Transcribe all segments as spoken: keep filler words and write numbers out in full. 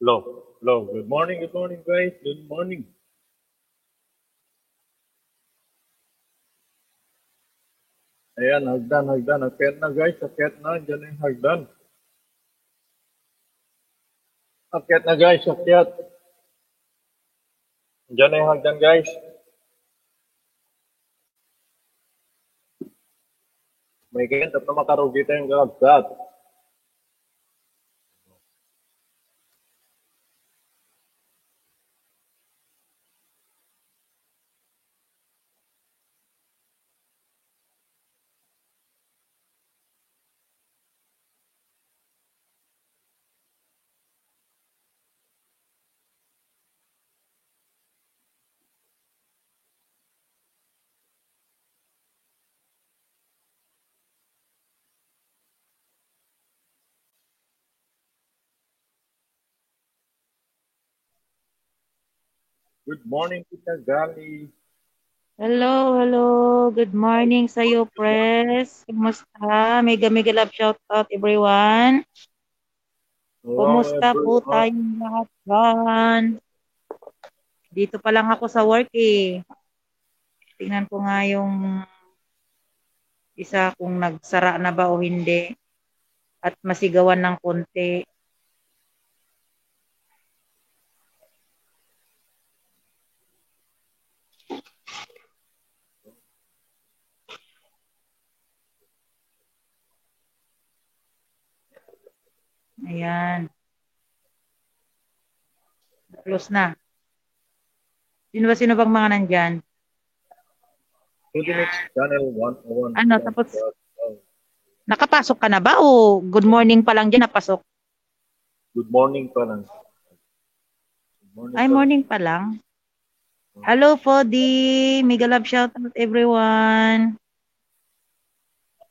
Hello. Hello. Good morning, good morning, guys. Good morning. Ayan, hagdan, hagdan. Akyat na, guys. Akyat na. Diyan na yung hagdan. Akyat na, guys. Akyat. Diyan na yung hagdan, guys. May ganyan, tapno makarugi tayong kakabsat. Good morning, Tita Gali. Hello, hello. Good morning sa'yo, Pres. Kumusta? Mega, mega love shout out, everyone. Hello, everyone. Kumusta po tayong lahat dyan? Dito pa lang ako sa work eh. Tingnan ko nga yung isa kung nagsara na ba o hindi. At masigawan ng konti. Ayan. Close na. Sino ba, sino bang mga nandyan? To the next channel, one oh one. Ano, tapos, nakapasok ka na ba o good morning pa lang dyan, napasok? Good morning pa lang. Good morning pa lang. Ay, morning pa lang. Hello, Fodi. Mega love shout out, everyone.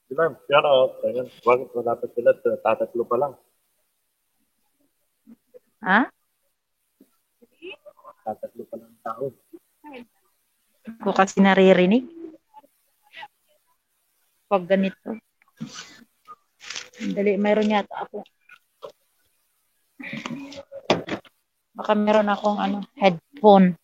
Sila, shout out. Ayan, bakit malapit sila? Tatatlo pa lang. Ha? Tatatlo pa lang tao. Ko kasi naririnig. Pag ganito. Dali, mayroon yata ako. Baka meron akong ano, headphone.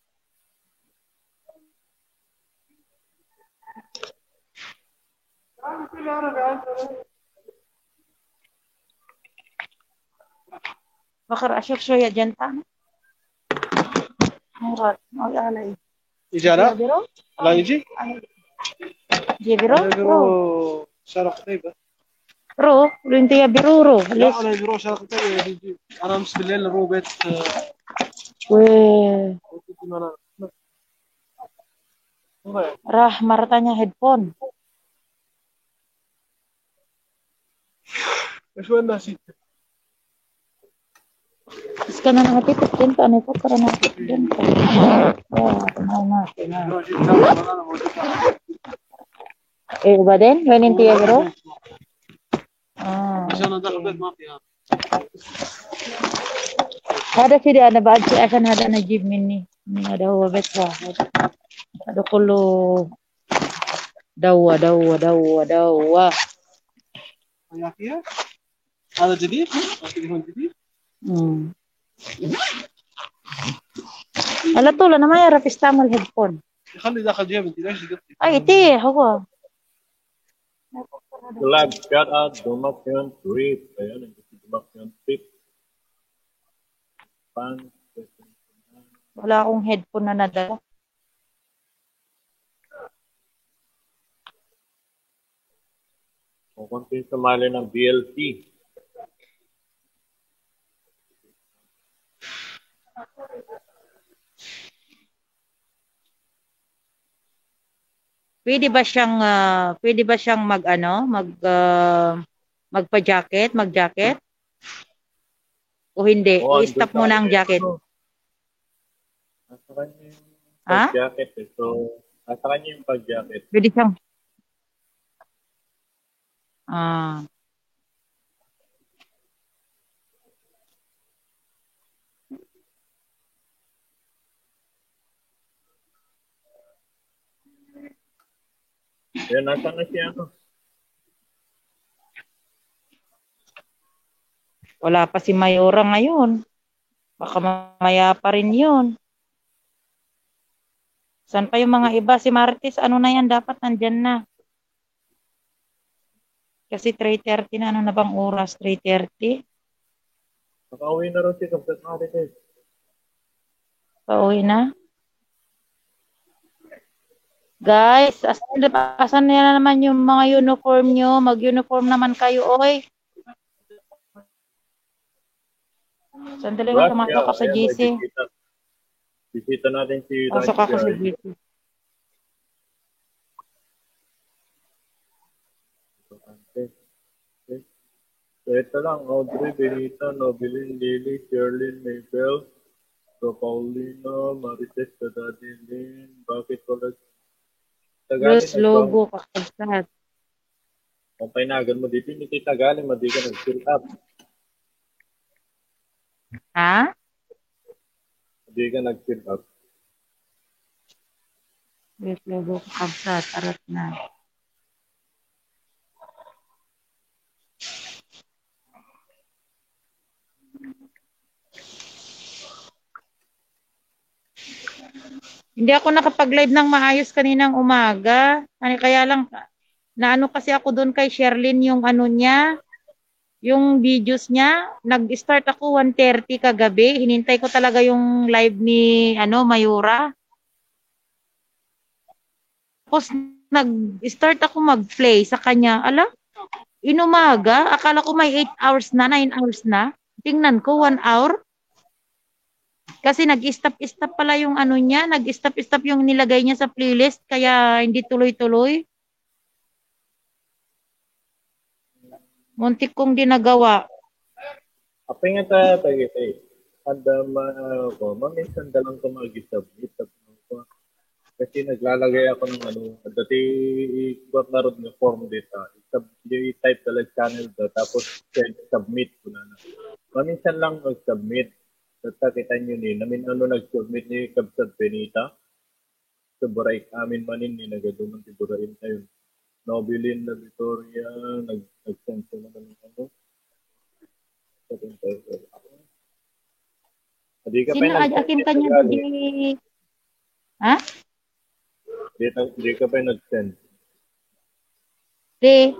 Baka ra-, sure, sure ya dyan ta. Murat, ay, alay. Ijara? Biro? Ala, iji? Ay. Di biro? Ala, biro, bro. Sarak tayo ba? Ro, rintiya biro, ro. Ya, yes. Ala, biro, sarak tayo, eh, di, di. Aram sa bilel, Robert, eh. Weh. Rah, marata niya headphone. Iska na nga tipis din, paano ito? Para na din. Ya, ano na, na. Eh, ba din? When in Tiyagro? Ah, okay. Hada sidi, ada ba, adi, asan hada na Jim ini? Ini ada wabet wa. Ada kulo. Dawa, dawa, dawa, dawa. Ayakia? Ada jadi? Ada jadi? Hmm. Ala to, la namaya, rapis tamal headphone. Ay, iti, hawa. Love, shout out, Dumakion Trip. Ayan, ang gusto Dumakion Trip. Pan-, Wala akong headphone na nadala. Kung konti sumali ng B L T. Pwede ba siyang, ah, pwede ba siyang mag-ano, mag, ah, magpa-jacket, mag-jacket? O hindi? Oo, i-stop mo na ang jacket? Nasa kanya yung pag-jacket eh. So, nasa kanya yung pag-jacket. Pwede siyang, ah. Ayan, nasa na siya, ano? Wala pa si Mayora ngayon. Baka mamaya pa rin yun. Saan pa yung mga iba? Si Marites, ano na yan? Dapat nandyan na. Kasi three thirty na. Ano na bang oras? Three thirty? Nakauwi na rin si Kabsat Marites. Pauwi na? Guys, asan, asan na naman yung mga uniform nyo? Mag-uniform naman kayo, oy. Sandali, Rush, pumasok yeah, ako sa ayan, may G C. Bisita. Bisita natin si Pasok Rush ako sa G C. Okay. So, ito lang, Audrey, Benita, Nobilin, Lily, Sherlyn, Mabel, so, Paulino, Marites, Daddy Lynn, bakit wala Tagalog Logo, kakabsat. Ang painagan mo dito, hindi tayo Tagalog, madi ka nag-fill up. Ha? Madi ka nag-fill up. Logo, kakabsat, arat na. Hindi ako nakapag-live ng maayos kaninang umaga. Ano, kaya lang, naano kasi ako doon kay Sherlyn yung ano niya, yung videos niya. Nag-start ako one thirty kagabi. Hinintay ko talaga yung live ni, ano, Mayura. Tapos nag-start ako mag-play sa kanya. Ala, inumaga, akala ko may eight hours na, nine hours na. Tingnan ko, one hour. Kasi nag-stop-stop pala yung ano niya, nag-stop-stop yung nilagay niya sa playlist, kaya hindi tuloy-tuloy. Muntik kong di nagawa. Apay nga ta, tayo, tayo. Anda ma, ah, ko, maminsan da lang ko mag-submit, tapos ko, kasi naglalagay ako ng ano, dati ikuha na rin nga form data. Isub-, i-type talaga channel da, tapos send, submit ko na na. Maminsan lang mag-submit. Basta kita nyo ni, namin ano nag-submit ni Kabsat Benita. Sa Buray amin manin ni nagaduman ti Buraim tayo. Nobilin na Victoria, nag-, nag-send ko naman ng ano. Sa Buray tayo. Adi ka pa Sino nag-send akin kanya di? Ha? Di, ta-, di ka pa nag-send. Di.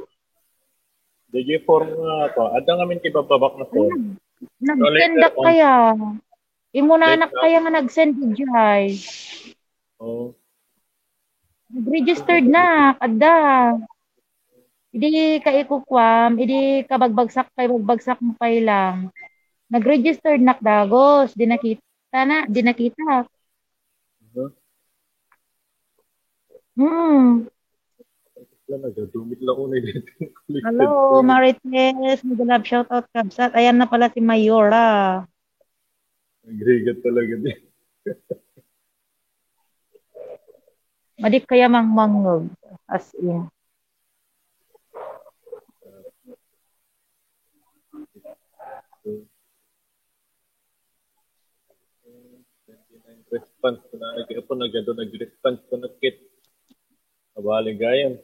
Di, di form nga ako. Adda nga min ti bababak na form. Nag-, nag-send ka kaya? Imo na anak kaya nga nag-send, Jay? Oo. Nag-registered na, adda. Idi ka ikukuam, idi kabagbagsak kay bagbagsak mo kay lang. Nag-registered nak dagos, di nakita na, di nakita. Huh? Hmm. Wala, nagadumit lang ko na dito. Hello, Marites. Mega love shoutout, kabsat. Ayan na pala si Mayora. Nagrigat talaga din. Madi kaya mangmangog. As in. Response ko na, nag-, ako nagado, nag-response ko na kit. Abali gayon.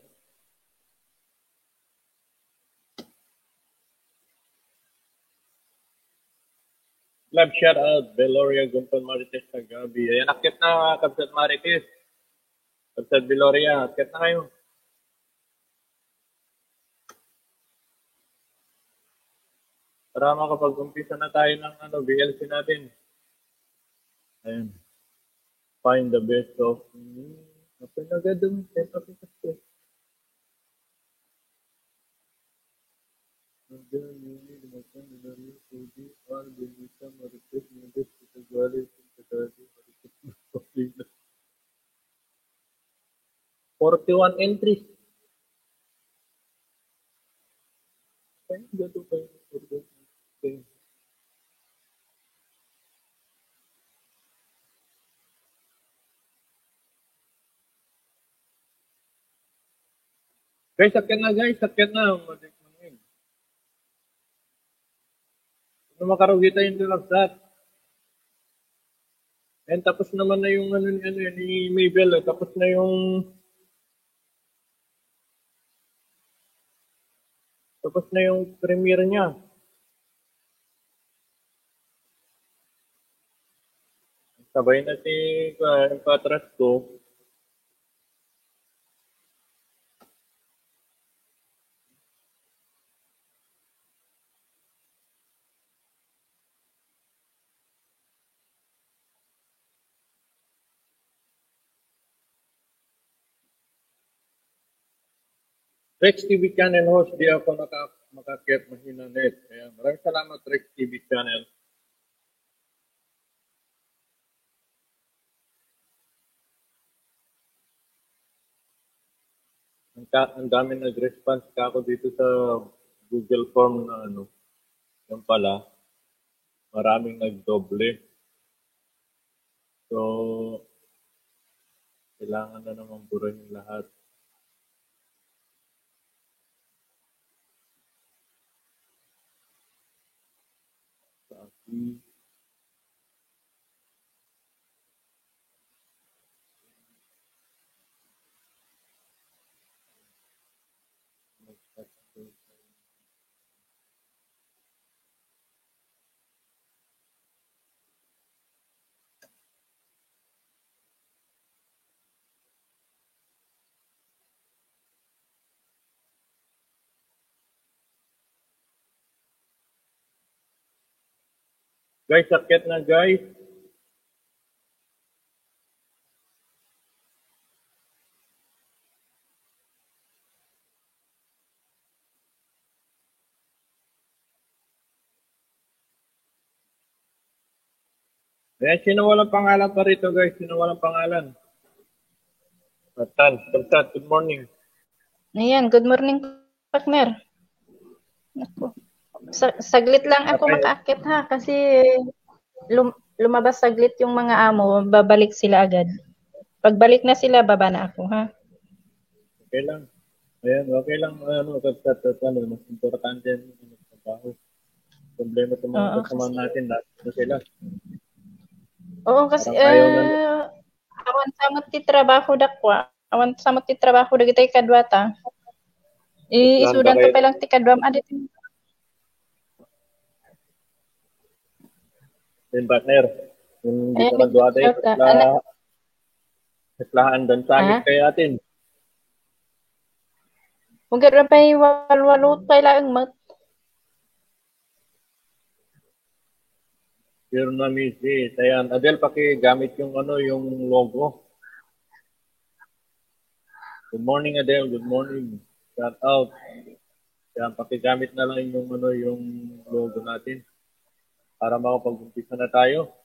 Love shout out, Veloria Gumpan Marites Tagabi. Ayan, akit na, Kabsat Marites. Kabsat Veloria, akit na kayo. Para makapag-umpisa na tayo ng ano, V L C natin. Ayan. Find the best of me. Apa na gagawin? Ito, ito, ito. Nandiyan yung ilumasan na namin, Pudi, Al, Benita, Marites, Marites, Tagali, Tagali, Marites, Marites. Forty-one entries. Ay, gato pa yung forty-one entries. Guys, sakyan na, guys. Sakyan na. Madik mo na yun. Ano makarugi tayong dalagsak? Ayan, tapos naman na yung ano ni, ano, ni Mabel, eh. Tapos na yung, tapos na yung premiere niya. Sabay na si, ah, yung patras ko. Rex T V channel host, di ako naka-, makaakyat, mahina net. Kaya maraming salamat, Rex T V channel. Ang ka-, ang daming nag-response kako dito sa Google form na ano. Yan pala, maraming nagdoble. So, kailangan na naman burahin lahat. Sa akin, Guys, akyat na, guys. Ayan, sino walang pangalan pa rito, guys? Sino walang pangalan? Tan, Tan, good morning. Ayan, good morning, partner. Naku. Sa-, saglit lang ako Patay. Makaakyat, ha, kasi lum-, lumabas saglit yung mga amo, babalik sila agad. Pagbalik na sila, baba na ako, ha. Okay lang. Ayan, okay lang, ano, kagkat, ano, mas importante ang trabaho. Problema sa mga Oo, kasama kasi natin, lahat na sila. Oo, kasi, Parang ayaw na eh, awan sa met ti trabaho dakwa. Awan sa met ti trabaho dagiti kadua ta. I-, Plan isudan ka kay pay lang ti kaduam, adi. Yung partner, yung dito Ayan, nagduwa tayo, nagduwa ka. Kasla-, Ana? Kaslahan dan sa Ha? Kaya atin. Kung gano'n pa'y walwalo, kailangan mat. Pero na-miss eh. Ayan, Adel, pakigamit yung ano, yung logo. Good morning, Adel. Good morning. Shout out. Yan, pakigamit na lang yung ano, yung logo natin para makapag-umpisa na tayo.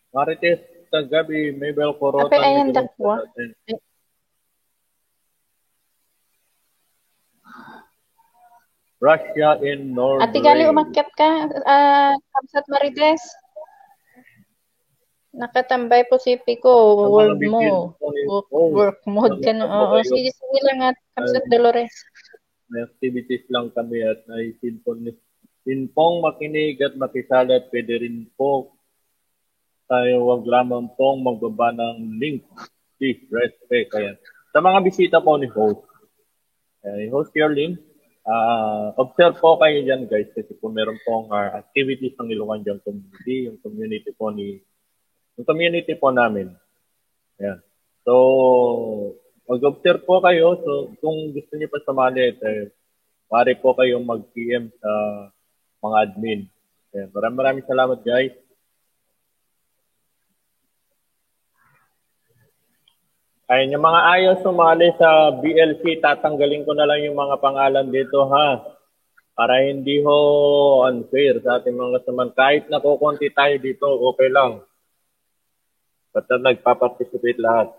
Marites Tagabi, Mabel Corota, Ape, ayan, Nicolas dakwa. Corota. Russia and North Ate Gali, Korea. Umakyat ka, ah, Kamsat Marites. Nakatambay po si Pico, Sa mga world mo. Video po ni Work, Paul, work mode sa ka na. Mga Oo, kababayan, sige, sige lang at Kamsat ah, Dolores. May activities lang kami at naisinpon ni Sinpong makinig at makisali at pwede rin po tayo wag lamang pong magbaba ng link. Please respect. Ayan. Sa mga bisita po ni host, ayan, host Pierlin, ah, observe po kayo dyan, guys, kasi po meron pong, ah, activities ng Ilocano dyan community, yung community po ni, yung community po namin. Ayan. So, mag-observe po kayo. So, kung gusto niyo pa sumali, eh, maaari po kayong mag-P M sa mga admin. Ayan. Maraming, maraming salamat, guys. Ayan, yung mga ayaw sumali sa B L C, tatanggalin ko na lang yung mga pangalan dito, ha. Para hindi ho unfair sa ating mga kasamahan. Kahit nakukunti tayo dito, okay lang. Basta nagpa-participate lahat.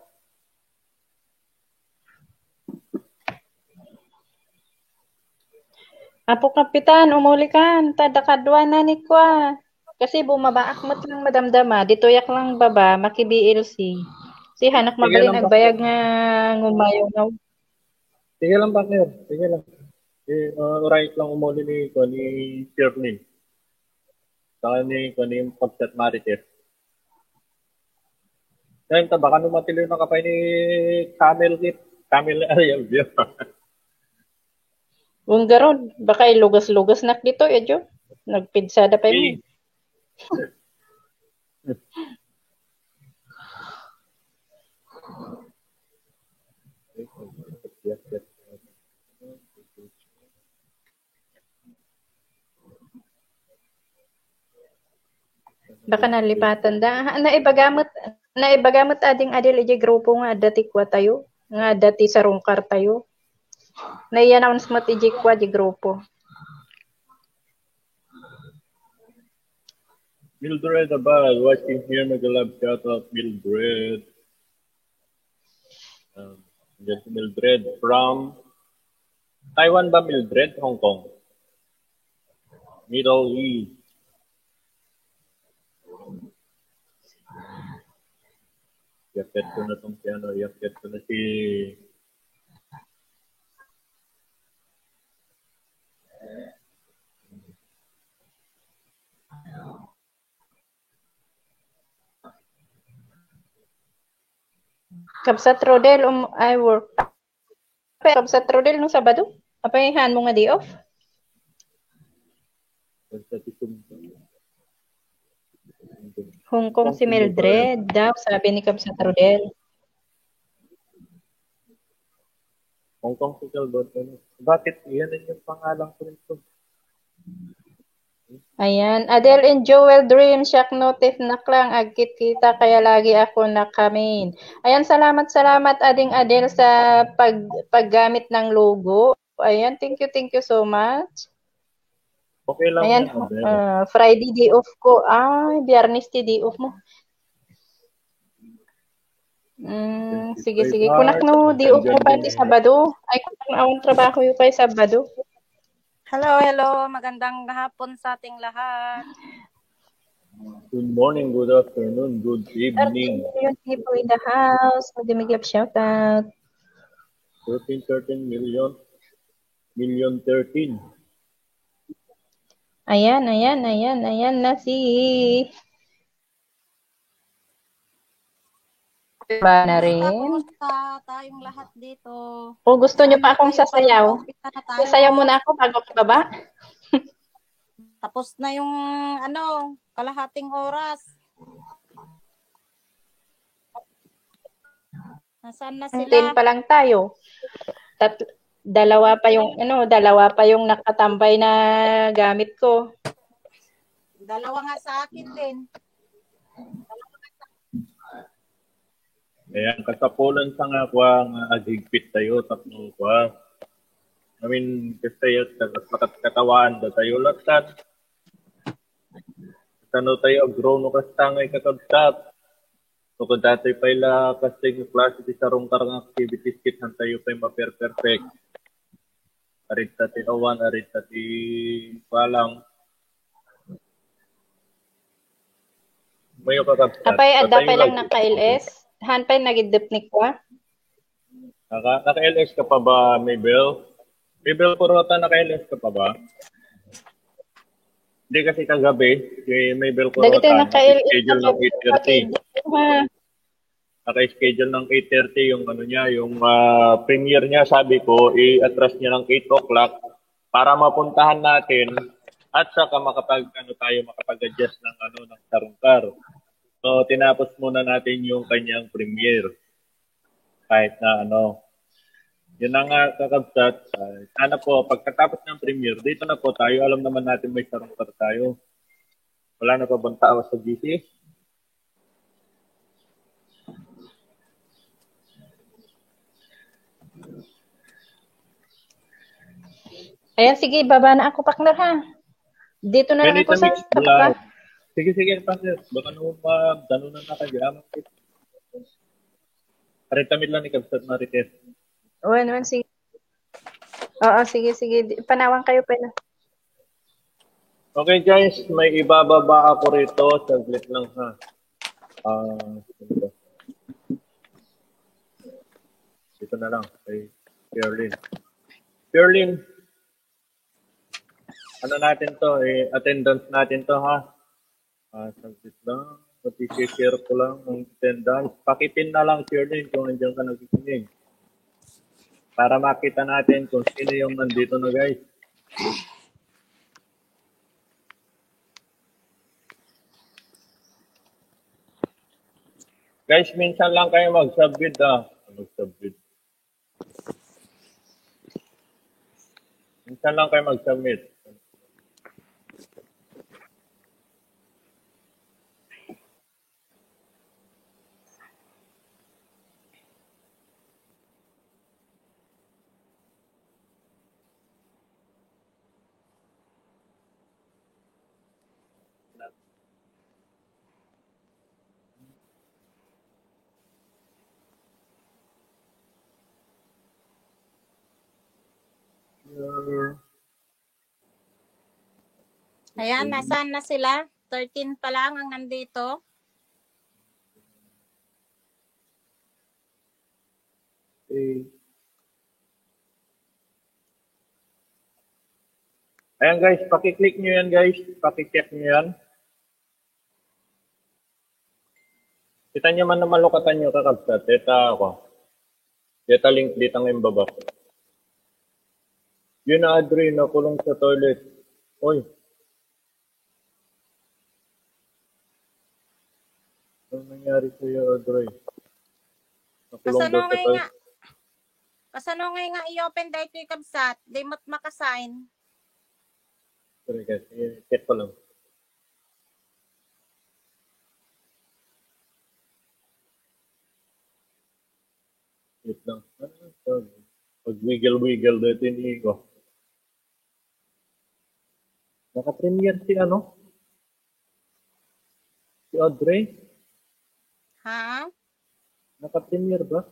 Apo Kapitan, umuli ka, ta dakadua na ni kua. Kasi bumabaak met lang madamdama, ditoyak lang baba, maki-B L C. Si hanak Sige mabalin lang, agbayag nga ngumayo nga. Sige lang, partner. Sige lang. Eh, uh, right lang umuli ni, ni Sherlyn. Saka ni, ni Pagkat Marites. Ngayon, ta, baka no matiliw na kapay ni Camel Kit. Camel Ariel, di ba? Unggaron, baka ilugas-lugas nak dito, ya, Jo? Nagpinsada pa yun. Baka nalipatan da. Ha, naibaga met, naibaga met ading Adel ijay grupo nga adda ti kua tayo, nga adda ti sarungkar tayo. Nai-announce met ijay kua di grupo. Mildred Abad, watching here, mega love, shout out, Mildred. Um, yan si Mildred from Taiwan ba, Mildred? Hong Kong? Middle East. Yakit ko na tong piano. Yakit ko na si Kabsat Rodel, um, I work. Pero Kabsat Rodel, no Sabado? Apay, haan mo nga day off? Hong Kong si Mildred daw, sabi ni Kabsat Rodel. Hong Kong si Mildred. Bakit? Yan yung pangalan ko rin to. Ayan, Adel and Joel Dream, siak no, tif nak lang, agkit-kita, kaya lagi ako nakamin. Ayan, salamat, salamat, Ading Adel, sa pag, paggamit ng logo. Ayan, thank you, thank you so much. Okay lang Ayan, yan, Adel. Ah, Friday day off ko. Ay, Biyernes ti day off mo. Mm, sige, sige. Kunak no, day off ko pa ti Sabado. Ay, kunak no, awan trabaho yu pa ti Sabado. Hello, hello. Magandang hapon sa ating lahat. Good morning, good afternoon, good evening. Thirteen million people in the house. Mega, mega shout out. Thirteen, thirteen million. Million thirteen. Ayan, ayan, ayan, ayan na si Ba na rin? Kamusta tayong lahat dito? O, gusto nyo pa akong sasayaw? Sasayaw muna ako bago ka baba? Tapos na yung, ano, kalahating oras. Nasaan na sila? Ten pa lang tayo. Tat-, dalawa pa yung, ano, dalawa pa yung nakatambay na gamit ko. Dalawa nga sa akin din. Ayan, kasapulan sa nga, kwa, nga agigpit tayo, tapno, kwa. I mean, kasi, kat-, kat-, katawaan da tayo, latat. Kano tayo aggrow no kasta nga ikakabsat? No kadatoy pay la kasta nga klase ti sarungkar nga activities, ket han tayo pay maper-perfect. Arita ti awan, arita ti balang. Mayo kakabsat. Apay, adda pay lang naka-L S? Han pay nagiddep ni kwa? Naka, naka-L S ka pa ba, Mabel? Mabel Corota, naka-L S ka pa ba? Hindi kasi kagabi, si Mabel Corota, naka-schedule ng eight thirty. Naka-schedule ng eight thirty yung ano niya, yung, ah, premiere niya, sabi ko, i-atras niya ng eight o'clock para mapuntahan natin at saka makapag, ano tayo, makapag-adjust ng, ano, ng sarungkar. So, tinapos muna natin yung kanyang premiere. Kahit na ano. Yun na nga, kakabsat. Ah, sana po, pagkatapos ng premiere, dito na po tayo. Alam naman natin may sarungkar tayo. Wala na pa bang tao sa G C? Ayan, sige, baba na ako, partner, ha? Dito na lang ako sa baba. Sige, sige, partner. Baka naman pa, danunan na kayo. Arita mi lang ni Kabsat Marites. Wen, wen, sige. Oo, sige, sige. Di-, panawan kayo pala. Okay, guys, may ibababa ako rito. Saglit lang, ha. Ah, dito na lang kay Pierlin. Pierlin, ano natin to? Eh, attendance natin to, ha? Ah, saglit lang. Pati share ko lang ang attendance. Pakipin na lang, share din kung nandiyan ka nakikinig. Para makita natin kung sino yung nandito na, guys. Guys, minsan lang kayo mag-submit, ah. Mag-submit. Minsan lang kayo mag-submit. Ayan, nasaan na sila? Thirteen pa lang ang nandito. Eh. Ayan guys, pakiclick nyo yan guys. Pakicheck nyo yan. Kita nyo man na malukatan nyo, kakabsat. Deta ako. Deta link dito ng baba. Yun na, Adri, nakulong sa toilet. Oy. Ano nangyari sa'yo, Adri? Nakulong Kasano daw sa ngay toilet. nga? Kasano ngay nga i-open dahil ito'y kabsat? Di mo't makasign. Sorry, guys. I-check ko lang. Wait lang. Ano to? Pag-wiggle-wiggle dito yung ego. Naka-premiere si ano? Si Audrey? Ha? Naka-premiere ba?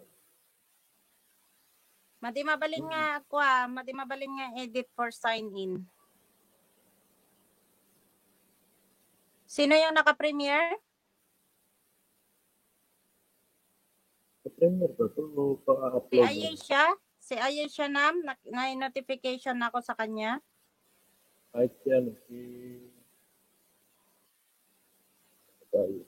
Madi mabalin nga, kwa, madi mabalin nga edit for sign in. Sino yung naka-premiere? Naka-premiere ba to? O Si pa-upload mo? Ayesha? Si Ayesha nam, na, na-notification ako sa kanya. Kahit si ano, si Tayo.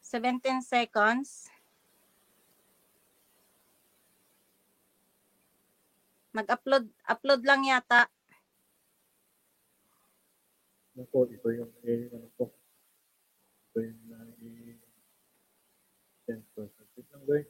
Seventeen seconds. Mag-upload, upload lang yata. Naku, iba yung, eh, ano ko. Iba yung nai-, ten percent. Wait lang, guys.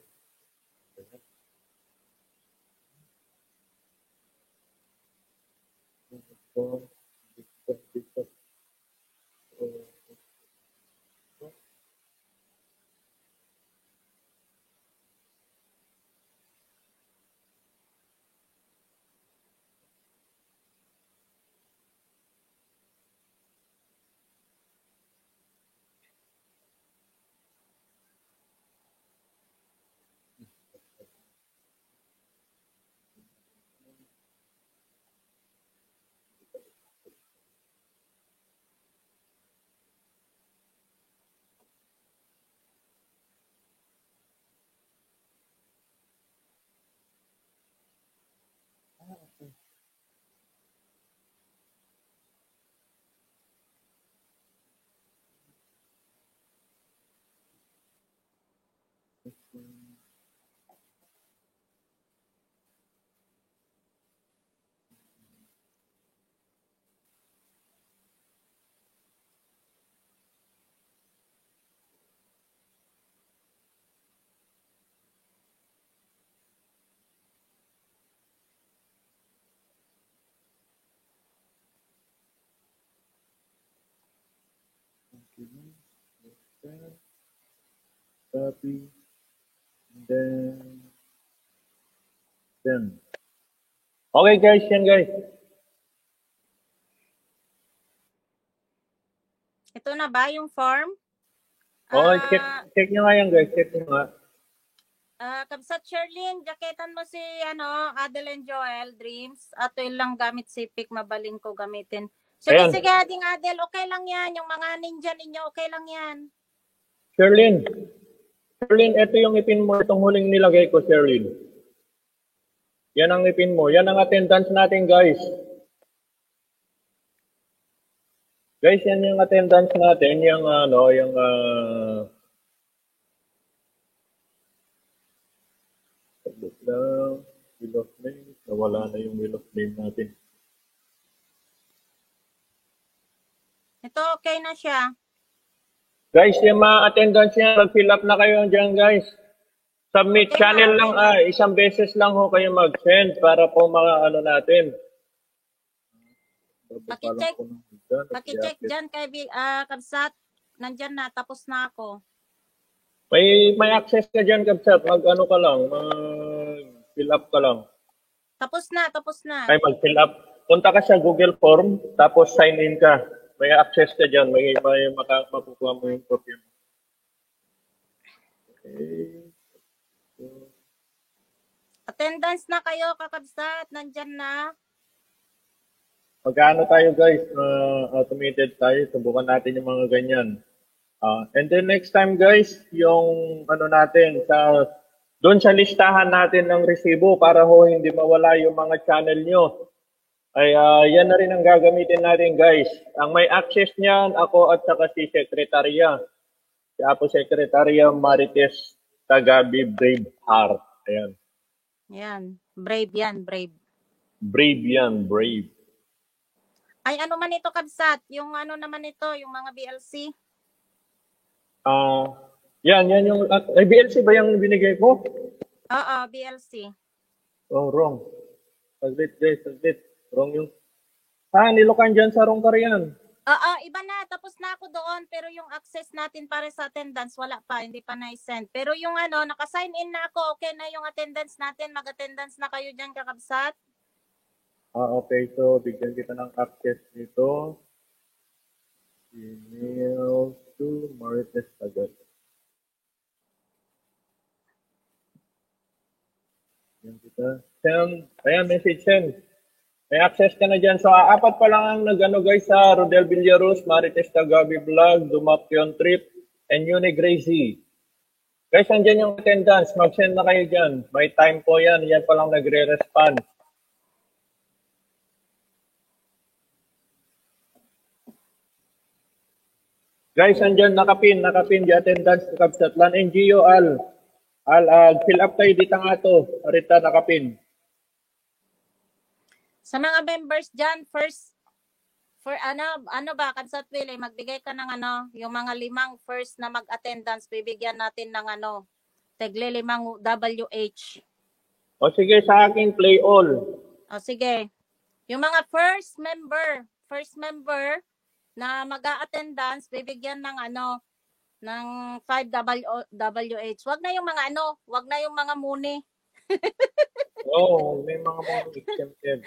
Ah, okay. Okay, copy. And then, then. Okay, guys, yan, guys. Ito na ba yung form? Oh, check, Ah, check nyo nga yan, guys. Check nyo nga. Ah, Kabsat Sherlyn, jaketan mo si, ano, Adel and Joel, Dreams. Ato lang gamit si Pic, mabalin ko gamitin. Sige, Ayan. sige, Ading Adel, okay lang yan. Yung mga ninja ninyo, okay lang yan. Sherlyn, Sherlyn, ito yung ipin mo, itong huling nilagay ko, Sherlyn. Yan ang ipin mo. Yan ang attendance natin, guys. Guys, yan yung attendance natin, yung ano, yung, ah, saglit lang, wheel of names, nawala na yung wheel of name natin. Ito, okay na siya. Guys, yung mga attendance niya, mag-fill up na kayo dyan, guys. Submit channel lang, ah, isang beses lang ho kayo mag-send para po mga ano natin. Pakicheck. Pakicheck dyan kay Bi-, ah, Kabsat. Nandyan na, tapos na ako. May, may access ka dyan, Kabsat. Mag-ano ka lang, mag-fill up ka lang. Tapos na, tapos na. Ay, mag-fill up. Punta ka sa Google Form, tapos sign in ka. May access ka dyan. May, may maka-, makukuha mo yung copy mo. Okay. Attendance na kayo, kakabsat. Nandyan na. Mag-ano tayo, guys? Uh, automated tayo. Subukan natin yung mga ganyan. Uh, and then next time, guys, yung ano natin, sa doon sa listahan natin ng resibo para ho hindi mawala yung mga channel nyo. Ay, uh, yan na rin ang gagamitin natin, guys. Ang may access niyan, ako at saka si Sekretarya. Si Apo Sekretarya Marites Tagabi Braveheart. Ayan. Yan. Brave yan, brave. Brave yan, brave. Ay, ano man ito, kabsat? Yung ano naman ito, yung mga B L C? Ah, yan, yan yung, ah, ay, B L C ba yung binigay ko? Oo, B L C. Oh, wrong. Saglit, guys, saglit. Wrong yung, ah, nilukan dyan sa wrong kariyan. Oo, iba na. Tapos na ako doon. Pero yung access natin para sa attendance, wala pa. Hindi pa na-send. Pero yung ano, naka-sign in na ako. Okay na yung attendance natin. Mag-attendance na kayo dyan, kakabsat. Ah, okay. So, bigyan kita ng access nito. Email to Marites Tagabi. Yan kita. Send. Ayan, message send. May access ka na dyan. So, ah, apat pa lang ang nag-ano, guys, sa Rodel Villaruz, Marites Tagabi Vlog, Dumapion Trip, and Uni Gracie. Guys, andyan yung attendance. Mag-send na kayo dyan. May time po yan. Yan pa lang nagre-respond. Guys, andyan, nakapin, nakapin, di attendance, kabsat. Lan N G O, Al. Al, ah, fill up kayo dita nga to. Arita, nakapin. Sa mga members dyan, first, for ano, ano ba, kabsat Willie, magbigay ka ng ano, yung mga limang first na mag-attendance, bibigyan natin ng ano, tegle limang W H. O sige, sa akin, play all. O sige. Yung mga first member, first member na mag-a-attendance, bibigyan ng ano, ng five W H. Wag na yung mga ano, wag na yung mga muni. Oo, may mga muni exempted.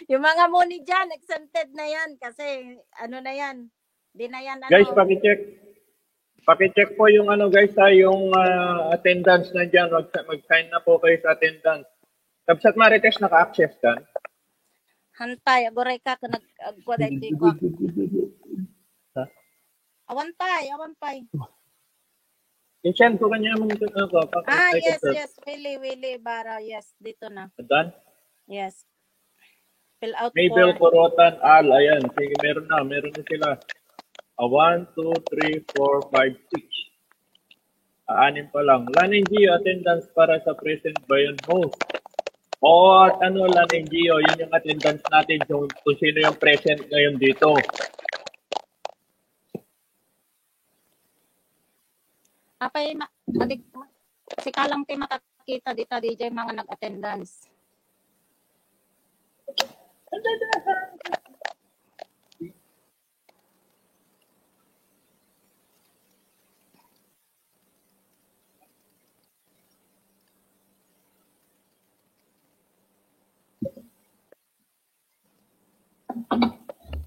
Yung mga muni dyan, exempted na yan kasi ano na yan, di na yan ano. Guys, pakicheck. Pakicheck po yung ano guys ha, yung ah, attendance nandyan. Mag, mag-sign na po kayo sa attendance. Kabsat Marites, naka-access ka? Hantay, aguray ka, kung nag-, agwa dahil di ko. Ha? Awan pay, awan pay. I-send ko kanya mong ito ako. Ah, yes, yes. Willy, Willy Bara. Yes, dito na. Done? Yes. Fill out Mabel form. Corotan, Al, ayan. Sige, meron na. Meron na sila. A one, two, three, four, five, six. Ah, anim pa lang. Lan N G O, attendance para sa present bayan host. Oo, at ano, Lan N G O, yun yung attendance natin. Yung, kung sino yung present ngayon dito. Apay, ma-, adik-, sika lang ti makakita dita, D J, mga nag-attendance.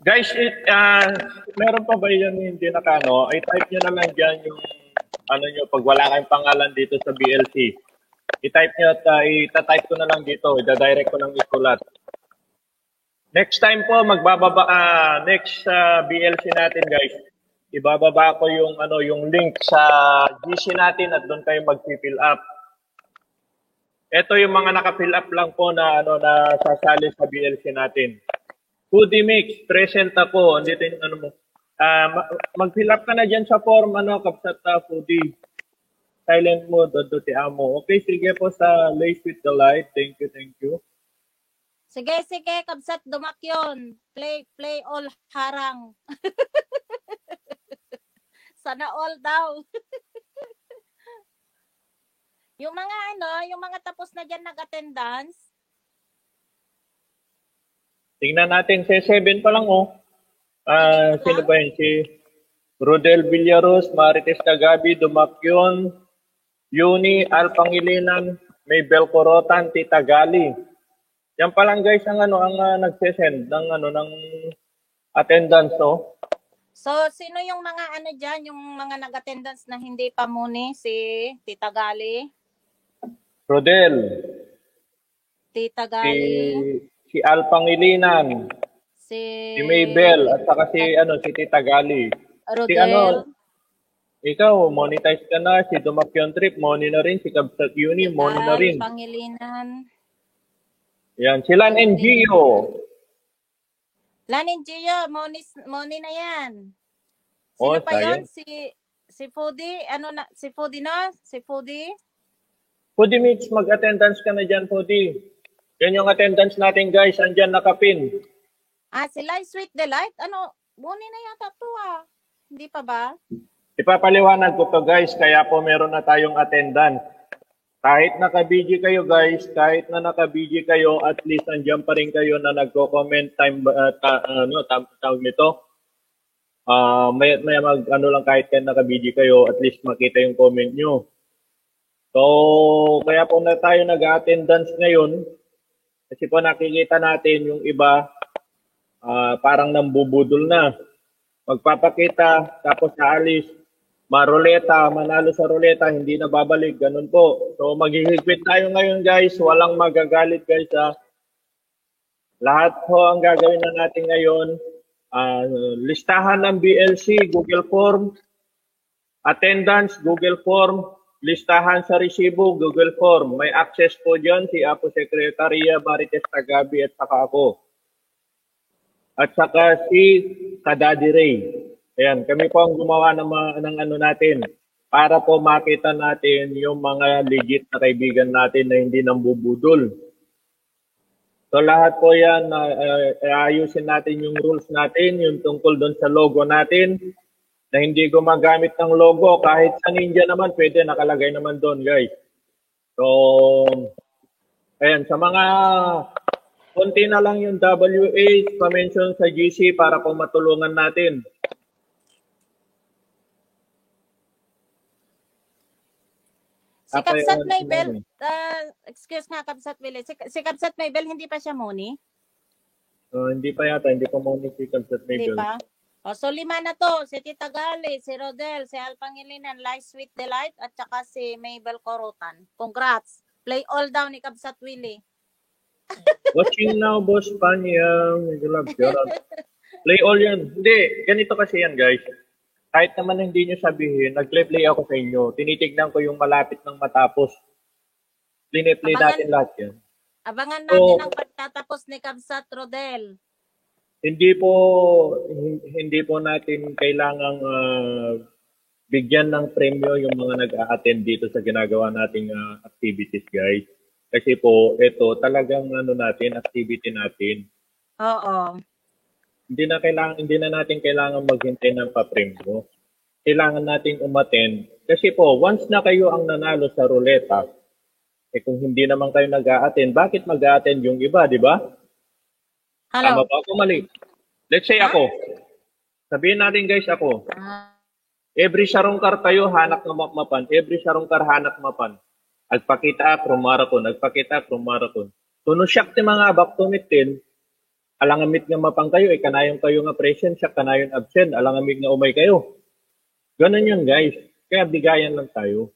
Guys, it, ah, meron pa ba yung hindi nakano? I-type nyo na lang dyan yung ano nyo, pag wala kayong pangalan dito sa B L C. I-type nyo at ah, ita-type ko na lang dito. Ida-direct ko lang isulat. Next time po, magbababa, ah, next ah, B L C natin guys, ibababa ko yung ano, yung link sa G C natin at doon kayo mag-fill up. Ito yung mga naka-fill up lang po na ano, na sasali sa B L C natin. Foodie Mix, present ako. Andito yung ano mo. Ah, ma- mag-fill up ka na dyan sa form, ano, kabsat, ah, Foodie. Silent mode, Dodo, ti amo. Okay, sige po sa Lace with the Light. Thank you, thank you. Sige, sige, kabsat Dumakyon. Play, play all harang. Sana all daw. Yung mga ano, yung mga tapos na diyan nag-attendance. Tingnan natin, si seven pa lang, oh. Ah, sino ba yun? Si Rodel Villaros, Marites Tagabi, Dumakion, Yuni, Al Pangilinan, Mabel Corotan, Tita Gali. Yan pa lang, guys, ang ano, ang ah, nagse-send ng ano, ng attendance, oh. So, sino yung mga ano diyan, yung mga nag-attendance na hindi pa muni, si Tita Gali, Rodel, Tita si, Gali, si Al Pangilinan, si si Mabel, at saka si ano, si Tita Gali. Si ano, Rodel, ikaw, monetize ka na, si Dumakion Trip, moni na rin, si Kabsat Yuni, moni na Al rin. Pangilinan. Yan, si Lan and Gio. Lan and Gio, moni, moni na yan. Oh, Sino pa yon? sayang. Si, si Foodie, ano na, si Foodie no? Si Foodie? Foodie Mix, mag-attendance ka na dyan, Foodie. Yan yung attendance natin, guys. Andyan nakapin. Ah, si Life Sweet Delight, ano, moni na yata to ah. Hindi pa ba? Ipapaliwanag ko to, guys, kaya po meron na tayong attendance. Kahit naka-B G kayo, guys, kahit na naka-B G kayo, at least andyan pa rin kayo na nagko-comment time, uh, ta, ano, tam, tawag nito. Ah, may, may mag, ano lang, kahit, kahit naka-B G kayo, at least makita yung comment nyo. So, kaya po na tayo nag-attendance ngayon. Kasi po nakikita natin yung iba, ah, parang nambubudol na. Magpapakita, tapos aalis. Maruleta, manalo sa ruleta, hindi na babalik. Ganun po. So, maghihigpit tayo ngayon, guys. Walang magagalit, guys, ha. Lahat po ang gagawin na natin ngayon, ah, listahan ng B L C, Google Form, attendance, Google Form, listahan sa resibo, Google Form. May access po dyan si Apo Secretary Marites Tagabi at saka ako. At saka si Kadadi Ray. Ayan, kami po ang gumawa ng, mga, ng ano natin para po makita natin yung mga legit na kaibigan natin na hindi nambubudol. So lahat po yan, uh, uh, ayusin natin yung rules natin, yung tungkol doon sa logo natin, na hindi gumagamit ng logo. Kahit sa ninja naman, pwede, nakalagay naman doon, guys. So, ayan, sa mga konti na lang yung W H, pa-mention sa G C para po matulungan natin. Si Kapsat Mabel, uh, excuse nga, Kapsat Willie, si, si Kapsat Mabel, hindi pa siya muni? Uh, hindi pa yata, hindi pa muni si Kapsat Mabel. Hindi pa? O, so lima na to, si Tita Gali, si Rodel, si Al Pangilinan, Life Sweet Delight, at saka si Mabel Corotan. Congrats! Play all daw ni Kabsat Willie. Watching now, Boss Panyang. Medyo love, shout out. Play all yan. Hindi, ganito kasi yan, guys. Kahit naman hindi nyo sabihin, nag-play ako sa inyo. Tinitignan ko yung malapit ng matapos. Play-play natin lahat yan. Abangan natin ang pagtatapos ni Kabsat Rodel. Hindi po, hindi po natin kailangang uh, bigyan ng premyo yung mga nag-a-attend dito sa ginagawa nating uh, activities, guys. Kasi po, ito talagang ano natin, activity natin. Oo. Hindi na kailangan, hindi na natin kailangan maghintay ng papremyo. Kailangan nating umattend. Kasi po, once na kayo ang nanalo sa ruleta, eh kung hindi naman kayo nag-a-attend, bakit mag-a-attend yung iba, di ba? Hello? Tama ba ako, mali? Let's say huh? ako. Sabihin natin, guys, ako. Uh, Every sarungkar tayo, hanak nga mapmapan. Every sarungkar, hanak mapan. Agpakita ak, rumarakon. Agpakita ak, rumarakon. Tuno siak ti mga abak tumittin, alangamit nga mapan kayo, eh, kanayon kayo nga present, siak kanayon absent, alangamit nga umay kayo. Ganun yun, guys. Kaya bigayan lang tayo.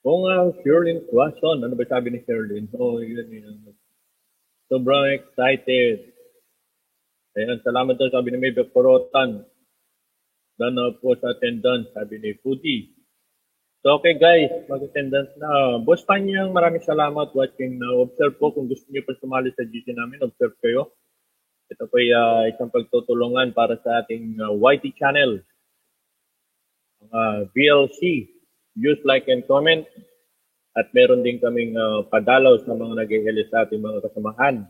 Oo nga, Sherlyn Quason. Ano ba sabi ni Sherlyn? Oo, oh, yun yun. Sobrang excited. Ayan, salamat daw, sabi ni Maybeth Porotan. Done na po sa attendance, sabi ni Foodie. So, okay guys, mag-attendance na. Boss Panyang, maraming salamat watching na. Observe po kung gusto niyo pa sumali sa G C namin, observe kayo. Ito po ay uh, isang pagtutulungan para sa ating uh, Y T channel. Mga V L C, views, like, and comment. At meron din kaming uh, padalaw sa mga nag-e-L S sa ating mga kasamahan.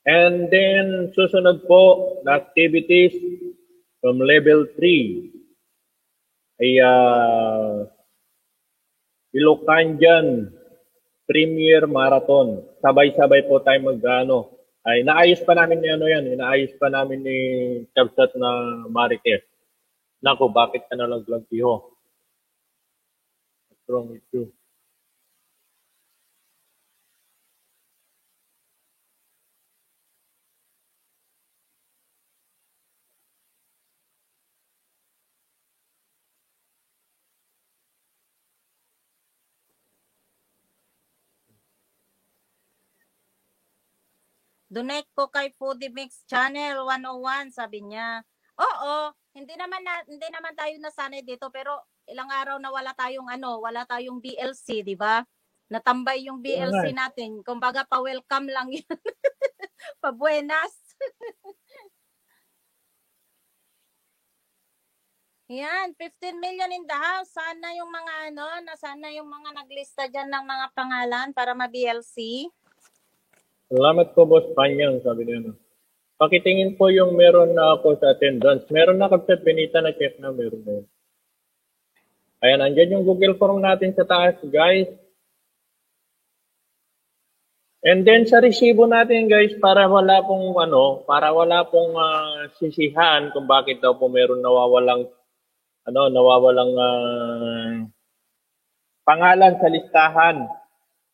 And then, susunod po na activities from level three ay, ah, Ilocanian Premier Marathon. Sabay-sabay po tayo mag-ano. Ay, inaayos pa namin ni ano yan. Inaayos pa namin ni Kabsat na Marites. Nako, bakit ka nalaglag, iho? What's wrong with you? Donate ko kay Foodie Mix Channel one oh one, sabi niya. Oo, hindi naman na, hindi naman tayo nasanay dito, pero ilang araw na wala tayong ano, wala tayong B L C, di ba? Natambay yung B L C natin. Kumbaga, pa-welcome lang yun. Pa-buenas. Yan, fifteen million in the house. Saan na yung mga ano, nasaan na yung mga naglista dyan ng mga pangalan para ma-B L C? Salamat po, Boss Panyang, sabi niya, no? Pakitingin po yung meron na ako sa attendance. Meron na, Kabsat Benita, na-check na, meron na yun. Ayan, andyan yung Google Form natin sa taas, guys. And then sa resibo natin, guys, para wala pong ano, para wala pong ah, sisihan kung bakit daw po meron nawawalang ano, nawawalang ah, pangalan sa listahan.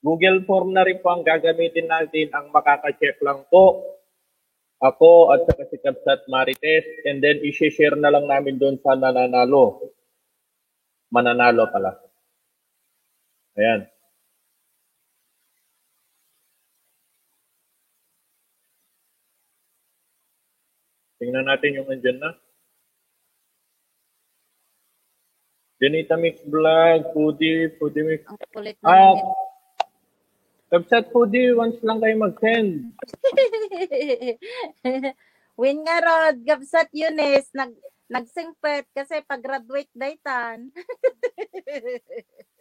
Google Form na rin po ang gagamitin natin, ang makaka-check lang po ako at saka si Kabsat Marites, and then i-share na lang namin doon sa nananalo. Mananalo pala. Ayan. Tingnan natin yung andyan na. Benita Mix Vlog, Foodie, Foodie Mix. Ang kulit Ah, naman. Kabsat Foodie, once lang kayo mag-send. Win nga rod, Kabsat Eunice, nag nagsingpet kasi pag-graduate daytan.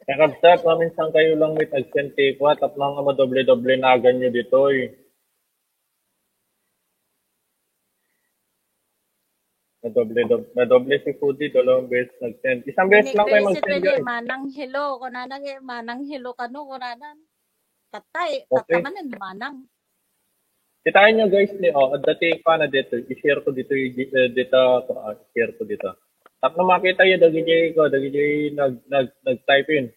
Kakabsat, maminsan kayo lang may tag-send ti kwa, tapno nga madoble-doble nagan nyo ditoy. Nadoble, dob-, nadoble si Foodie, dalawang beses nag-send. Isang beses lang kayo mag-send, guys. Manang hello, kunana nga, manang hello kano, kunana. Tatay, okay. Tatamanan, manang. Kitaan nyo, guys, ni, oh, dati pa na dito. I-share ko dito, i-, eh, dito, ah, i-share ko dito. Tapno makita nyo, dagiti ko, dagiti nag, nag, nag-type in.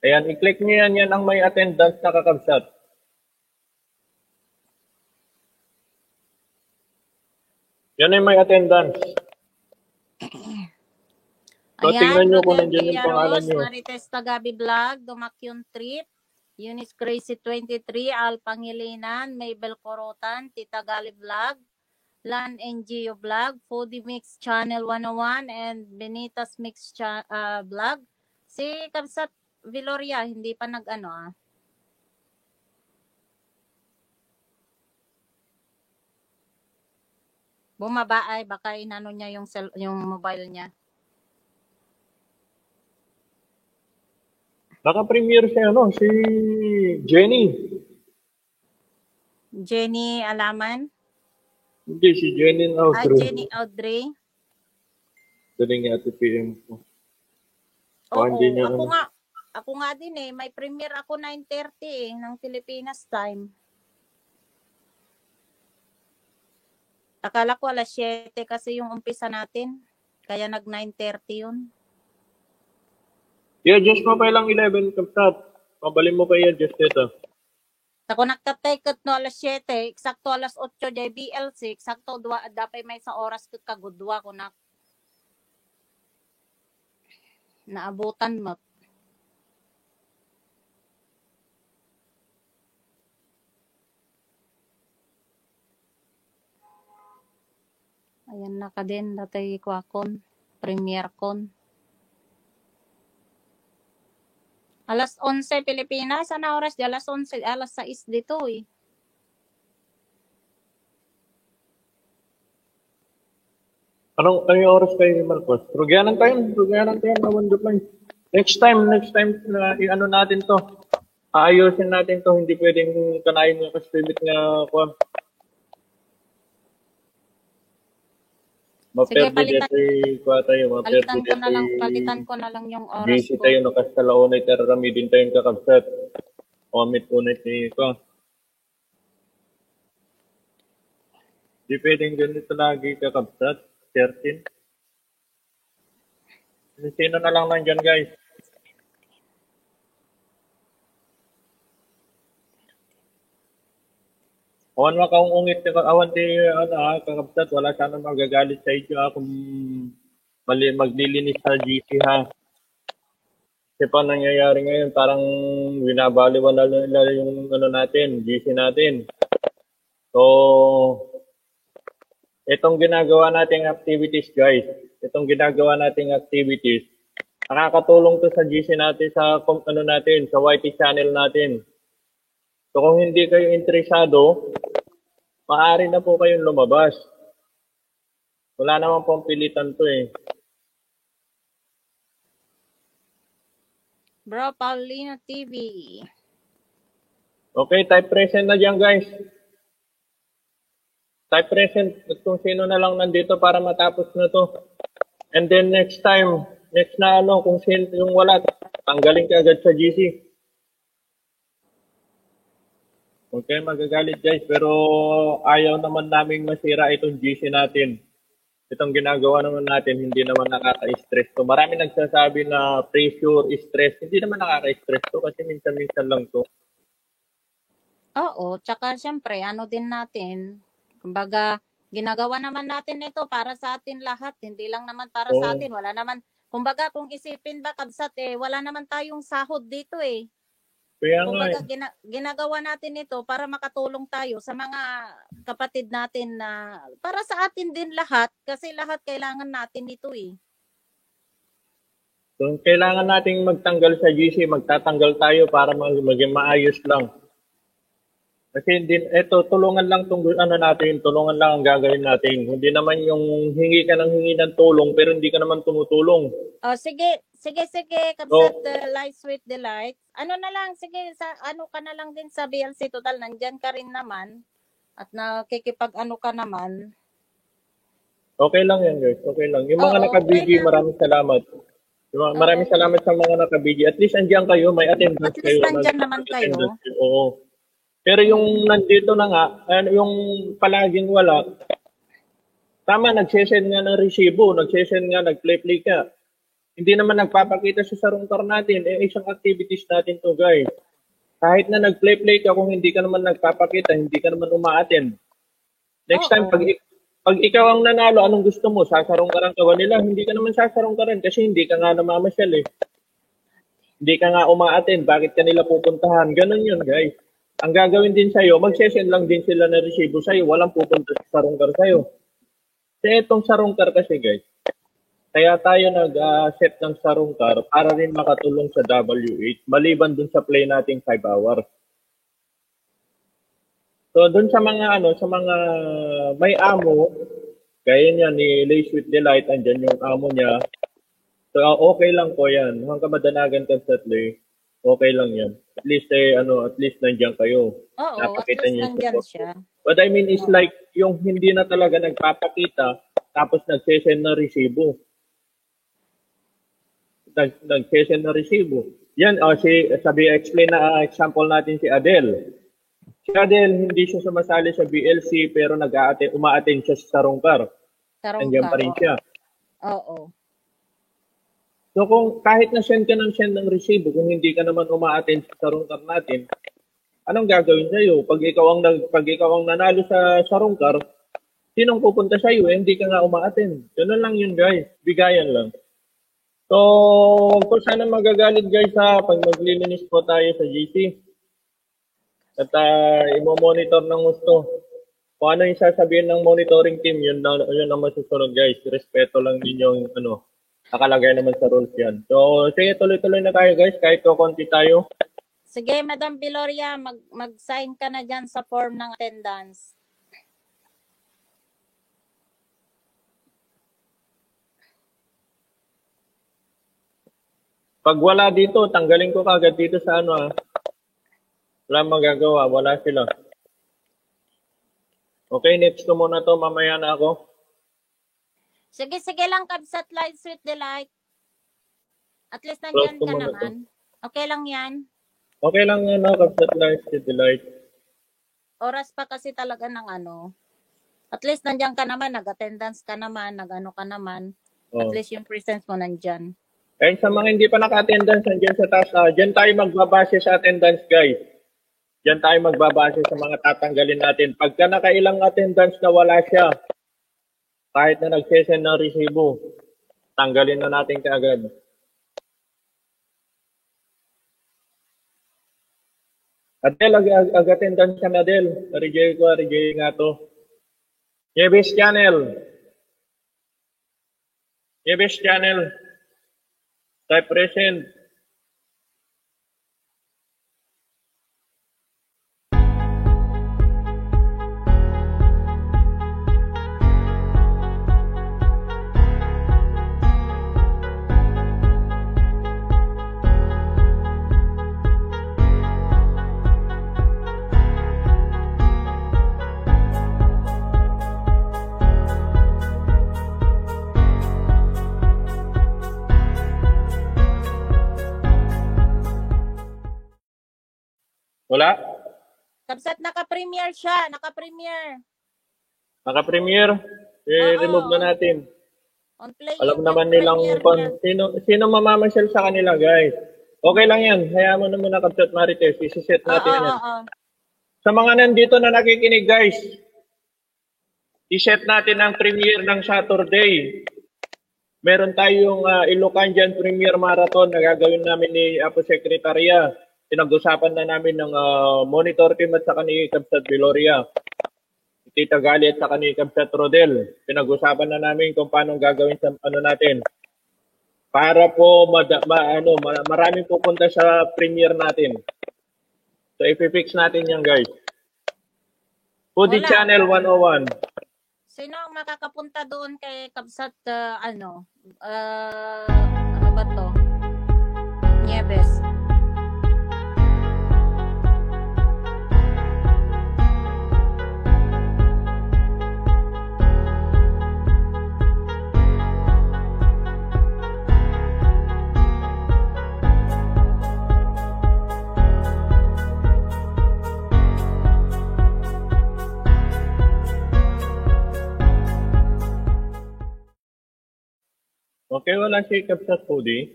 Ayan, i-click nyo yan. Yan ang may attendance na kakabsat. Yan ay may attendance. So, ayan, tingnan nyo kung Brother nandyan yung Villa pangalan Rose, nyo. Marites Tagabi Vlog, Dumakyong Trip, Eunice Crazy twenty-three, Al Pangilinan, Mabel Corotan, Tita Gali Vlog, Lan N G U Vlog, Foodie Mix Channel one oh one, and Benita's Mix cha-, ah, Vlog. Si Kabsat Viloria, hindi pa nag-ano, ah. Bumaba ay, baka inano niya yung cell-, yung mobile niya. Naka-premiere si ano, si Jenny. Jenny Alaman? Hindi, si Jenny Ah, Audrey. Jenny Audrey. Galing ni Ate P M ko. Oo, baka hindi niya ako ano. Nga, ako nga din eh, may premiere ako nine thirty eh, ng Pilipinas time. Akala ko alas siyete kasi yung umpisa natin, kaya nag nine thirty yun. I-adjust mo pa lang eleven, Kabsat. Mabalin mo pa i-adjust ito. Ako nagtatay ket no alas siyete, eksakto alas otso jay B L C, eksakto dua, adda pay maysa oras ket kagudua ko na naabutan met. Ayan na kadin, datay kuakon, premiere kon. Alas onse Pilipinas, ano oras di? Alas onse, alas sais ditoy. Anong, anong oras kayo, Marcos? Rugyanan tayo, rugyanan tayo, no, one reply. Next time, next time, na, i-ano natin to. Aayusin natin 'to, hindi pwedeng kanayon nga kas-limit nga kuwan. Sige, maperde palitan, detoy kuwan tayo, maperde palitan ko na lang, detoy palitan ko na lang yung oras ko. Busy tayo, no, kasta la unay ti aramiden tayo, kakabsat. Omit unay ti kuwan. Di pwedeng ganito lagi, kakabsat. Thirteen. Sino na lang nandyan, guys? Awan makaungungit, awan ti, ano, ah, kakabsat, wala sana magagalit sa inyo, ah, kung mali-, maglilinis sa G C, ha. Kasi pa nangyayari ngayon, parang binabaliwala nila yung, ano, natin, G C natin. So, itong ginagawa nating activities, guys, itong ginagawa nating activities, nakakatulong 'to sa G C natin, sa com-, ano natin, sa Y T channel natin. So, kung hindi kayo interesado, maaari na po kayong lumabas. Wala naman pong pilitan 'to, eh. Bro Paulino T V. Okay, type present na diyan, guys. Type present at kung sino na lang nandito para matapos na 'to. And then next time, next na ano, kung sino yung wala, tanggalin ka agad sa G C. Huwag kayong magagalit, guys, pero ayaw naman naming masira itong G C natin. Itong ginagawa naman natin, hindi naman nakaka-stress 'to. Maraming nagsasabi na pressure, stress. Hindi naman nakaka-stress 'to kasi minsan-minsan lang 'to. Oo, tsaka siyempre, ano din natin, kumbaga, ginagawa naman natin ito para sa atin lahat, hindi lang naman para sa atin. Oo. Wala naman, kumbaga, kung isipin ba, kabsat, eh, wala naman tayong sahod dito, eh. Kaya nga, kumbaga, eh, gina-, ginagawa natin ito para makatulong tayo sa mga kapatid natin na, para sa atin din lahat, kasi lahat kailangan natin ito, eh. Kung kailangan nating magtanggal sa G C, magtatanggal tayo para mag-, maging maayos lang. Kasi hindi, eto, tulungan lang tong gu-, ano natin, tulungan lang ang gagawin natin. Hindi naman yung hingi ka ng hingi ng tulong, pero hindi ka naman tumutulong. Oh, sige, sige, sige, so, Kabsat, uh, Light Sweet Delight. Ano na lang, sige, sa, ano ka na lang din sa V L C, total, nandyan ka rin naman. At nakikipag-ano ka naman. Okay lang yan, guys. Okay lang. Yung mga, oo, naka-B G, okay lang, maraming salamat. Yung mga, okay, maraming salamat sa mga naka-B G. At least, andyan kayo, may attendance kayo. At least, nandyan naman kayo. Nag-, attendance kayo. Oo. Pero yung, mm, nandito na nga, ano, yung palaging wala, tama, nagsesend nga ng resibo, nagsesend nga, nag-play-play ka. Hindi naman nagpapakita sa sarungkar natin, eh, isang activities natin 'to, guys. Kahit na nag-play-play ka, kung hindi ka naman nagpapakita, hindi ka naman uma-attend. Next time, oo, pag ik-, pag ikaw ang nanalo, anong gusto mo? Sasarungkaran ka ba nila? Hindi ka naman sasarungkaran kasi hindi ka nga namamasyal, eh. Hindi ka nga uma-attend, bakit ka nila pupuntahan? Ganun yun, guys. Ang gagawin din sa'yo, magsesend lang din sila ng resibo sa'yo, walang pupunta sa sarungkar sa'yo. Kasi itong sarungkar kasi, guys, kaya tayo nag, ah, set ng sarungkar para rin makatulong sa W H, maliban dun sa play nating five hours. So, dun sa mga, ano, sa mga may amo, gaya niya ni Lay Sweet Delight, andyan yung amo niya. So, ah, okay lang po yan. Hanggang madanagan ka sa play, okay lang yan. At least, eh, ano, at least nandiyan kayo. Oo, at least nandiyan siya. Napakita niyo yung support. What I mean is, oo, like, yung hindi na talaga nagpapakita, tapos nagsesend na resibo. Nag-, nagsesend na resibo. Yan, oh, si, sabi, explain na, ah, example natin si Adel. Si Adel, hindi siya sumasali sa V L C, pero nag-a-attend, uma-attend siya sa sarungkar. Sarungkar, oo. Nandiyan pa rin siya. Oo. So, kung kahit na send ka ng send ng resibo, kung hindi ka naman uma-attend sa sarungkar natin, anong gagawin sa'yo? Pag ikaw ang nag-, pag ikaw ang nanalo sa sarungkar, sinong pupunta sa'yo? Eh, hindi ka nga uma-attend. Ganun lang yun, guys. Bigayan lang. So, huwag po sana magagalit, guys, ha, pag maglilinis po tayo sa G C. At, ah, imo-monitor ng gusto. Kung ano yung sasabihin ng monitoring team, yun na, yun ang masusunod, guys. Respeto lang din yung, ano, nakalagay naman sa rules yan. So, sige, tuloy-tuloy na tayo, guys, kahit ko konti tayo. Sige, Madam Viloria, mag-, mag-sign ka na dyan sa form ng attendance. Pag wala dito, tanggalin ko kagad dito sa ano, ah. Wala magagawa, wala sila. Okay, next ko muna 'to, mamaya na ako. Sige, sige lang, Kabsat Light, Sweet Delight. At least Close nandiyan ko ka muna 'to. naman. Okay lang 'yan. Okay lang 'yan, no, Kabsat Light, Sweet Delight. Oras pa kasi talaga ng ano. At least nandiyan ka naman, nag-attendance ka naman, nag-ano ka naman. At Oh. least yung presence mo nandiyan. And sa mga hindi pa naka-attendance, nandiyan sa taas, ah, diyan tayo magbabase sa attendance, guys. Diyan tayo magbabase sa mga tatanggalin natin. Pagka nakailang attendance na wala siya, kahit na nagse-send ng resibo, tanggalin na natin kaagad. Adel, ag-, ag-, ag-attendance ka na, Adel. Reject ko, reject nga to. Nieves Channel. Nieves Channel. Type present. Wala? Kabsat, naka-premiere siya, naka-premiere. Naka-premiere? I-remove Oo. na natin. On play Alam yung naman nilang premiere kung niya. sino, sino mamamasyal sa kanila, guys. Okay lang yan. Hayaan mo na muna, Kabsat Marites. Isi-set Oo, natin yan. oo. Sa mga nandito na nakikinig, guys, i-set natin ang premiere ng Saturday. Meron tayong, ah, Ilocanian Premiere Marathon na gagawin namin ni Apo Sekretarya. Pinag-usapan na namin ng, ah, monitor team at saka ni Kabsat Gloria. Tita Gali at saka ni Kabsat Rodel. Pinag-usapan na namin kung paano gagawin sa ano natin. Para po mada-, ma-, ano, ma-, maraming pupunta sa premiere natin. So, ipi-fix natin yan, guys. Foodie Wala. Channel one oh one. Sino ang makakapunta doon kay Kabsat, ah, ano, ah, ano ba to? Nieves. Okay, wala si Kabsat Pudi.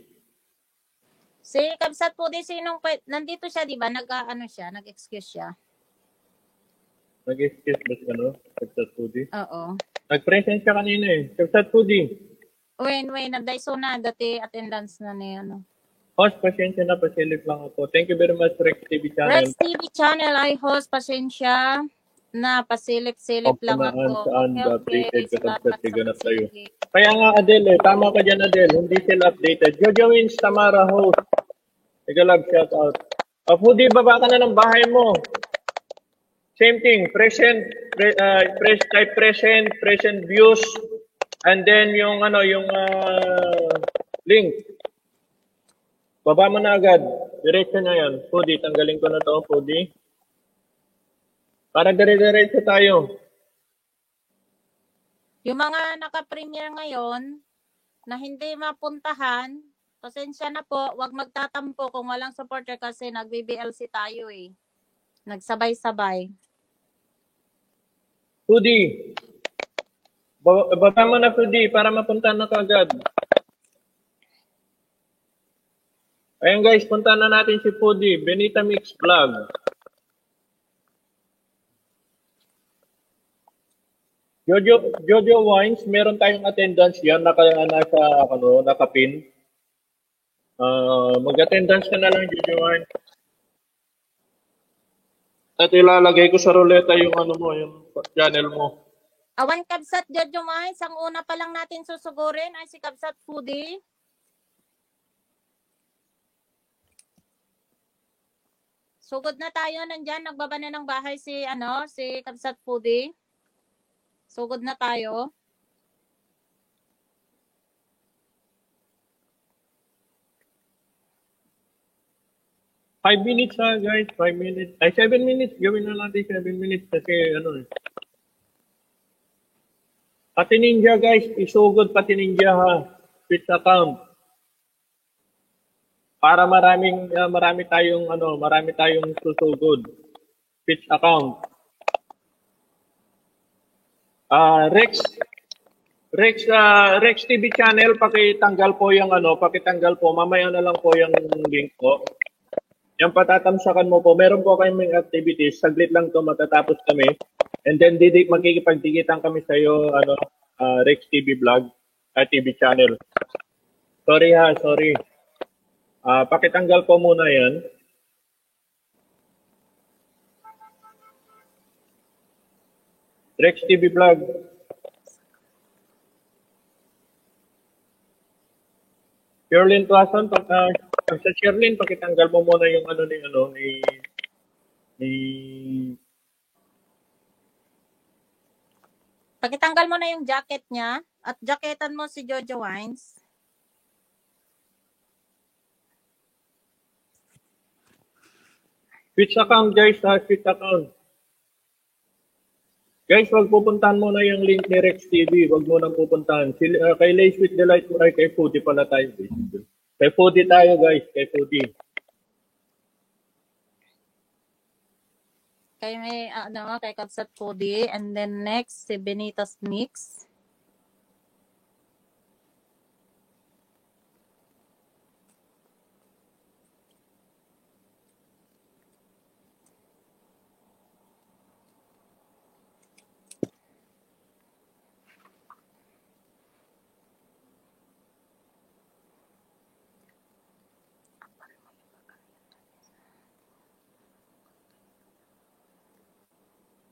Si Kabsat Pudi, sinong pwe-, nandito siya, di ba? Nag-, ah, ano siya, nag-excuse siya. Nag-excuse ba siya, no? Kabsat Pudi? Oo. Nag-present siya kanina eh. Kabsat Pudi. Wen, wen, nagdaiso na, dati attendance na ni, ano. Host, pasensya na, pasilip lang ako. Thank you very much, Rex T V Channel. Rex T V Channel, ay host, pasensya na, pasilip-silip lang Opo na, ako. Saan ba Okay, okay, updated ka, salamat sa tiganap tayo? Pasilip. Kaya nga, Adel, eh, tama ka dyan, Adel. Hindi sila updated. Jojo Wins, Tamara, host. Mega love, shout out. Ah, Pudi, baba ka na ng bahay mo. Same thing, present, pre-, ah, pres-, type present, present views, and then yung ano, yung, ah, link. Baba mo na agad. Diretso na yan. Pudi, tanggalin ko na to, Pudi. Para dire-diretso tayo. Yung mga naka-premiere ngayon na hindi mapuntahan, pasensya na po, wag magtatampo kung walang supporter kasi nag-B B L C tayo eh. Nagsabay-sabay. Pudi. Ba-, baba mo na, Pudi, para mapunta na kaagad. Ayan guys, punta na natin si Pudi, Benita Mix Vlog. Jojo, Jojo Wines, meron tayong attendance yan, naka, nasa, ano, nakapin. Ah, mag-attendance ka na lang, Jojo Wines. At ilalagay ko sa ruleta yung ano mo, yung channel mo. Awan Kabsat Jojo Wines, ang una pa lang natin susugurin ay si Kabsat Pudi. Sugod na tayo, nandyan, nagbaba na ng bahay si, ano, si Kabsat Pudi. Sugod na tayo. Five minutes ha, guys. Five minutes. Ay, seven minutes. Gawin na natin seven minutes kasi ano eh. Pati ninja, guys. Isugod pati ninja ha. Twitch account. Para maraming, ah, marami tayong, ano, marami tayong susugod. Twitch account. Ah, Rex, Rex, ah, Rex T V channel, pakitanggal po yung ano, pakitanggal po. Mamaya na lang po yung link po. Yung patatamsakan mo po, meron po kayong activities, saglit lang to, matatapos kami. And then, didi, magkikipagdikitan kami sa iyo, ano, ah, Rex T V vlog, ah, T V channel. Sorry ha, sorry. Ah, pakitanggal po muna yan. Rex T V vlog. Sherlyn Tuason, pag, ah, sa Sherlyn, pakitanggal mo muna yung ano ni, ano, ni, ni Pakitanggal mo na yung jacket niya at jacketan mo si Jojo Wines. Twitch account, guys, ha? Twitch account. Guys, wag pupuntahan muna yung link ni Rex T V. Wag mo nang pupuntahan. Si, ah, kay Lace with Delight, ay, kay Foodie pala tayo. Kay Foodie tayo, guys. Kay Foodie. Kay may, ano, kay Kabsat Foodie. And then next, si Benita's Mix.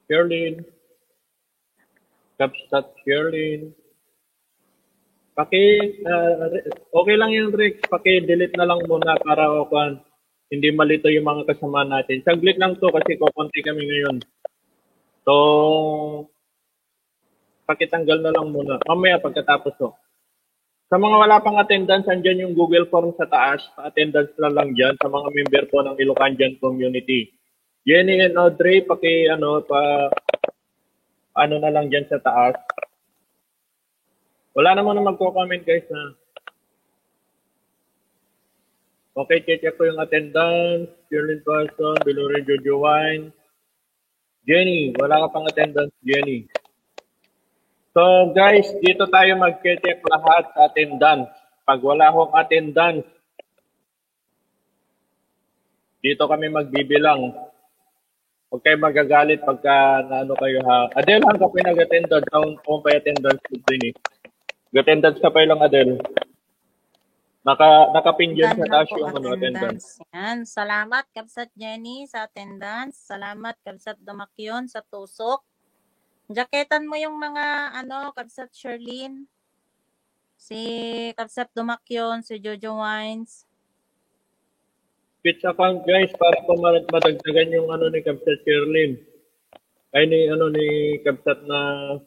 Sherlyn. Kabsat Sherlyn. Paki, ah, re-, okay lang yung Rex. Paki-delete na lang muna para, o, kwan, hindi malito yung mga kasama natin. Saglit lang to kasi kokonti kami ngayon. So, pakitanggal na lang muna. Mamaya pagkatapos, oh. Sa mga wala pang attendance, andyan yung Google Form sa taas. Pa-attendance na lang dyan. Sa mga member po ng Ilocandian community. Jenny and Audrey, paki, ano, pa, ano na lang dyan sa taas. Wala naman na magko-comment, guys, ha. Okay, check ko yung attendance. Sherlyn Tuason, Bilorin Jojo Wine. Jenny, wala ka pang attendance, Jenny. So, guys, dito tayo mag-check lahat sa attendance. Pag wala akong attendance, dito kami magbibilang. Huwag kayo magagalit pagka naano kayo, ha. Adel, hanggang pa yung nag-attendance, kung, kung pa attendance ko din eh. Nag-attendance ka pa lang, Adel. Naka, nakapin dyan sa taas yung ano, attendance. Yan. Salamat, Kabsat Jenny, sa attendance. Salamat, Kabsat Dumakyon, sa tusok. Jacketan mo yung mga, ano, Kabsat Sherlyn. Si Kabsat Dumakyon, si Jojo Wines. Twitch account, guys, para po ma-, madagdagan yung ano ni Kabsat Sherlyn. Ay, ni, ano, ni Kabsat na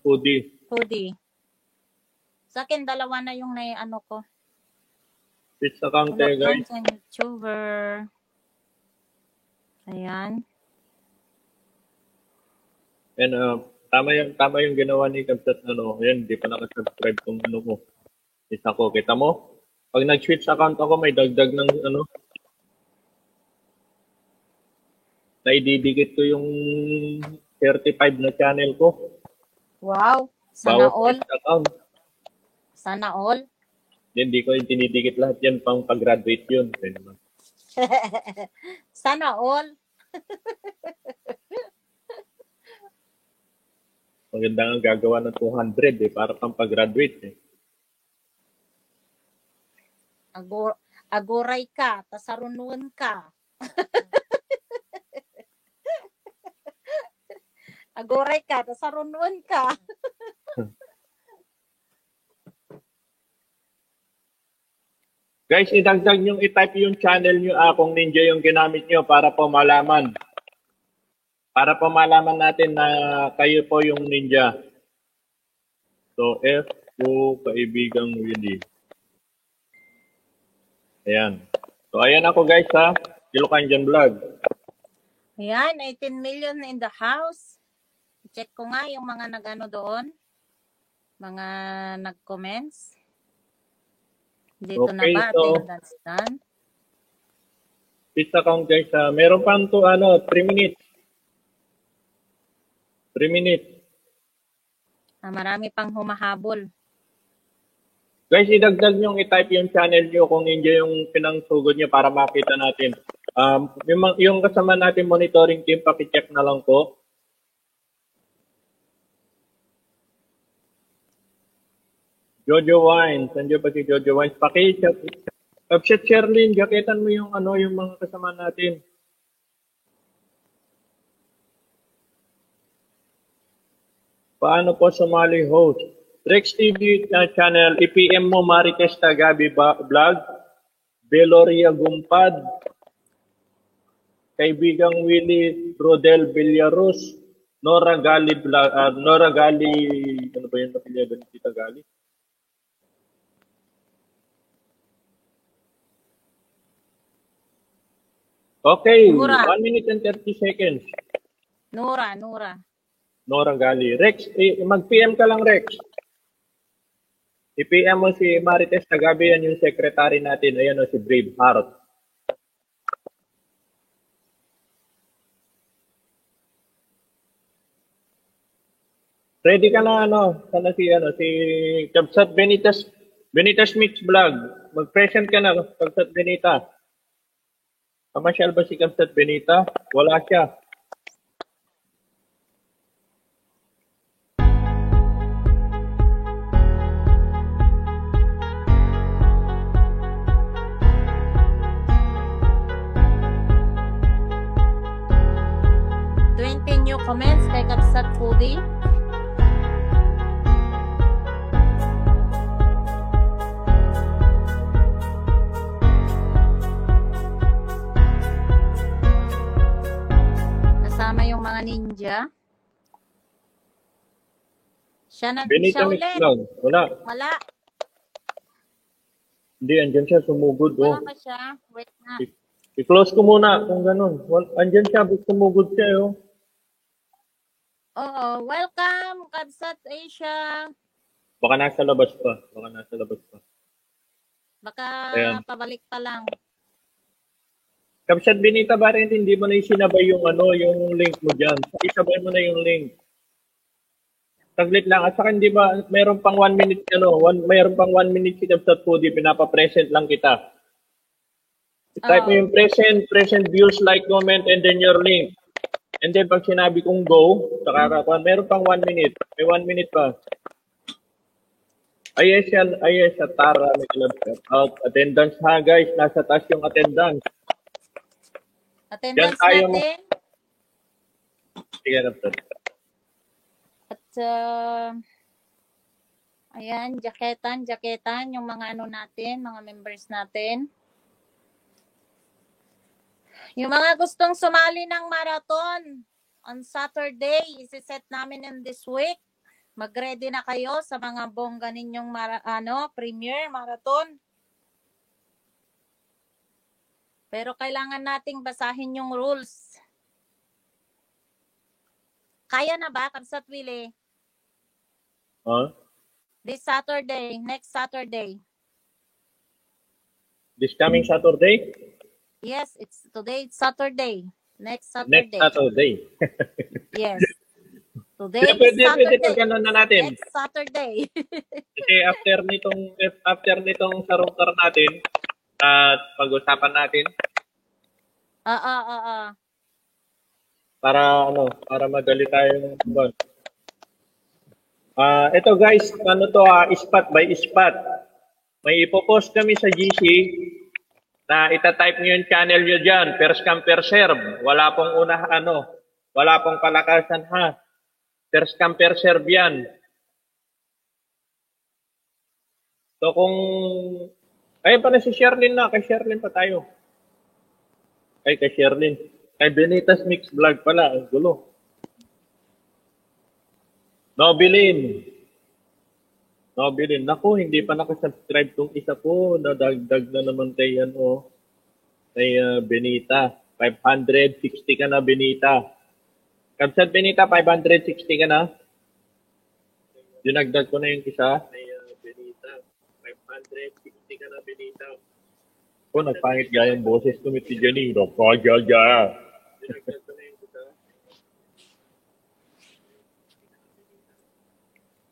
Foodie. Foodie. Sa akin, dalawa na yung nai-ano ko. Twitch account kayo, guys. Sa YouTuber. Ayan. And, uh, tama yung, tama yung ginawa ni Kabsat, ano, ayan, hindi pa nakasubscribe tong ano ko. Isa ko, kita mo? Pag nag-switch account ako, may dagdag ng, ano, naididikit ko yung thirty-five na channel ko. Wow. Sana all. Bawat account. Sana all. Hindi ko yung dinidikit lahat yan, pang pag-graduate yun. Sana all. Maganda nga gagawa ng two hundred eh, para pang pag-graduate eh. Ago-, agoray ka, ta sarunuen ka. Agoray ka, ta sarunuen ka. Guys, idagdag nyo, i-type yung channel nyo, ah, kung ninja yung ginamit nyo para po malaman. Para po malaman natin na kayo po yung ninja. So, F O, Kaibigang Willie. Ayan. So, ayan ako, guys, ha. Ilocandian Vlog. Ayan, eighteen million in the house. Check ko nga yung mga nag-ano doon. Mga nag-comments. Dito na Okay, ba? So, Attendance done. Pizza count, guys. Ah, meron pa to, ano, three minutes. Three minutes. Ah, marami pang humahabol. Guys, idagdag nyo, i-type yung channel nyo kung ninyo yung pinangsugod nyo para makita natin. Um, yung, mga- yung kasama natin monitoring team, pakicheck na lang po. Jojo Wines, nandiyan pa si Jojo Wines. Pakicheck. Upset Sherlyn, jaketan mo yung ano, yung mga kasama natin. Paano po sumali host? Rex T V na channel, i-P M mo Marites Tagabi ba, vlog, Veloria Gumpad, kaibigang Willie Rodel Villarus, Nora Gali vlog, ah, Nora Gali, ano ba yung apelyido ni Tita Gali? Okay, Nora. One minute and thirty seconds. Nora, Nora. Nora Gali. Rex, eh, mag-P M ka lang, Rex. I-P M mo si Marites Tagabi, yan yung secretary natin. Ayan o, si Braveheart. Ready ka na, ano, sana si, ano, si Kabsat Benitas, Benitas Mix Vlog. Mag-present ka na, Kabsat Benita. Mamasyal ba si Kabsat Benita? Wala siya. Twenty new comments kay Kabsat Foodie. Kasama yung mga ninja. Siya na, Benita siya Mix ulit. Vlog. Wala. Wala. Hindi, andyan siya, sumugod. Oh. Wala ba siya? Wait nga. I- I-close ko muna kung ganun. Wal- Andyan siya, sumugod siya. Oh. Oo. Welcome, Kabsat Asia. Baka nasa labas pa. Baka nasa labas pa. Baka Ayan. Pabalik pa lang. Kabsat Benita, bakit hindi mo na isinabay yung ano, yung link mo dyan? Isabay mo na yung link. Saglit lang. At saka hindi ba, meron pang one minute, ano, one, meron pang one minute si Kabsat Foodie, pinapa-present lang kita. Type mo Oo. yung present, present views, like, comment, and then your link. And then pag sinabi kong go, saka ka, meron pang one minute. May one minute pa. Ay, yes, yan. Ay, yes, at Tara, may club shout out. Attendance ha, guys. Nasa taas yung attendance. Attendance Diyan tayo. Natin. Sige, Captain. At, uh, ayan, jaketan, jaketan yung mga ano natin, mga members natin. Yung mga gustong sumali ng marathon on Saturday, isi-set namin in this week. Mag-ready na kayo sa mga bongga ninyong mara- ano, premiere marathon. Pero kailangan nating basahin yung rules. Kaya na ba, Kabsat Willie? Huh? This Saturday, next Saturday. This coming Saturday? Yes, it's today, it's Saturday. Next Saturday. Next Saturday. Yes. Today Pwede, is pwede, pwede Saturday. pag ano na natin. Next Saturday. Kasi after nitong after nitong sa router natin, at pag-usapan natin Oo, oo. para ano, para madali tayong bon. Ah, ito guys, ano to ah, spot by spot. May ipopost kami sa G C na ita-type niyo yung channel niyo diyan, first come first serve. Wala pong una ano, wala pong palakasan ha. First come first serve yan. So kung, ayun pala si Sherlyn na, kay Sherlyn pa tayo. Ay, kay Sherlyn. Kay Benita's Mix Vlog pala, ang gulo. Nobilin. Nobilin. Naku, hindi pa nakasubscribe tong isa ko. Nadagdag na naman kay ano. Kay, ah, Benita, five hundred sixty ka na, Benita. Kabsat Benita, five hundred sixty ka na. Dinagdag ko na yung isa. Kay, ah, Benita, five hundred sixty ka na, Benita. Oh, nagpangit gayam boses ko, Mister Janine. Nagpagaya.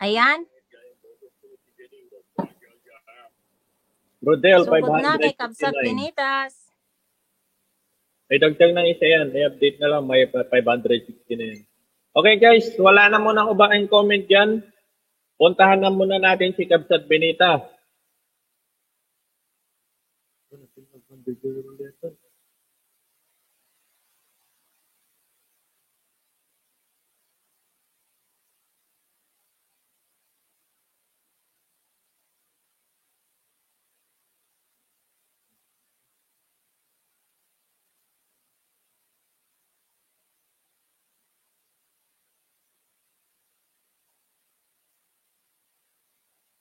Ayan. Rodel, Sugod na kay Kabsat five hundred sixty-nine. Benitas. Ay, dagdag ng isa yan. I-update na lang. May pa-, five hundred sixty na yan. Okay, guys. Wala na muna akong babaeng comment dyan. Puntahan na muna natin si Kabsat Benita.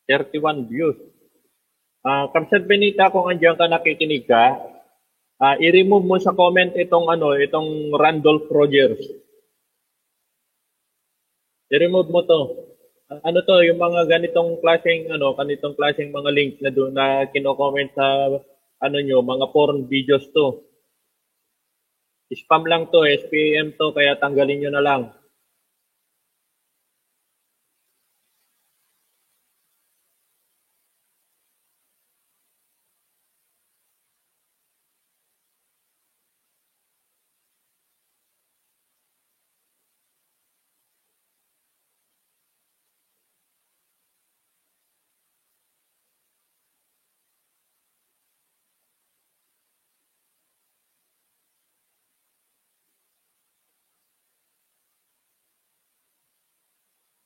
Thirty-one views. Ah, Kabsat Benita, kung andiyan ka, nakikinig ka, ah, i-remove mo sa comment itong, ano, itong Randolph Rogers. I-remove mo to. Ah, ano to, yung mga ganitong klaseng, ano, ganitong klaseng mga link na doon na kino-comment sa, ano nyo, mga porn videos to. Spam lang to, S P A M to, kaya tanggalin nyo na lang.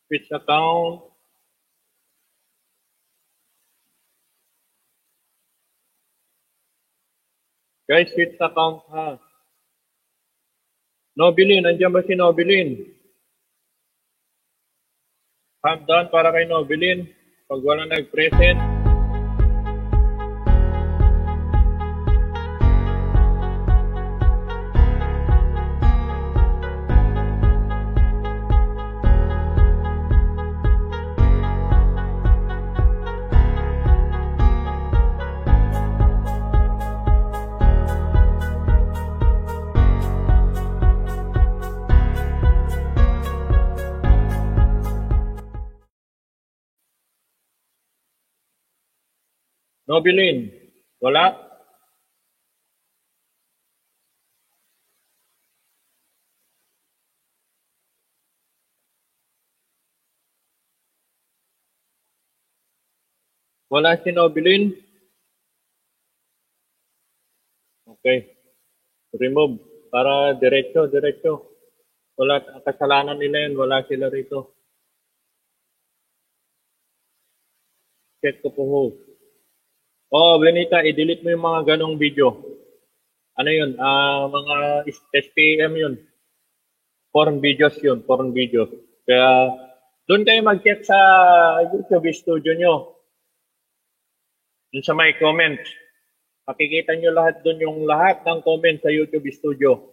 Which account? Guys, which account ha? Nobilin, andiyan ba si Nobilin? Countdown para kay Nobilin. Pag wala nag-present. Nobilin, wala? Wala si Nobilin? Okay. Remove. Para diretso, diretso. Wala kasalanan nila yun. Wala sila rito. Check ko po ho. Oh, Benita, i-delete mo yung mga ganong video. Ano yun? Ah, mga is-, S P M yun. Porn videos yun, porn videos. Kaya doon kayo mag-check sa YouTube studio nyo. Dun sa may comments. Makikita nyo lahat dun yung lahat ng comments sa YouTube Studio.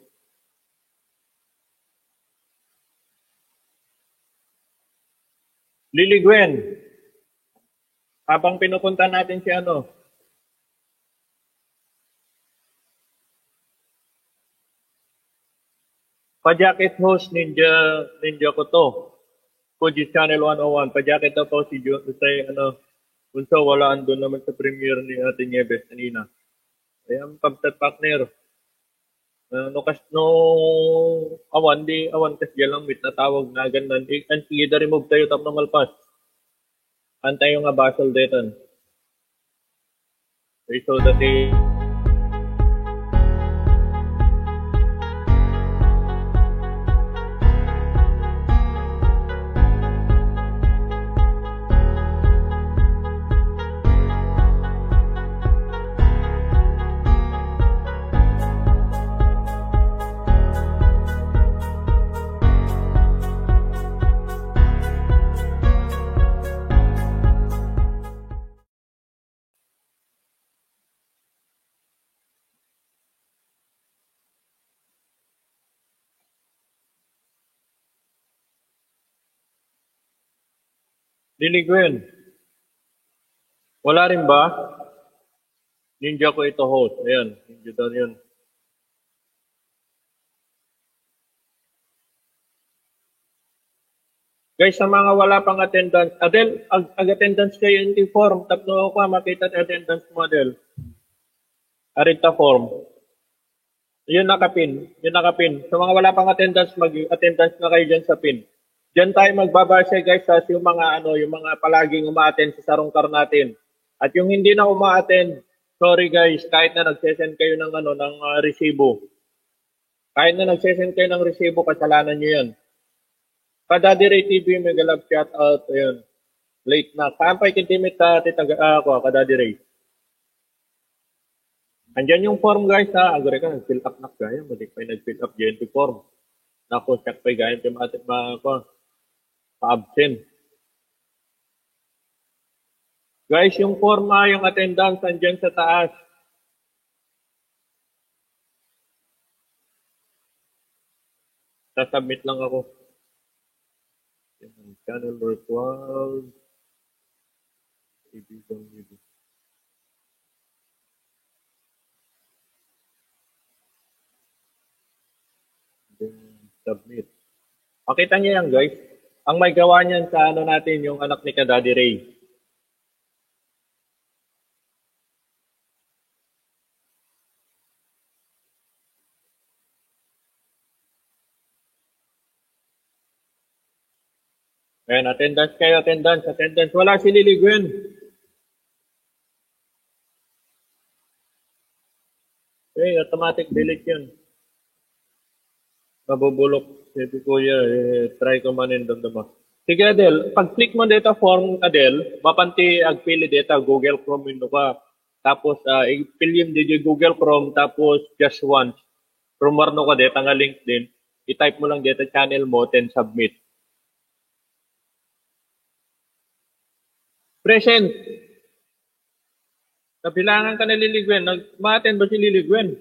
Lily Gwen, habang pinupunta natin si ano, Pajakit host, ninja, ninja ko to. Fuji Channel one oh one. Pajakit daw po si Jo-, si, ano, Bunso, wala, andun naman sa premiere ni Ate Nieves kanina. Ayan, pagtat partner. Ah, no, kas-, no, awan, di, awan, kas diyan lang, wait, natawag na ganun. I-, an, sige, da remove tayo, tapno malpas. Antayo nga basol detan. Okay, so that is Lily Gwen. Wala rin ba? Ninja ko ito, host. Ayan, ninja daw yun. Guys, sa mga wala pang attendance, Adel, ag-, ag-attendance kayo in the form. Tapno ako, ah, makita ti attendance mo, Adel. Arita form. Yun nakapin. Yun nakapin. Sa mga wala pang attendance, mag-attendance na kayo dyan sa pin. Diyan tayo magbabase, guys, sa yung mga, ano, yung mga palaging umaattend sa sarungkar natin. At yung hindi na umaattend, sorry, guys, kahit na nagsesend kayo ng, ano, ng, ah, resibo. Kahit na nagsesend kayo ng resibo, kasalanan nyo yan. Ka Daddy Ray T V, mega love shout out. Ayun. Late na. Kampay kintimit ta ti taga, ah, ako, Ka Daddy Ray. Andyan yung form, guys, ha. Agre ka, nag-fill up na kaya. Mali pa yung nag-fill up dyan yung form. Naku, check pa yung gayam, ma-, ma-, ako, pa-absent. Guys, yung form, ah, yung attendance, andyan sa taas. Sasubmit lang ako. Yan, channel required. Ibigay, ibigay. Then, submit. Makita niyo yan, guys. Ang may gawa niyan sa ano natin, yung anak ni Ka Daddy Ray. Ayan, attendance kayo, attendance, attendance. Wala si Lily Gwen. Okay, automatic delete yun. Mabubulok. Sabi, Kuya, eh, try ko man yung damdama. Sige, Adel, pag-click mo dito form, Adel, mapanti agpili dito, Google Chrome window ka. Tapos, ah, i-fill mo dito Google Chrome, tapos just once. From warno ka dito nga LinkedIn, i-type mo lang dito channel mo, then submit. Present. Kabilangan ka na Lily Gwen. Nag-, ma-attend ba si Lily Gwen?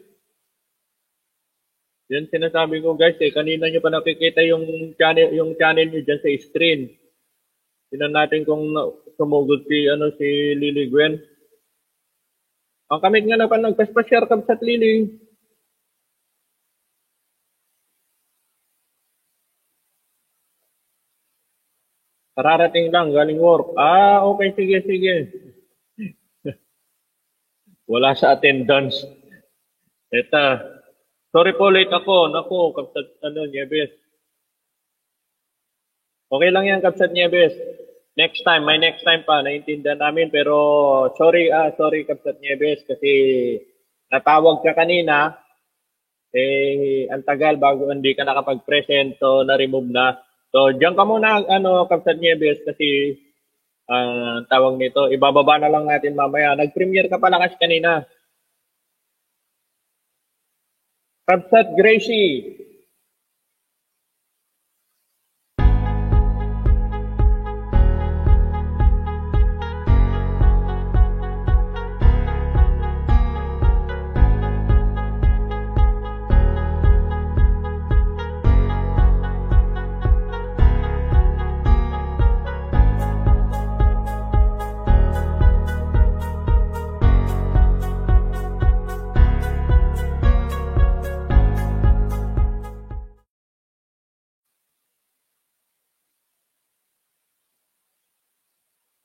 Yan sinasabi ko, guys, eh. Kanina nyo pa nakikita yung channel, yung channel nyo dyan sa screen. Tingnan natin kung na-, sumugod si, ano, si Lily Gwen. Ang kamit nga na pa nagpaspasyar, kabsat Lily. Kararating lang, galing work. Ah, okay, sige, sige. Wala sa attendance. Eta, sorry po, late ako. Naku, kabsat, ano, Nieves. Okay lang yan, kabsat Nieves. Next time, may next time pa, naiintindihan namin. Pero, sorry, ah, sorry, kabsat Nieves, kasi natawag ka kanina, eh, ang tagal bago hindi ka nakapag-present, so na-remove na. So, diyan ka muna, ano, kabsat Nieves, kasi, ah, ang tawag nito, ibababa na lang natin mamaya. Nag-premiere ka pala kasi kanina. Kabsat Gracie.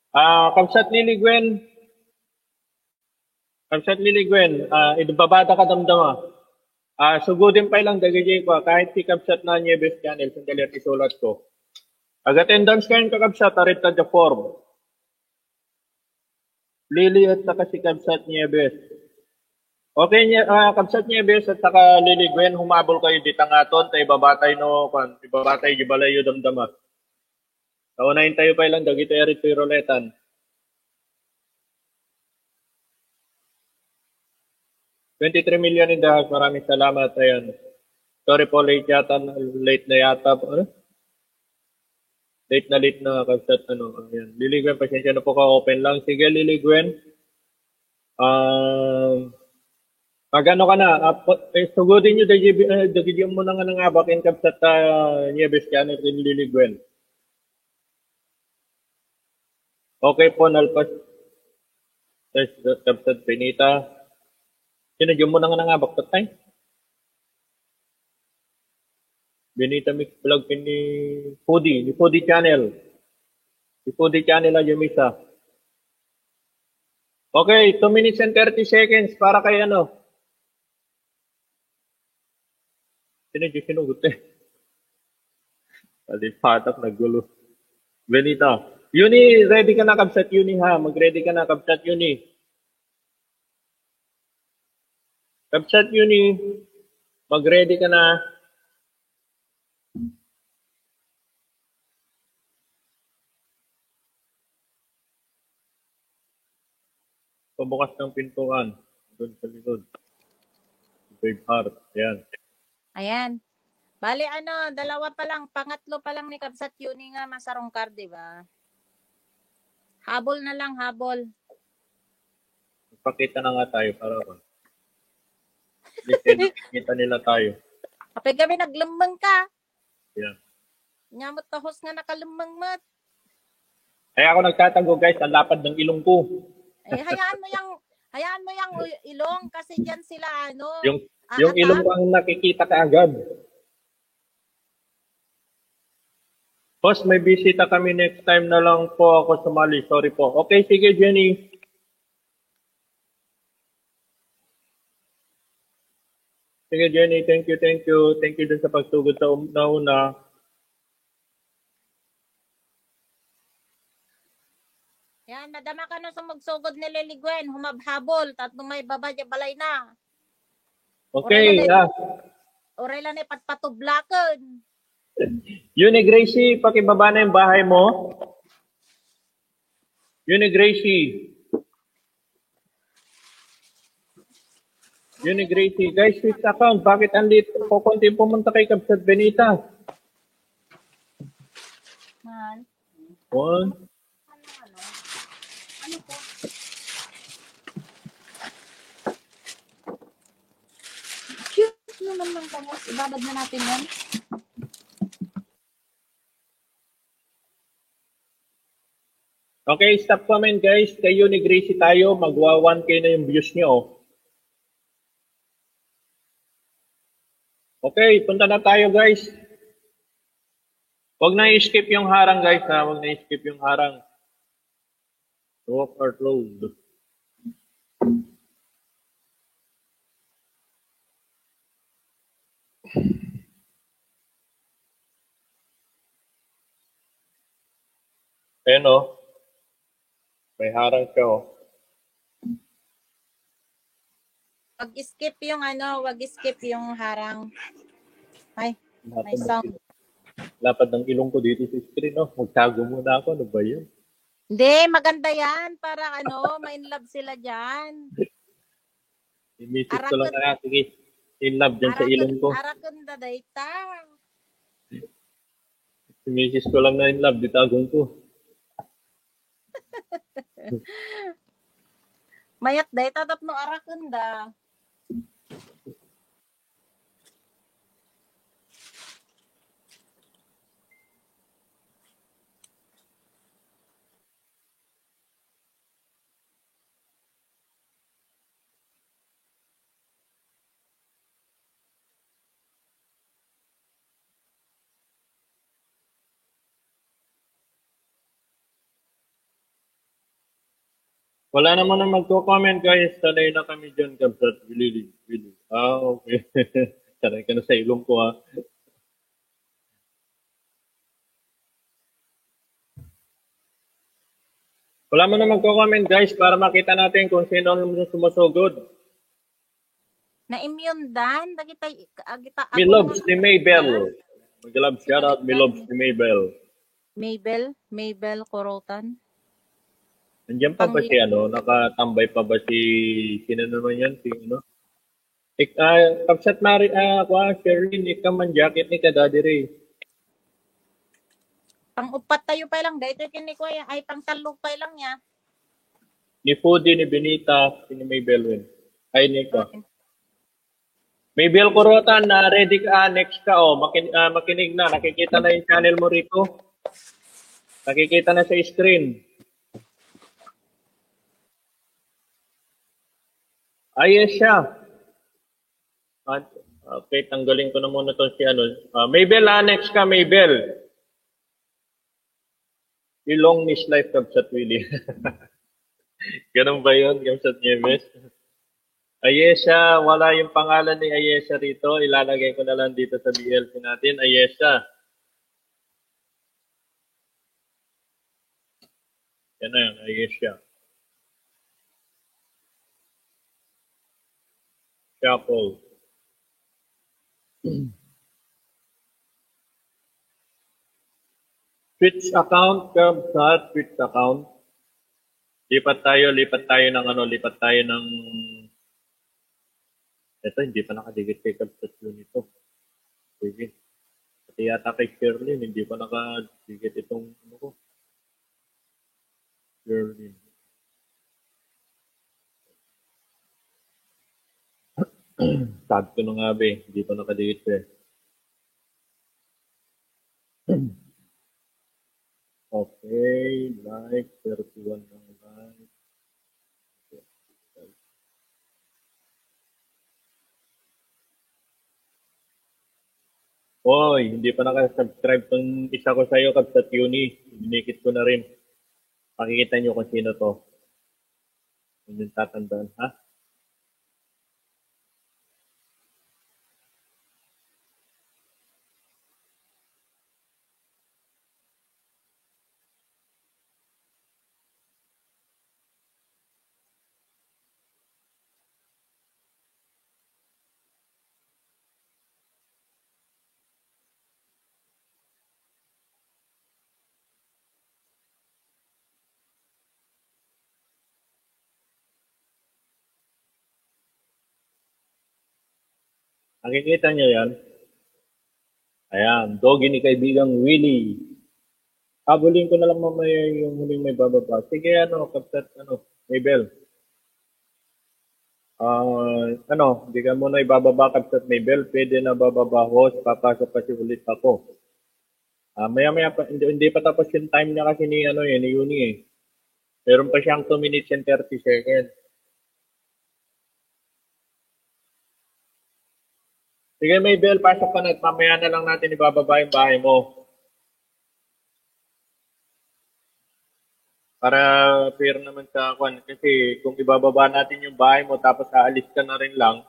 Ah, kabsat Lily Gwen. Kabsat Lily Gwen, ah, ibabada ka damdama. Ah, sugudin pa lang dagiti ko, kahit si kabsat na Nieves Channel, sandali at isulat ko. Ag-attendance kayo, kakabsat, arit na the form. Lily at saka si Kabsat Nieves. Okay, Nye-, ah, Kabsat Nieves at saka Lily Gwen, humabol kayo di tangaton, tayo ibabatay no, kwan, ibabatay di balayo damdama. Kaunahin tayo pa ilang dagito eri ti ruletan. Twenty-three million in the house, maraming salamat. Ayan. Sorry po, late yata, late na yata po. Ano? Late na, late na, kabsat, ano, ayan. Lily Gwen, pasensya na po ka, open lang. Sige, Lily Gwen. Um, pag ano ka na, ah, po-, eh, sugudin nyo, dagi, eh, dagi mo na nga nangabak in kabsat, ah, Nieves, kaya na rin Lily Gwen. Okay po, nalpas. Yes, Kabsat Benita. Sino dyan mo nang nangabak patay? Benita Mix Vlog ni Foodie, ni Foodie Channel. Ni Foodie Channel aja misa. Okay, two minutes and thirty seconds para kay ano. Sino dyan sinugot eh? Alipatak na gulo. Benita. Yuni, ready ka na, Kabsat Yuni, ha? Mag-ready ka na, Kabsat Yuni. Kabsat Yuni, mag-ready ka na. Pabukas ng pintuan. Doon sa likod. Brave heart. Yan. Ayan. Bali, ano, dalawa pa lang, pangatlo pa lang ni Kabsat Yuni nga masarungkar, di ba? Habol na lang, habol. Magpakita na nga tayo para ba? Kita nila tayo. Apay kami naglemmeng ka. Yeah. Nyamot tahos nga nakalemmeng met. Ay, ako nagtatago, guys, ang lapad ng ilong ko. Ay, hayaan mo yung, hayaan mo yung u-, ilong kasi diyan sila, ano, yung, yung ilong ko ang nakikita ka agad. Boss, may bisita kami, next time na lang po ako sumali. Sorry po. Okay, sige, Jenny. Sige, Jenny, thank you, thank you. Thank you dun sa pagsugod sa um-, nauna. Yan, madama ka na sumugsugod ni Lily Gwen, humabhabol, tapno may baba dya balay na. Okay, yeah. Uray la na ipatpatublaken. Yun eh, Gracie, pakibaba na yung bahay mo. Yun eh, Gracie. Yun eh, Gracie. Guys, switch account. Bakit andito? Kukunti pumunta kay Kabsat Benita. Man. One. Cute naman ng bangus. Ibabad na natin yan. Okay, stop comment, guys. Kayo ni Gracie tayo. Magwa one K na yung views nyo. Okay, punta na tayo, guys. Huwag na i-skip yung harang, guys, ha? Huwag na i-skip yung harang. Walk or road. Ayan, oh. May harang siya, oh. Wag skip yung ano, wag skip yung harang. Ay, may sound. Lapad ng ilong ko dito sa screen, oh. Magtago muna ako. Ano ba yun? Hindi, maganda yan. Para ano, ma-in love sila dyan. Yung misis ko lang na, sige. In love dyan sa ilong ko. Arakon da dayta. Yung misis ko lang na in love, di tagong ko. Mayat dayta tapno arakon da. Wala naman ang magko-comment, guys. Sanay na kami dyan, Kabsat Willy. Willy. Ah, okay. Sanay ka na sa ilong ko, ha. Wala mo na magko-comment, guys, para makita natin kung sino ang sumusugod. Na-immune dan, dagita, agita, Milobs ni Mabel. Mag-love shoutout, Milobs ni Mabel. Mabel, Mabel Korotan. Nandiyan pa ba si ano, nakatambay pa ba si, sino naman yan? Si ano? Ik-, ah, Kabsat Mari, ah, kuwan, Sherlyn, ikaw man jacket ni ka Daddy Ray. Pang-upat tayo pa lang, dahil ito kinikuha, ay, pang-tallo pa lang niya. Ni Foodie, ni Benita, ni May Belwin. Ay, ni ko. Okay. Mabel Korotan, na ready ka, ah, next ka, oh. Makin-, ah, makinig na, nakikita na yung channel mo rito. Nakikita na sa screen. Ayesha. At, okay, tanggalin ko na muna to si ano. Ah, Mabel, ah, next ka, Mabel. Ilong Nice Life, Kabsat Willie. Ganun ba yun, Kabsat Nieves? Ayesha, wala yung pangalan ni Ayesha rito. Ilalagay ko na lang dito sa B L C natin. Ayesha. Yan na yan, Ayesha. Shuffle. Twitch account, Kabsat, Twitch account. Lipat tayo, lipat tayo ng ano, lipat tayo ng, eto, hindi pa nakadikit kay Kabsat Yun ito. Sige. Pati yata kay Sherlyn, hindi pa nakadikit itong, ano ko. Sherlyn. Tag ko na nga, be. Hindi pa nakadikit, eh. Okay, like, thirty-one ang like. Oy, hindi pa nakasubscribe tong isa ko sa'yo, Kabsat Yuni. Dinikit ko na rin. Makikita nyo kung sino to. Hindi tatandaan, ha? Nakikita niyo yan? Ayan, doggy ni Kaibigang Willie. Habulin ko na lang mamaya yung huling may bababa. Sige, ano, Kabsat, ano, Mabel. Ah, ano, hindi ka muna ibababa, Kabsat Mabel. Pwede na bababa, host, papasok kasi ulit ako. Ah, maya-maya pa, hindi, hindi pa tapos yung time niya kasi ni, ano, eh, ni Yuni, eh. Meron pa siyang two minutes and thirty seconds. Sige, Mabel, pasok ka na at mamaya na lang natin ibababa yung bahay mo. Para fair naman sa kwan. Kasi kung ibababa natin yung bahay mo tapos aalis ka na rin lang,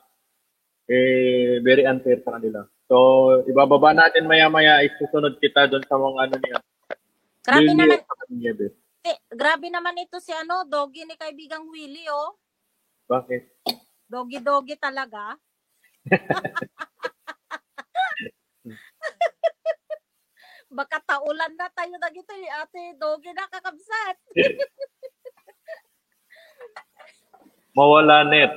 eh, very unfair sa kanila. So, ibababa natin maya-maya, isusunod kita doon sa mga ano niya. Grabe Liliit naman. Sa kanya, Bes. Te, grabe naman ito si ano, doggy ni Kaibigang Willie, oh. Bakit? Doggy-doggy talaga. Baka taulan na tayo na gito, eh, ate, doggy na, kakabsat. Mawala net.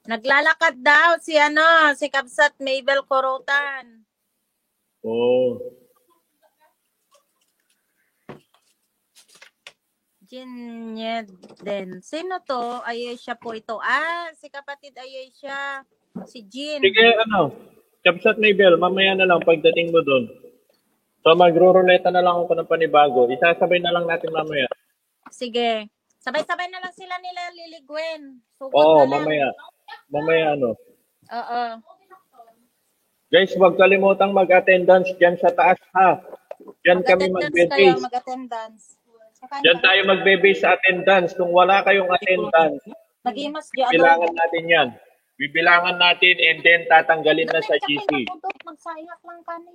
Naglalakad daw si ano, si Kabsat Mabel Corotan. Oh. Jean Yeden. Sino to? Ayesha po ito. Ah, si kapatid Ayesha. Si Jean. Sige, ano, Kabsat Mabel, mamaya na lang pagdating mo doon. So, magruruleta na lang ako ng panibago. Isasabay na lang natin mamaya. Sige. Sabay-sabay na lang sila nila Lily Gwen. Sugot Oo, na lang. Mamaya. Mamaya, ano. Oo. Guys, huwag kalimutang mag-attendance dyan sa taas, ha? Dyan kami Mag-attendance kayo, magbe-base. Mag-attendance. Dyan tayo magbe-base sa attendance. Kung wala kayong attendance, Nagimas di ano. Bibilangan natin yan. Bibilangan natin and then tatanggalin na sa G C. Magsayang lang kami.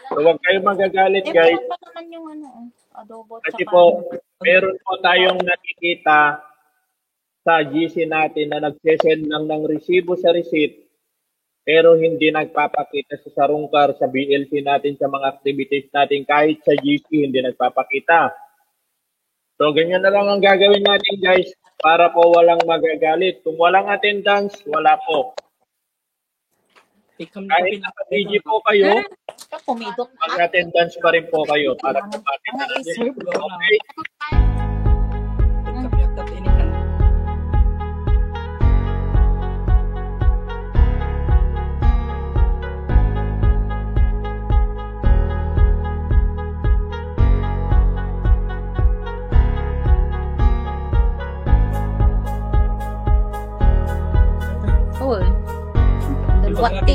So, huwag kayong magagalit, guys. Eh, meron pa naman yung ano, oh, adobo. Kasi tsaka po, ano. Meron po tayong nakikita sa G C natin na nagsesend lang ng resibo sa receipt, pero hindi nagpapakita sa Sarungkar, sa B L C natin, sa mga activities natin, kahit sa G C, hindi nagpapakita. So, ganyan na lang ang gagawin natin, guys, para po walang magagalit. Kung walang attendance, wala po. Kahit naka-P G po kayo, Pumidot. Mag-attendance pa rin po kayo para sa mga natin. Okay?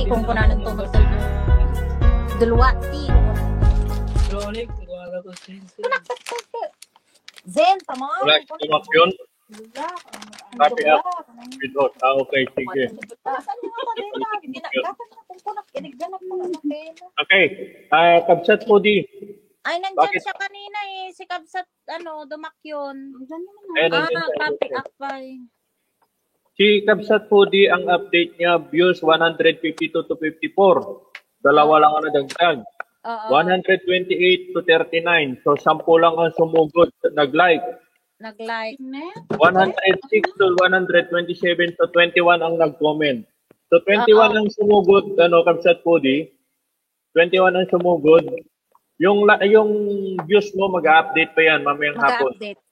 Kung kunanan to, magdal-, dalwati. Zen, tama. Wala, tumak yun. Wala. Copy up. Withhold. Ah, okay, sige. Saan yung mga kanina? Ginagawa na kung kunak, ginagawa ko na, okay. Okay. Ah, kabsat po di. Ay, nandyan siya kanina eh. Si Kabsat, ano, Dumakyon. Ayan, ah, nandyan siya. Copy up pa eh. Si Kabsat Pudi, ang update niya, views one hundred fifty-two to fifty-four. Dalawa lang ang nadagdag. Oo. One hundred twenty-eight to thirty-nine. So, sampu lang ang sumugod, nag-like. Nag-like. One hundred six to one hundred twenty-seven, so twenty-one ang nag-comment. So, twenty-one ang sumugod, ano, Kabsat Pudi. Twenty-one ang sumugod. Yung la-, yung views mo, mag-update pa yan mamayang hapon. Mag-update.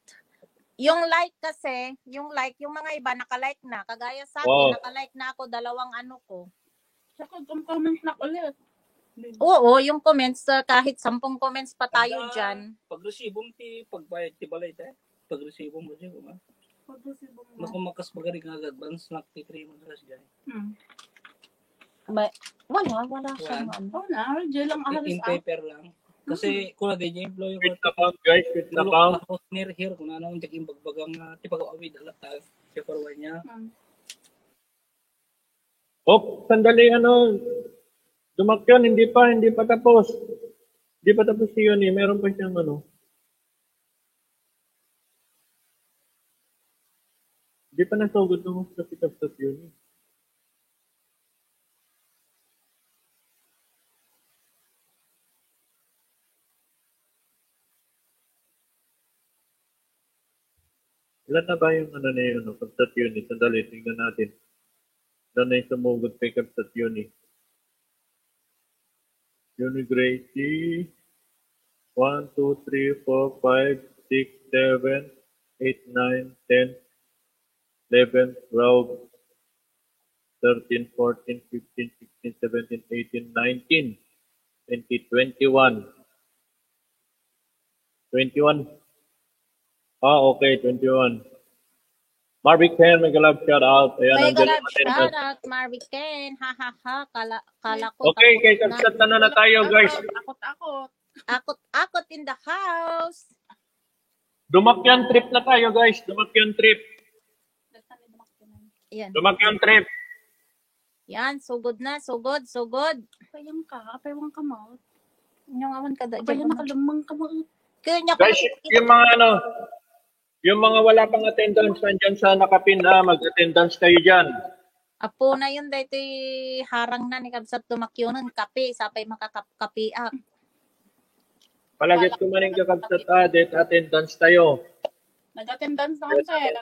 Yung like kasi, yung like, yung mga iba naka-like na. Kagaya sa akin, naka-like na ako, dalawang ano ko. Saka kung comment na ulit. Oo, yung comments, ah, kahit sampung comments pa tayo dyan. Pag-receive mo ti pagbayad ti balay, te. Pag-receive mo, di ba? Pag-receive mo. Naku, makas magaling nga advance na ti three months dyan. Hmm. May, wala, wala siyang ano. Wala, dyan lang in, in paper lang. Kasi, kuna din yung employee ko. Wait na pa, guys, wait na pa. Ako, near here, kung ano, ang daging bagbagang, ah, ti pag-awid, alat tayo. Paperwork niya. Hmm. Oh, sandali, ano, Dumakyon, hindi pa, hindi pa tapos. Hindi pa tapos si Yuni, meron pa siyang ano. Hindi pa nasugod ng hospital sa Yuni. Ilan na ba yung ano ni, ano, Kabsat Yuni? Sandali, tingnan natin. Ilan na yung sumugod kay Kabsat Yuni? Yuni Gracie. One, two, three, four, five, six, seven, eight, nine, ten, eleven, twelve, thirteen, fourteen, fifteen, sixteen, seventeen, eighteen, nineteen, twenty, twenty-one. Twenty-one. Ah, okay, twenty-one. Marvic Ken, mega love shout out. Ayan, mega love shout out, Marvic Ken. Ha, ha, ha. Kala, kala ko. Okay, kay Kabsat na na tayo, guys. Akot, akot. Akot, akot in the house. Dumakyan trip na tayo, guys. Dumakyan trip. Ayan. Dumakyan trip. Yan, sugod na, sugod, sugod. Apay ka, apay ka mo. Inyong awan ka da, apay dyan, nakalumang ka mo. Kaya niya, guys, yung mga ano, yung mga wala pang attendance, nandyan sa nakapin, ah, mag-attendance kayo dyan. Apo na yun, dahil ito'y harang na ni Kabsat Dumakyonon, kape, sapay makakap-, kape, ah. Palagay ko maning kakabsat, ah, dahil attendance tayo. Nag-attendance na kami, sir.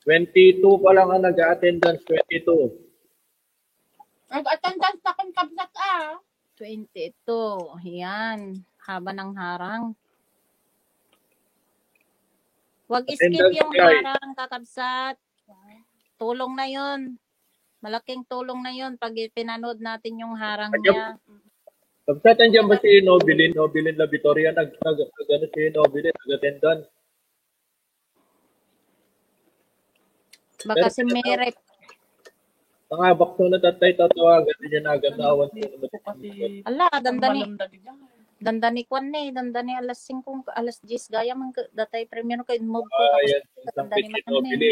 Twenty-two pa lang ang nag-attendance, twenty-two. Nag-attendance na kung kabsat, ah. Twenty-two. Yan. Haba ng harang. Wag skip yung harang, kakabsat. Tulong na yun. Malaking tulong na yun pag pinanood natin yung harang niya. Kabsat, andyan ba si Nobilin? Nobilin La Victoria, nag-, nag-, nag-, ano si Nobilin? Nag-attendance. Baka si Meret. Mga bakto na tatay, tatawagan din yan, agad na awan. Ala, dandani. Dandani kwan ni, dandani alas singko, alas diyes, gaya man ka, datay primero kay move ko, ah, tapos yan, ang sangpit ni Nobi.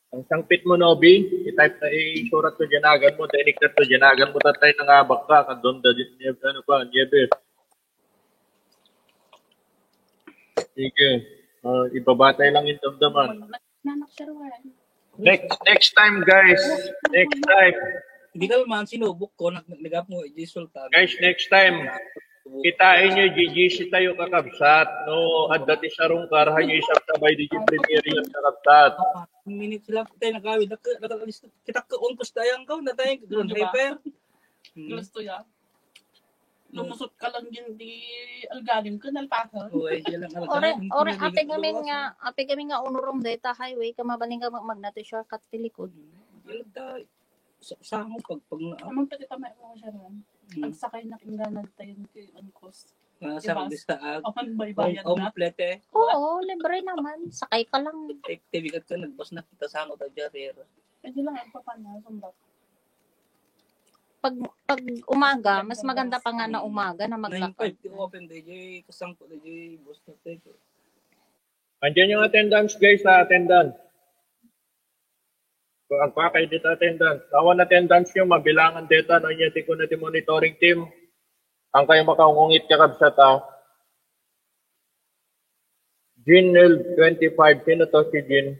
Ang sangpit mo, Nobi, i-type na, isurat mo dyan, agan mo, dainik na to dyan, agan mo, tatay, nangabak ka, kandon da dyan, ano pa, Nieves. Sige. Ah, ibabatay lang yung damdaman. Next, next time, guys. Next time. Hindi ka naman, sinubok ko, nag-, nag-, nag-, mo, Sultan. Guys, next time. Kitain nyo, G G C tayo, kakabsat. No, adda ti sarungkar, hanyo isang sabay, di yung premiere yung kakabsat. Minutes lang, tayo nagawid. Nak-, nak-, kita ka, ungkos tayo ang kaw, na tayo, ground paper. Gusto yan. Lumusot ka lang yun, di algalim ka, nalpasan. Uy, siya lang algalim. Ore, ore, api kami nga, api kami nga unurong deta highway, ka mabaling ka mag-, magnati shortcut ti likod. Ilag da, sa, sa mo pag, pag na- Amang pati tamay mo siya ron. Hmm. Agsakay na king ganag tayo kay Angkos. Ah, sa diba? Bista ag. Apan baybayad na. Om-, omplete. Oo, libre naman. Sakay ka lang. Te-, tibigat ka, nagbas na kita sa ano, tayo, Javier. Pwede lang, agpapan na, sumbak. Pag, pag umaga, mas maganda pa nga na umaga na maglakad. Nine five, open, D J, kasangko, D J, boss na take. Andiyan yung attendance, guys, sa attendance. Kung agpakay dito attendance. Awan attendance yung mabilangan data, no, niya, ti ko na ti monitoring team. Ang kayo makaungungit ka, kabsat, ah. Jean L twenty-five, sino to si Jean?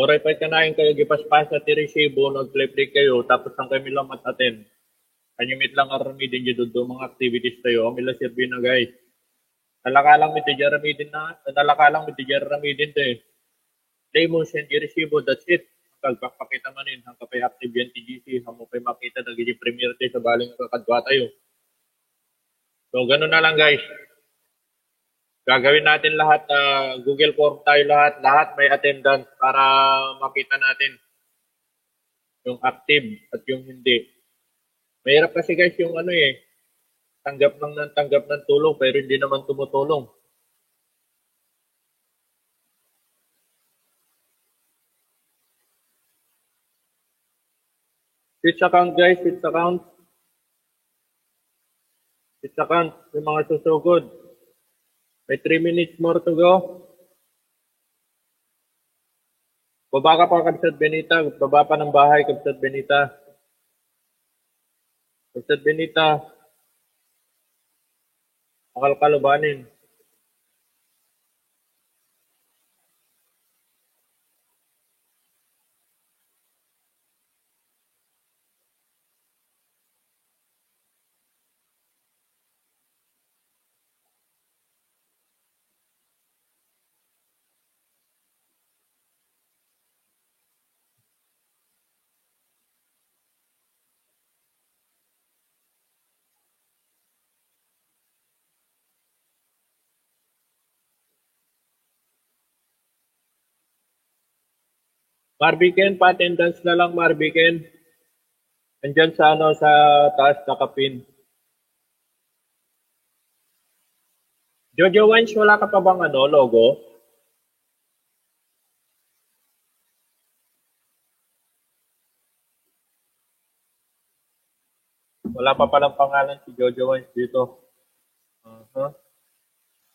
Uray pay kanayon kayo gipaspasa ti resibo, nag-play-play kayo, tapos ang kami lang mat-attend. Kanya mit lang aramidin di dudu mga activities tayo. Ang mila serbi na, guys. Nalakalang mi ti jaramidin na, nalakalang mi ti jaramidin to eh. Play mo siya di resibo, that's it. Ang pagpakita manin, ang kapay active yan ti G C, ang mo pay makita dagiti premiere tayo sa baling kakadwa tayo. So, ganun na lang, guys. Gagawin natin lahat, ah, Google Form tayo lahat, lahat may attendance para makita natin yung active at yung hindi. Mahirap kasi, guys, yung ano eh, tanggap ng, ng tanggap ng tulong pero hindi naman tumutulong. Switch account, guys, switch account. Switch account, yung mga susugod. May three minutes more to go. Baba ka pa, Kabsat Benita. Baba pa ng bahay, Kabsat Benita. Kabsat Benita. Akal ka lubanin. Marbiken, pa-attendance na lang, Marbiken. Andyan sa, ano, sa taas, nakapin. Jojo Wines, wala ka pa bang, ano, logo? Wala pa palang pangalan si Jojo Wines dito. Aha.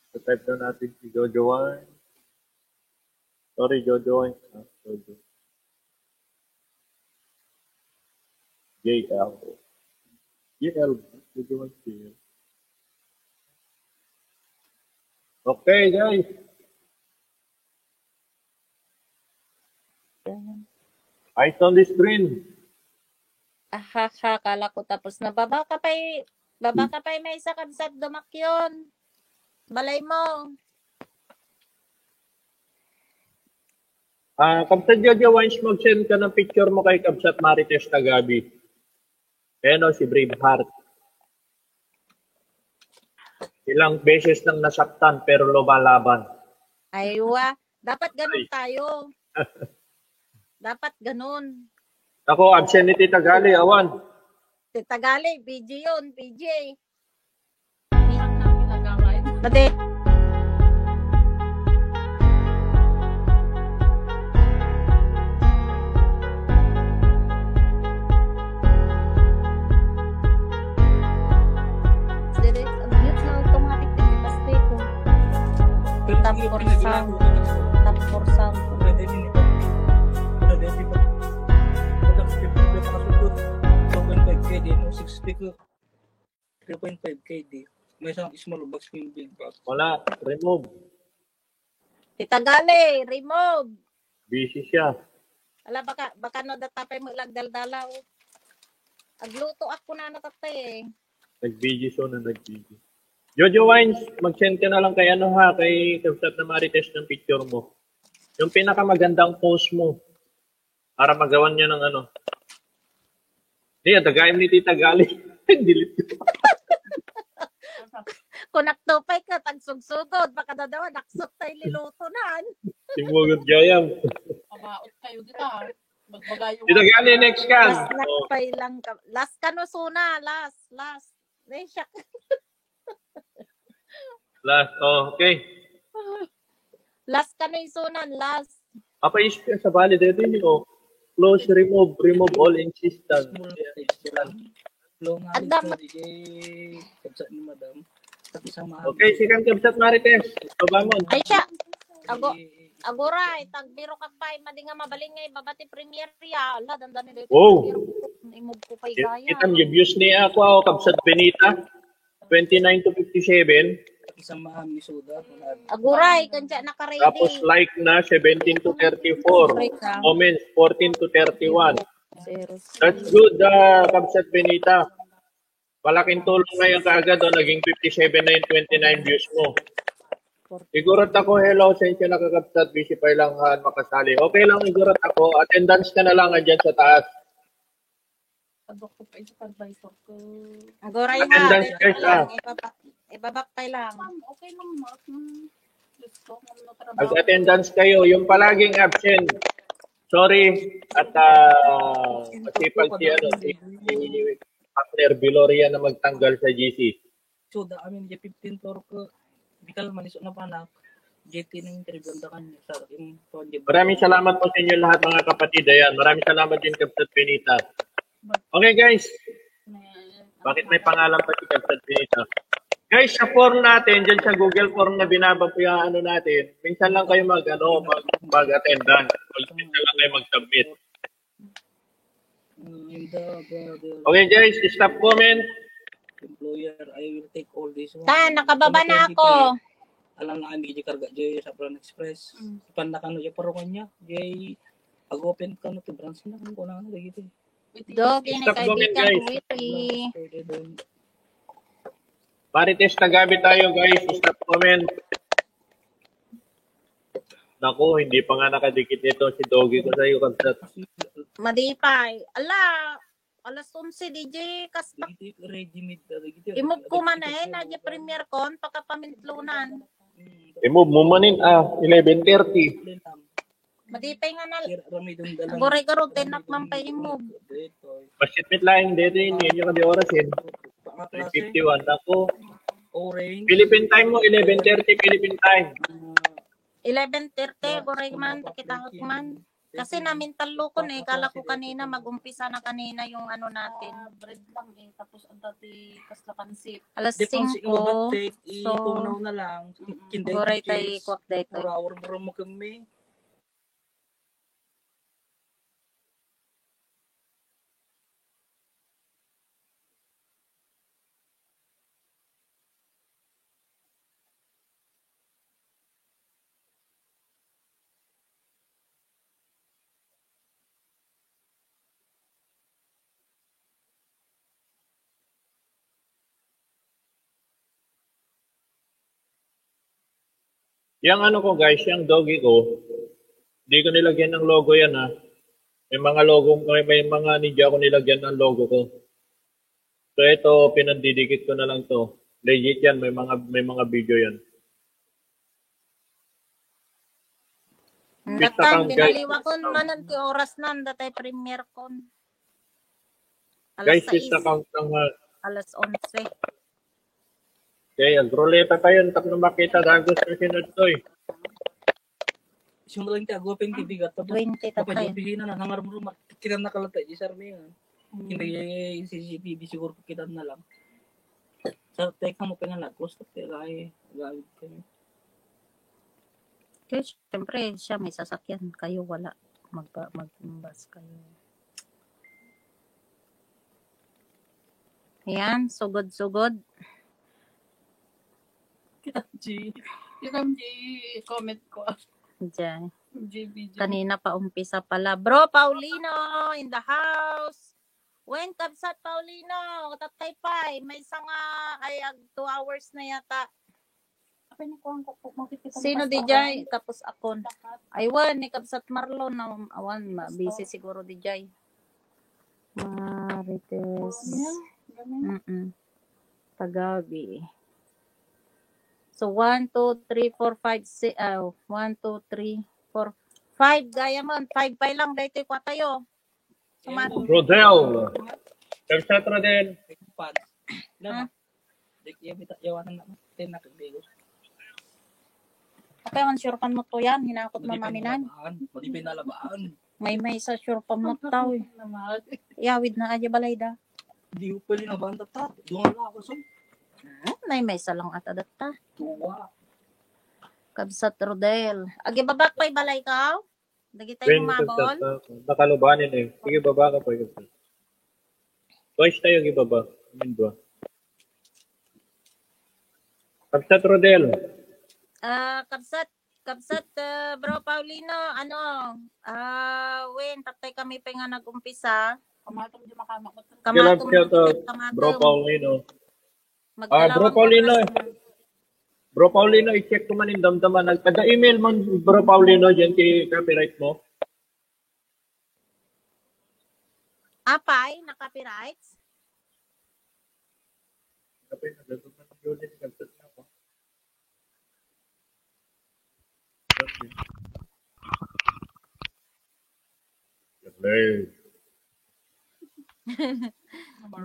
So, type na natin si Jojo Wines. Sorry, Jojo Wines. Ah, Jojo. J L. J L. Jojo Wines here. Okay, guys. Eyes on the screen. Ahaha, kala ko tapos na. Baba ka pa'y, baba ka pa'y maysa, Kabsat Dumakyon. Balay mo. Ah, Kabsat Jojo, once mag-send ka ng picture mo kay Kabsat Marites Tagabi. Ayan o, si Braveheart. Ilang beses nang nasaktan pero lumalaban. Aywa. Dapat ganun Ay. tayo. Dapat ganun. Ako, absent ni Tita Gali, awan. Tita Gali, B G yun, B G. Madi. Dili, mute na automatic, dili plastic ko. Tap for sound. Tap for sound. Ready ni. Ready ni. Tap for sound. Two point five K di mo six speaker. Three point five K di. May isang small box, may big box. Wala. Remove. Tita Gali, remove. Busy siya. Ala, baka, baka no, datapay mo ilag daldalaw. Agluto ako na natatay eh. Nag-B G so na nag-B G. Jojo Wines, mag-send ka na lang kay ano ha, kay Kabsat na Marites ng picture mo. Yung pinakamagandang post mo. Para magawan niya ng ano. Di, ang tagaim ni Tita Gali. Delete ko. Kung naktupay ka, tagsugsugod, baka dadawa, naksot tayo liluto na. Simugod gayam. Maot kayo dita. Magbagayo. Dito gani next kan. Last, last Oh. pa lang ka. Last ka no, Suna. Last, last. Nay, siya. Last. Oh, okay. Last ka no, Sunan. Last. Apa is sa bali dito yun, oh. Close, remove, remove all insistence. Adda. Kabsat ni Madam. Pati sa mga Okay, second kabsat Marites. Ito ba mo? Ay, siya. Ago, agora, itagbiro ka pa, madi nga mabalin nga ibabati premier ya. Ala, dandani dito. Wow. Imog ko pa igaya. Kita niyo views ni ako, ako, kabsat Benita. Twenty-nine to fifty-seven. Pati sa mga misuda. Aguray, kanya naka-ready. Tapos like na, seventeen to thirty-four. Comments, fourteen to thirty-one. Zero. That's good, ah, Kabsat Benita. Malaking tulong na yung kaagad, oh, naging fifty-seven na yung twenty-nine views mo. Siguro ta ko, hello, sensya na kakabsat, busy pa lang han makasali. Okay lang, siguro ta ko, attendance ka na lang andyan sa taas. Abak ko pa yung supervisor ko. Agoray ha. Attendance, guys, ha. Ibabak, ibabak pa lang. Ma'am, okay lang, ma'am. Hmm. Diyos ko, ma'am, no trabaho. Mag-attendance kayo. Yung palaging absent, sorry, at, ah, masipag si, ano, si, si partner Biloria na magtanggal sa G C. So, da amin, di fifteen tour ko, bikal manis na panak, J T na interview ang dakan niya sa akin, so, di ba? Maraming salamat po sa inyo lahat, mga kapatid. Ayan, maraming salamat din, Kabsat Benita. Okay, guys. Bakit may pangalan pa si Kabsat Benita? Guys, sa form natin, dyan sa Google form na binabag ko yung ano natin, minsan lang kayo mag, ano, mag, mag-attendance. Mag, minsan lang kayo mag-submit. Okay, guys, stop comment. Employer, I will take all this one. Ta, nakababa na ako. Alam na kami di karga di sa Plan Express. Mm. Ipan na kano di parungan niya. Di, ag-open ka na to, branch na kung ano, lagi to. Dogi ni Stop comment, kaibigan guys. Willy. Pwede doon. Marites, tagabi tayo, guys. Stop comment. Naku, hindi pa nga nakadikit nito si Dogi ko sa'yo, Kabsat. Madipay. Ala, alas onse, D J. Kas Dagiti ready-made na, dagiti imog ko man eh, na di premier con, pagkapamintlunan. Mm. Imog mo manin, ah, eleven thirty. Madipay nga na. Agoray garo, tenak man pa imog. Pasit met laeng dito, inyo kadi oras, eh. Nine fifty-one ako. Orange. Philippine time mo, eleven thirty Philippine time. Eleven thirty, agoray man, pakita ko man. Kasi namin talo ko na, eh. Kala ko kanina, mag-umpisa na kanina yung ano natin. Ah, bread lang, eh. Tapos ang dati, kasla pansit. Alas singko. So, itunaw na lang. Agoray tayo, ikuwak dito. Four hour, bro, mo kami. Yang ano ko, guys, yang Dogi ko, di ko nilagyan ng logo yan, ha. May mga logo, may, may mga media ko nilagyan ng logo ko. So ito, pinandidikit ko na lang to. Legit yan, may mga, may mga video yan. Pista count, guys. Binaliwakon man ti oras na, datay premier con. Alas sais. Guys, pista count lang, ha. Alas onse. Okay, agroleta tayo, tapno makita dagos na sinadtoy. Siya mo lang ti aguapen ti bigat. Tapos, twenty tapos tatay. Yung opisina na, nangarumruma, kita na kalata, di sarmi nga. Hmm. Hindi, yung C C T V siguro kita na lang. Sa teka mo pa nga nag-close, tapos teka, ay, agawid kami. Kaya siyempre, siya may sasakyan, kayo wala. Magpa-, mag-bus kayo. Ayan, sugod-sugod. Kita, G. Kita, G, comment ko. Diyan. G B G. Kanina pa umpisa pala. Bro Paulino in the house. When, Kabsat Paulino, tatay pa, eh, may isa nga, ay, ag-, two hours na yata. Apay ni kuwan ko po, makikita mo. Sino pa sa di jay? Tapos akon. Ay, wan, ni Kabsat Marlon, na, awan, ma-, busy siguro di jay. Marites. Ayan, ganun. Mm-mm. Tagabi. So, one, two, three, four, five, six, ah, one, two, three, four, Five, gayam, five pay lang, daytoy kuwatayo. Sumaro. Rodel. Kabsat, Rodel. Pan. Ha? Dik, iya, bita, yawanan na. Tin, nakagbigo. Apay man, sure pan mo to yan, hinakot mamaminan. Madi pinalabaan. May may sa sure pan mo tao, eh. Yawid na aja balay da. Di ko pwede na banda ta. Doon lang ako, so. Hmm, may may sa lang ata datta. Tuwa. Kabsat Rodel. Agibabak pay balay ka? Dagitay Friend, umabol? Kabsat, ah, nakalubanin eh. Sige, baba ka pa, kabsat. Twice tayo gibaba. Amin, dua. Kabsat Rodel. Ah, kabsat, kabsat, ah, Bro Paulino, ano, ah, Win, tattay kami pa nga nag-umpisa. Kamatom di makamakot. Kamatom, shout out, kamatom. Bro Paulino. Ah, Bro Paulino. Bro Paulino, i-check ko man in damdama. Nagtaga-email man, Bro Paulino, dyan ti copyright mo. Apay, na copyrights? Apay, nagdaduma ni Jolene, nagdaduma ako. Okay. Galing.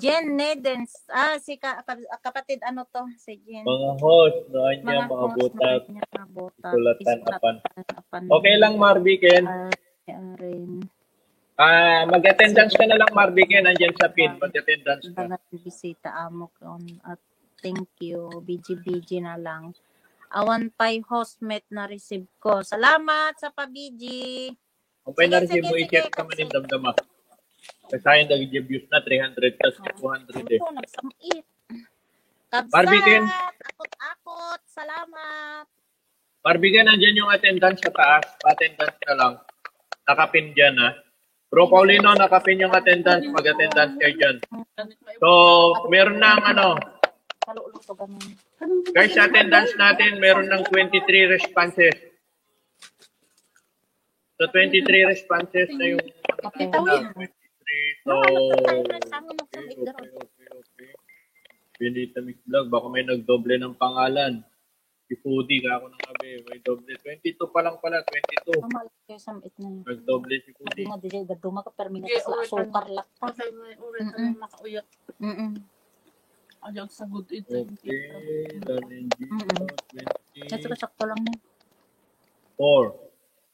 Jen Nedens. Ah, si ka-, ka-, kapatid ano to? Si Jen. Mga host, no, anya, mga host, no, butak, anya, mga butak, isulatan, isulatan apan. Okay lang, Marby Ken. Ah, Aaron. Ah, mag-attendance ka na lang, Marby Ken. Nandyan sa pin, mag-attendance ka. Dalan bisita, amo kon, at thank you, B G B G na lang. Awan pay hostmate na receive ko. Salamat sa pa-B G. Apay na receive mo, i-check ka man in damdama. Kasayan dagiti views na, three hundred plus two hundred eh. Ito, nagsam-it. Kabsat, Marby Ken. Akot-akot, salamat. Marby Ken, nandyan yung attendance sa taas. Pa-attendance ka lang. Nakapin dyan, ha. Bro Paulino, nakapin yung attendance. Mag-attendance kayo dyan. So, meron ng ano. Guys, sa attendance natin, meron ng twenty-three responses. So, twenty-three responses na yung twenty-three. So, okay, okay, okay, okay. Benita Mix Vlog, baka may nagdoble ng pangalan. Si Foodie, kako nang abi, may doble. Twenty-two pa lang pala, twenty-two. Mamalit kayo sa mait na yun. Nagdoble si Foodie. Hindi nga, di siya, daduma ka, pero minutes la, sukar lang ta. Kasi may ulit ang nakauyat. Mm-mm. Ayag sa good ito. Okay, Darlene G, mm-mm, twenty. Sakto lang na. Four.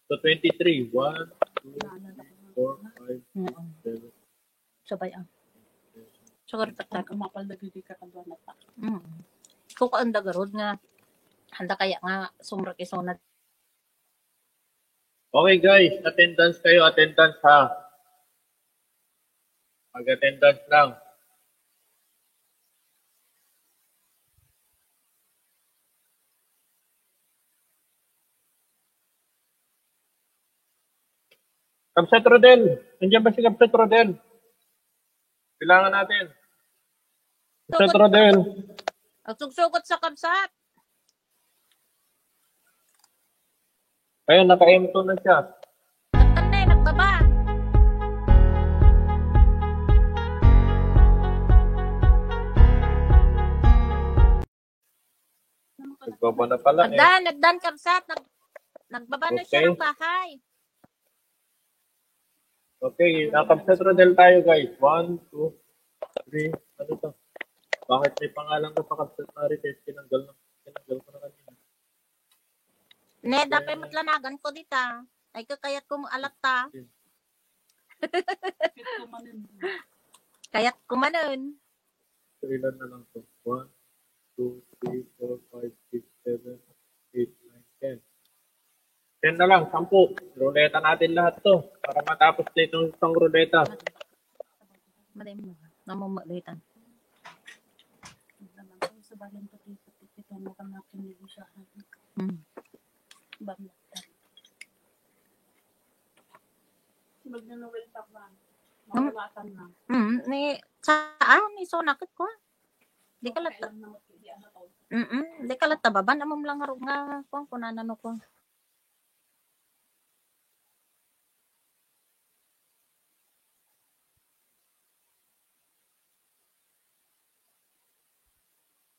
So, twenty-three. One, two, three, four, five, six, seven. Sabay ang. Siguro tak-, tak-, mapal dagiti kakadua na ta. Mm. Kung anda garud nga, anda kaya nga sumrak isuna. Okay, guys, attendance kayo, attendance ha. Mag-attendance lang. Kabsat Rodel, nandiyan ba si Kabsat Rodel? Kailangan natin. Kabsat Rodel. Ang sugsugot sa kabsat. Ayun, naka-M two na siya. Nagtan na eh, nagbaba. Nagbaba na pala eh. Nagdan, nagdan, kabsat. Nag-, nagbaba na siya ng bahay. Okay, nakabsat Rodel tayo, guys. One, two, three. Ano to? Bakit may pangalan ko pa, kabsat Marites? Tinanggal na, tinanggal ko na kanina. Ne, dapat matlanagan ko dita. Ay, kakayat ko mo alat ta. Kayat ko manen. So, ilan na lang to? One, two, three, four, five, six, seven, eight, nine, ten. Ten na lang, sampu. Ruleta natin lahat to para matapos na itong isang ruleta. Madali mo. Namumalitan. Naman ko sa bayan ko dito, dito mo kang natin negosyahan. Hmm. Bang Magnanowel pa ba? Hmm. Mawawatan na. Hmm, ni, saan? Ni Sona, ket ko. Di ka latta. Mm-mm. Di ka latta baban, amom lang nga, nga, kuwan, kunana no, kuwan.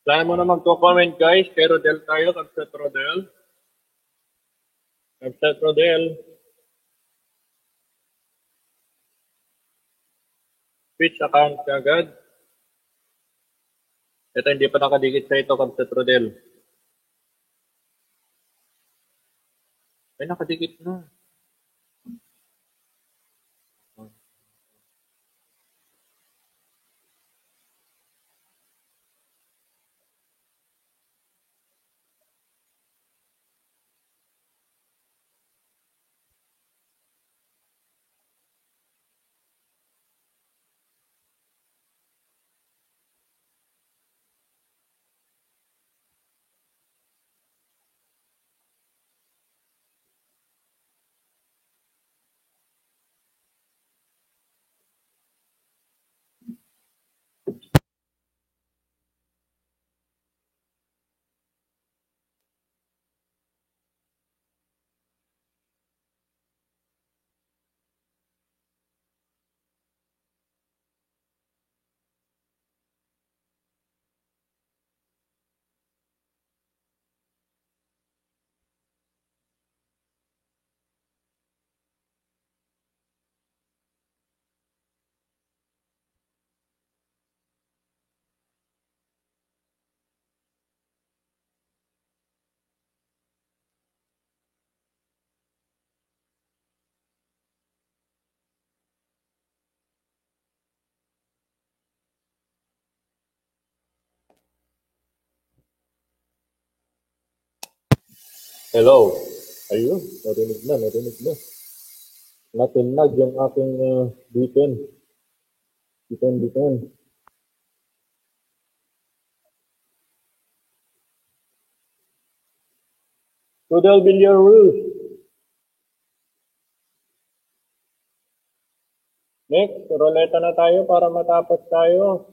Kaya mo na magko-comment, guys. Kay Rodel tayo, Kabsat Rodel. Kabsat Rodel. Which account ka agad? Ito, hindi pa nakadikit sa ito, Kabsat Rodel. Ay, nakadikit na. Hello. Ayun, narinig na, narinig na. Natinnag yung aking, ah, button. Button, button. Rudel Villaruz. Next, ruleta na tayo para matapos tayo.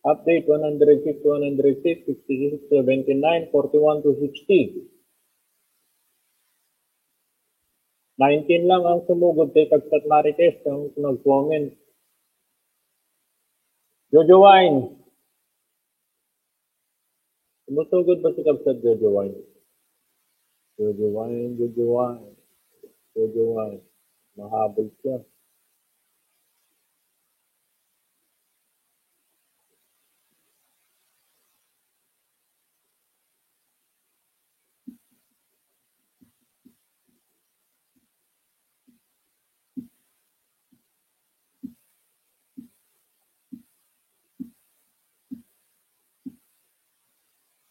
Update one hundred six, one hundred six, sixty-six, seventy-nine, forty-one to sixty. Nineteen lang ang sumugod kay Kabsat Marites ang nag-comment. Jojo Wine. Sumusugod ba si Kabsat Jojo Wine? Jojo Wine, Jojo Wine. Jojo Wine. Mahabol siya.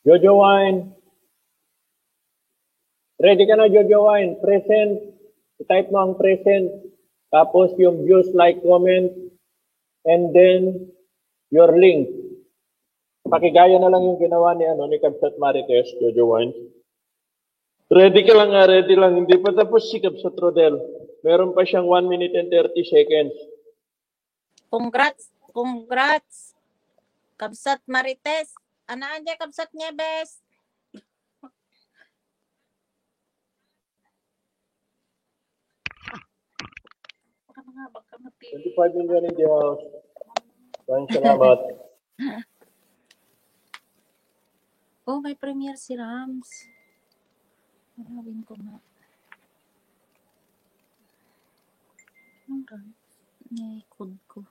Jojo Wine. Ready ka na, Jojo Wine? Present. I-type mo ang present. Tapos yung views, like, comment, and then your link. Pakigaya na lang yung ginawa ni, ano, ni Kabsat Marites, Jojo Wine. Ready ka lang nga, ready lang. Hindi pa tapos si Kabsat Rodel. Meron pa siyang one minute and thirty seconds. Congrats, congrats. Kabsat Marites. Anaan dia, Kabsat Nieves? Baka mga, baka mati- Twenty-five million in the house. Maraming salamat. Oh, may premiere si Rams. Hanapin ko nga. Ang Rams? May code ko.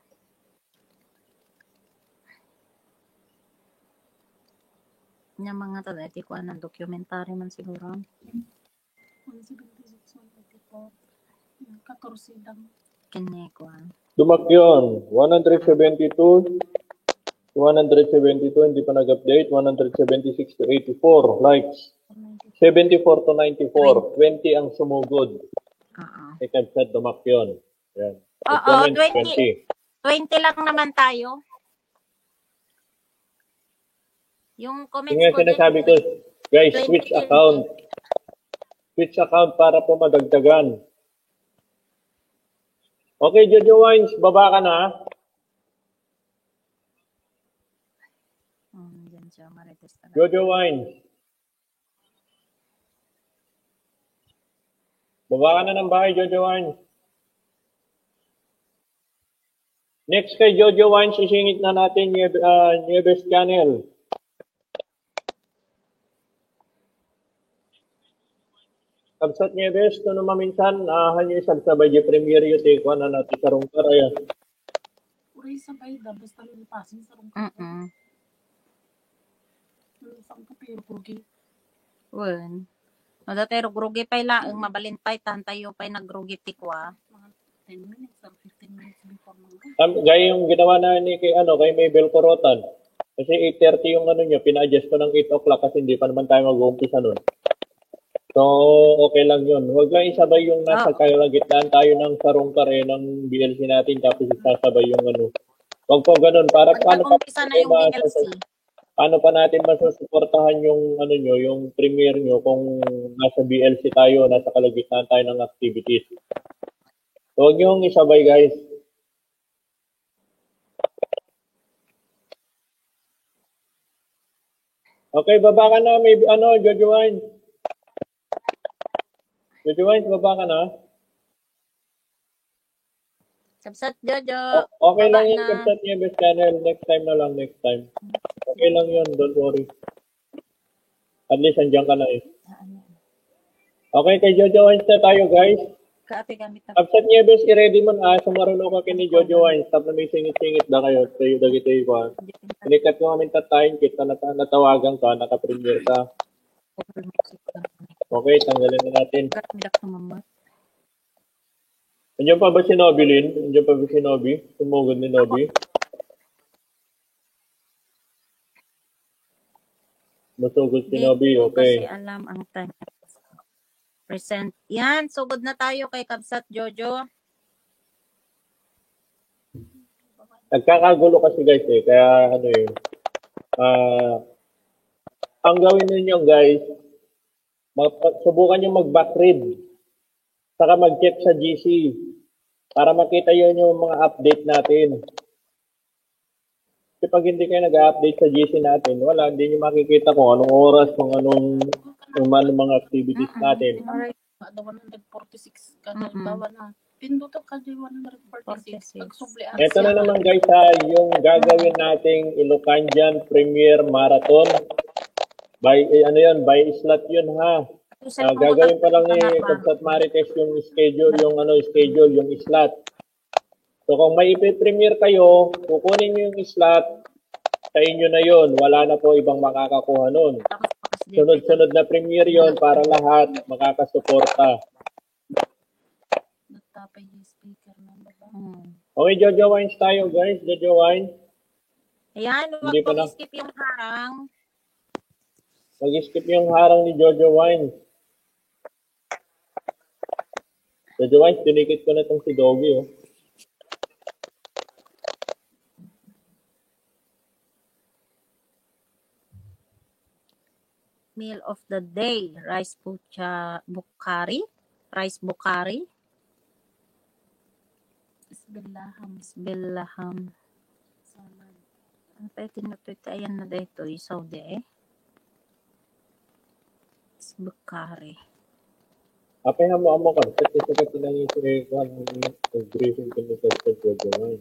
Nya mga taga, iti kuan, documentary man siguro. One seventy-six, one fifty-four. Katorse lang. Kanya kuan. Dumakyon, one hundred seventy-two, one hundred seventy-two, hindi pa nag-update, one hundred seventy-six to eighty-four likes. Seventy-four to ninety-four, twenty ang sumugod. Oo. Ikaw sa dumakyon. Yan. Oo, comment, twenty. Twenty. Twenty lang naman tayo. Yung comments. Yung nga ko sinasabi din, ko, guys, twenty switch din. Account. Switch account para po madagdagan. Okay, Jojo Wines, baba ka na. Oh, nandyan Jojo Marites talaga. Jojo Wines. Baba ka na ng bahay, Jojo Wines. Next kay Jojo Wines, isingit na natin Nieve-, ah, Nieves Channel. Kabsat Nieves, no maminsan, ah, hanyo isabsabay di premiere yo ti kuan, ano, ti sarungkar, ayan. Uray sabay da, basta lumipasin sarungkar. Mm-mm. Ano, saan ka pero rugi? Wen. No, dati rugi pay laeng, mabalin pay, tan tayo pay nagrugi ti kua. Mga ten minutes or fifteen minutes before mga. Tam-, gaya yung ginawa na ni kay, ano, kay Mabel Corotan. Kasi eight thirty yung ano niya, pina-adjust ko ng eight o'clock kasi hindi pa naman tayo mag-uumpisa nun. So, okay lang yun. Huwag lang isabay yung nasa Oo. kalagitnaan tayo ng sarungkar eh, ng B L C natin, tapos isasabay yung ano. Huwag po ganun. Para Pag paano pa nag-umpisa na yung ma-, B L C. Paano pa natin masusuportahan yung ano nyo, yung premiere nyo kung nasa B L C tayo, nasa kalagitnaan tayo ng activities? Huwag nyo isabay, guys. Okay, baba ka na, may ano, Jojo Wine. Jojo Wine, baba ka na. Kabsat Jojo. O-, okay Baba lang yun, na. Kabsat Nieves Channel. Next time na lang, next time. Okay lang yun, don't worry. At least, andyan ka na eh. Ah, ano? Okay, kay Jojo Wines na tayo, guys. Kaate gamit na. Kabsat Nieves, i-ready mo na. Sumaruno ka kini Jojo Wines. Tapno may singit-singit da kayo. Tayo dagiti ko. Pinikat ko kami tatain. Kita na natawagan ka, naka-premiere ka. Okay, tanggalin na natin. Kat-, midak sa mama. Andiyan pa ba si Nobi, Lin? Andiyan pa ba si Nobi? Sumugod ni Nobi? Masugod si Nobi, okay. Hindi ko kasi alam ang time. Present. Yan, sugod na tayo kay Kabsat Jojo. Nagkakagulo kasi, guys, eh. Kaya ano eh. Ah, ang gawin ninyo, guys, mag-, subukan nyo mag-back read. Saka mag-check sa G C para makita yun yung mga update natin. Kasi pag hindi kayo nag-update sa G C natin, wala, hindi nyo makikita kung anong oras, kung anong, kung ano mga activities Mm-mm. natin. Alright. Ada one hundred forty-six ka, Mm-mm. halimbawa na. Pinduto ka di one hundred forty-six. Forty-six. Pag subli ang Ito na siya. naman, guys, ha, yung gagawin nating Ilocandian Premiere Marathon. By, eh, ano yun? By slot yun, ha. Ito, Ah, cellphone ko gagawin pa lang ni tama ba? Kabsat Marites yung schedule, yung ano, schedule, yung slot. So, kung may ipipremiere kayo, kukunin nyo yung slot, sa inyo na yun. Wala na po ibang makakakuha nun. Tapos, tapos, Sunod-sunod na premiere yun para lahat makakasuporta. Nagtapay yung speaker ng baba. Hmm. Okay, Jojo Wines tayo, guys. Jojo Wines. Ayan, huwag Hindi pa na. pag-skip yung harang. Pag-skip yung harang ni Jojo Wines. Jojo Wines, tinikit ko na itong si Doggy, oh. Meal of the day, rice bucha-, bukhari? Rice bukhari? Isbillaham. Isbillaham. Salad. Ano pa yung tinutuloy? Ayan na dito, yung Saudi eh. Isbillahari. Apay nga mo, amo ka, sa isa ka tinangi ko eh, kung ang briefing ko ni Pastor Jojo nga eh.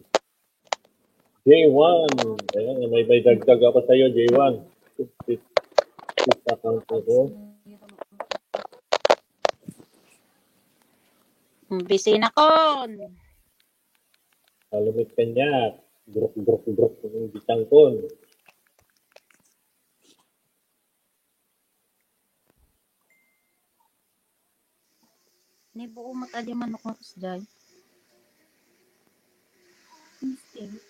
J one. Ayan, may, may dagdag ako sa'yo, J one. Account ako. Busy na kon. Kalumit kanya. Gruk, gruk, gruk. Ang bitang kon. Ni buo mo tayo manok nga kusjay. Instinct.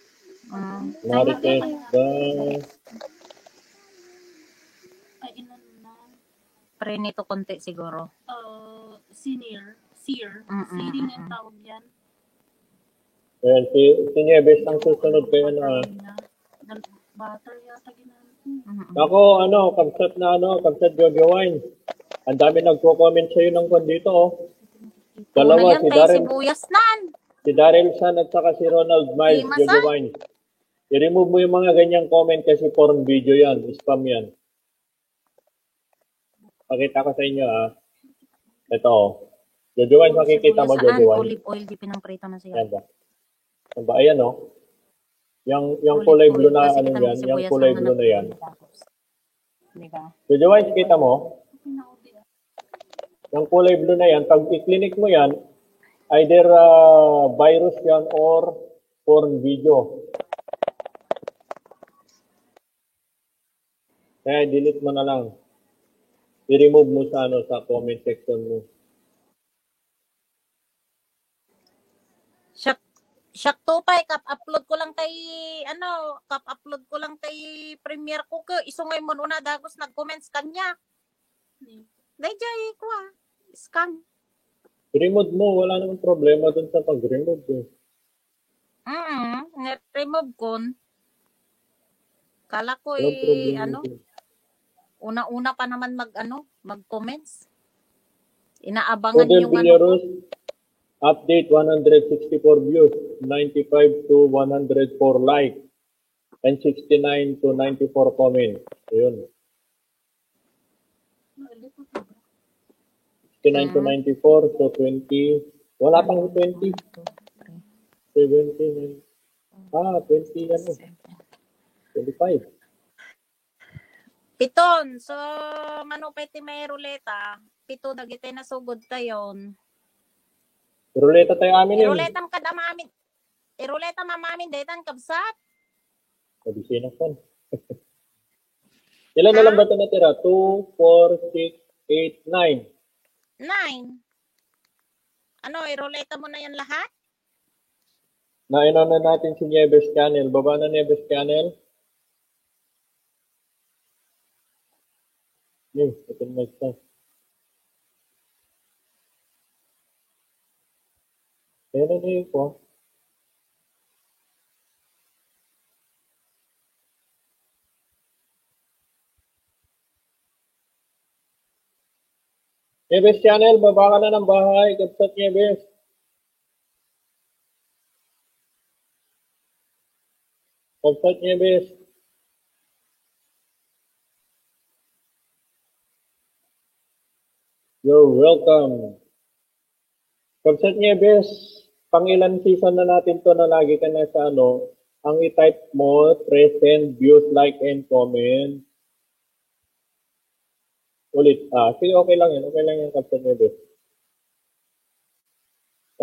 Ah. Marites, bye. Ay, ilan na? Prenito konti siguro. Uh, senior, sear. Mm-mm, Searing ang mm-mm. tawag yan. Ayan, si, si Nieves ang susunod kay ano, ah. Butter yata ginamit mo. Mm-mm. Ako, ano, kabsat na, ano, kabsat Jojo Wine. Ang dami nagko-comment sa'yo ng kwan dito, oh. Dalawa, Una yan, si tay Daryl. Sibuyas nan. Si Daryl San at saka si Ronald Miles, Lima Jojo San. Wine. I-remove mo yung mga ganyang comment kasi porn video yan, spam yan. Pakita ko sa inyo, ah. Ito, oh. Jojo Wines, makikita mo, Jojo Wines. Olive oil, di pinangprito na siya. Yan ba? Yan ba? Ayan, oh. Yung, yung kulay blue na, ano yan, yung kulay blue na yan. Di ba? Jojo Wines, kita mo? Yung kulay blue na yan, pag i-click mo yan, either ah, virus yan or porn video. Kaya delete mo na lang. I-remove mo sa ano, sa comment section mo. Siak, siak to pay, kap-upload ko lang kay, ano, kap-upload ko lang kay Premiere ko ke, isu ngay mo una dagos nag-comments kanya. Dayjay, kuha, scam. Remove mo, wala namang problema dun sa pag-remove eh. Mm, ni-remove kon. Kala ko eh, ano, una-una pa naman mag, ano, mag-comments. Inaabangan yung ano. Update, one hundred sixty-four views, ninety-five to one hundred four like, and sixty-nine to ninety-four comment. Ayun. Sixty-nine to ninety-four, so twenty. Wala pang twenty. Seventeen. Ah, twenty ano? Twenty-five. Piton, so, mano pa iti may ruleta? Pito dagiti nasugod tayon. Ruleta tayo amin eh. Ruletam kada mamin. Iruletam amin, daytan, kabsat. Kabisina kon. Ilan na lang ba ito natira? Two, four, six, eight, nine. Nine. Ano, iruleta mo na yan lahat? Naino na natin si Nieves Channel. Baba na, Nieves Channel. Yun, ito na ito. Ayan na yun po. Nieves Channel, baba ka na ng bahay. Kabsat Nieves. Kabsat Nieves. You're welcome. Kabsat Nieves, pangilan season na natin to na lagi ka na sa ano, ang i-type mo, present, views, like, and comment. Ulit. Ah, sige, okay lang yan. Okay lang yan, Captain Nieves.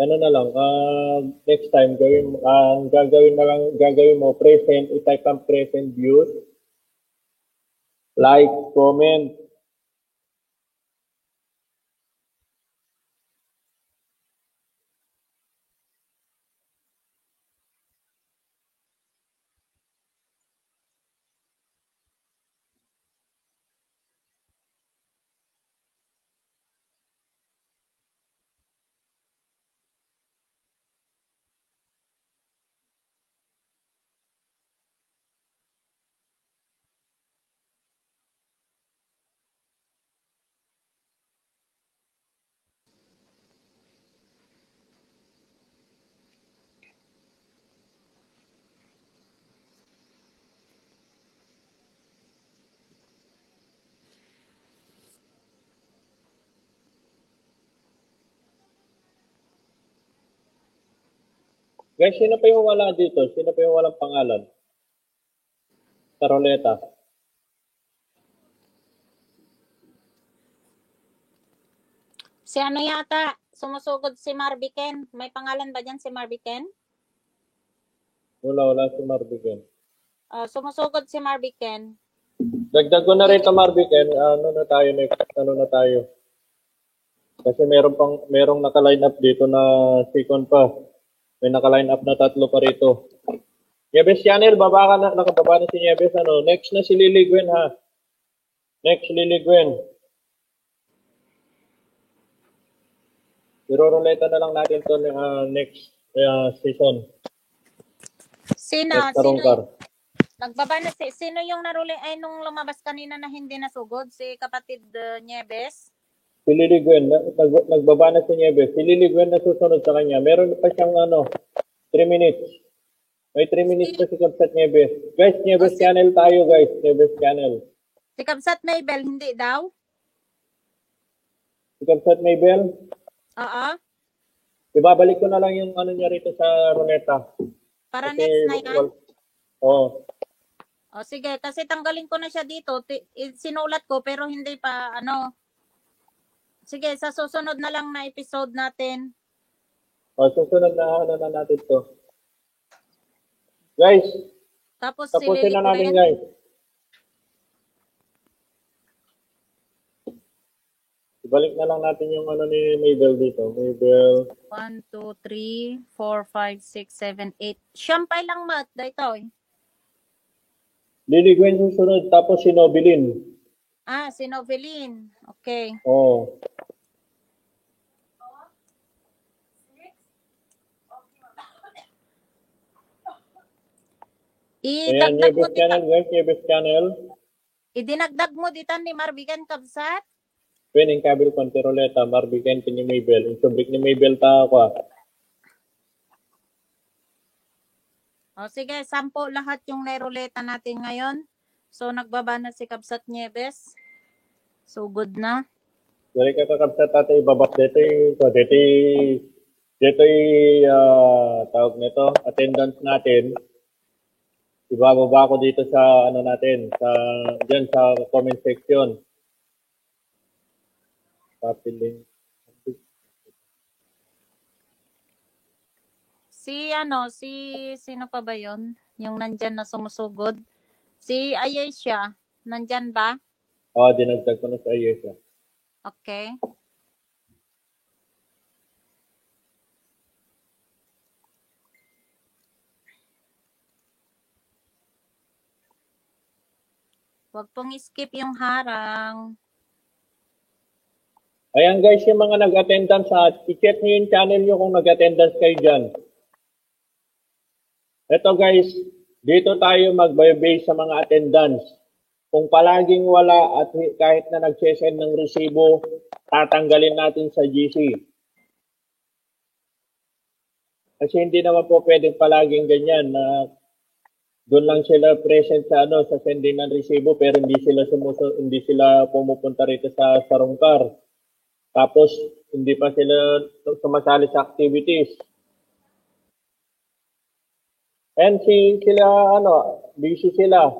Ano na lang, ah, next time, gawin, ah, ang gagawin na lang, gagawin mo, present, i-type ang present views, like, comment. Guys, sino pa yung wala dito? Sino pa yung walang pangalan? Sa ruleta. Si ano yata, sumusugod si Marviken. May pangalan ba dyan si Marviken? Wala, wala si Marviken. Oh, sumusugod si Marviken. Dagdag ko na rin ito, Marviken. Ano na tayo next? Ano na tayo? Kasi meron pang, merong naka-line up dito na second pa. May naka-line up na tatlo pa rito. Nieves Channel, baba ka na, nakababa na si Nieves, ano. Next na si Lily Gwen, ha. Next, Lily Gwen. Iroruleta na lang natin to, ah, next, ah, season. Sino? Next Sino? Tarungkar. Nagbaba na si, sino yung naruli, ay, nung lumabas kanina na hindi nasugod? Si kapatid, uh, Nieves? Si Lily Gwen. Na-, nag-, nagbaba na si Nieves. Si Lily Gwen na susunod sa kanya. Meron pa siyang, ano, three minutes. May three minutes pa si Kabsat Nieves. Guys, Nieves Channel tayo, guys. Nieves Channel. Si Kabsat Mabel, hindi daw? Si Kabsat Mabel? Oo. Ibabalik ko na lang yung ano niya rito sa ruleta. Para next na yan? Oo. O sige, kasi tanggalin ko na siya dito. Sinulat ko pero hindi pa ano. Sige, sa susunod na lang na episode natin. O, susunod na ano na natin to. Guys, tapos tapusin na natin, guys. Ibalik na lang natin yung ano ni Mabel dito. Mabel. One, two, three, four, five, six, seven, eight. Siyam pay lang, Mat. Daytoy. Lily Gwen susunod, tapos si Nobilin. Ah, si Nobilin. Okay. Oo. Ayan, Nieves Channel, guys, Nieves Channel. Idinagdag mo ditan ni Marvican, Kabsat? Pwede yung kabil ko, ang tiroleta, Marvican, ken ni Mabel. Insubli ni Mabel ta ako, ah. O sige, sampo lahat yung nairuleta natin ngayon. So, nagbaba na si Kabsat Nieves. So, good na. Dali ka, Kabsat, ate, ibabak dito yung, so, dito yung, dito yung, ah, tawag nito, attendance natin. Ibababa ko dito sa, ano natin, sa, dyan sa comment section. Copy link. Si ano, si, sino pa ba yon? Yung nandyan na sumusugod. Si Ayesha, nandyan ba? Oo, dinagdag ko na si Ayesha. Okay. Huwag pong skip yung harang. Ayan guys, yung mga nag-attendance ha, i-check nyo yung channel nyo kung nag-attendance kayo dyan. Ito guys, dito tayo mag-base sa mga attendance. Kung palaging wala at hi- kahit na nagsesend ng resibo, tatanggalin natin sa G C. Kasi hindi naman po pwedeng palaging ganyan na doon lang sila present sa ano, sa sending ng resibo, pero hindi sila sumusu- hindi sila pumupunta rito sa Sarungkar. Tapos hindi pa sila sumasali sa activities. And si sila ano, busy sila.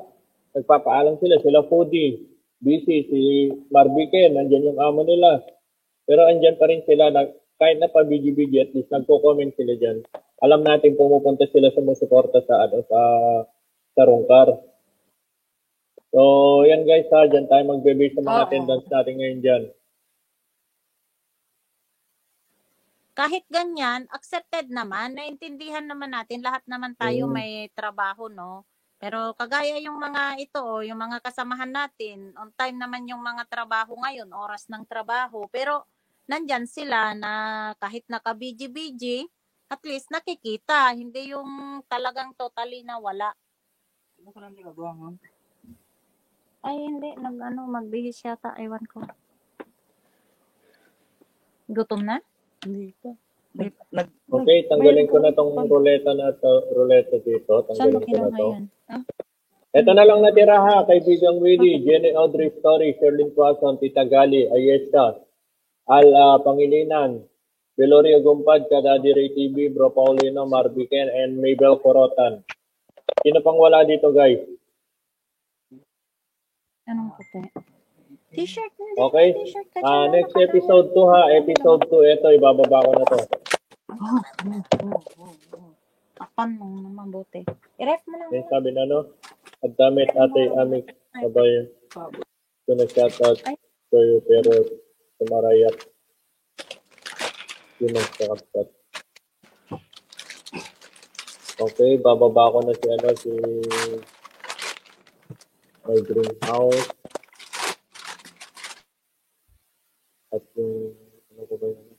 Nagpapaalam sila, sila Foodie. Busy, si Marviken, nandiyan yung amo nila. Pero andyan pa rin sila, na, kahit na pa-busy-busy, at least nagko-comment sila dyan. Alam natin pumupunta sila, sumusuporta sa, ano, sa, sa Rungkar. So, yan guys ha, dyan tayo magbe-base sa mga Oo. Attendance natin ngayon dyan. Kahit ganyan, accepted naman, naintindihan naman natin, lahat naman tayo Mm. may trabaho, no? Pero kagaya yung mga ito, oh, yung mga kasamahan natin, on time naman yung mga trabaho ngayon, oras ng trabaho. Pero nandyan sila na kahit naka-busy-busy, at least nakikita, hindi yung talagang totally na wala. Ay, hindi. Nag-ano, magbihis yata. Ewan ko. Gutom na? Hindi pa. Hindi pa. Nag, Okay, tanggalin ko na tong ruleta na to, ruleta dito. Saan mo Tanggalin ko na kinuha to. yan? Ah, Ito na lang natira ha, kaibigang Willie, Jenny Audrey Story, Sherlyn Tuason, Tita Gali, Ayesha, Al ah, Pangilinan, Velorio Gumpad, Kadadi Ray T V, Bro Paulino, Marviken, and Mabel Corotan. Sino pang wala dito, guys? Anong puti? T-shirt, hindi. Okay. T-shirt ka Ah, dyan, next nakatawa. Episode two ha, episode two, ito, ibababa ko na to. Takpan mo na mabuti. I-ref mo lang. May sabi na, no? Ang damit, ate, amik, sabay. Ito na shout out kayo, pero tumarayak. Yun ang kakapsat. Okay, bababa ko na si, ano, si my greenhouse. At yung, ano ko ba yun?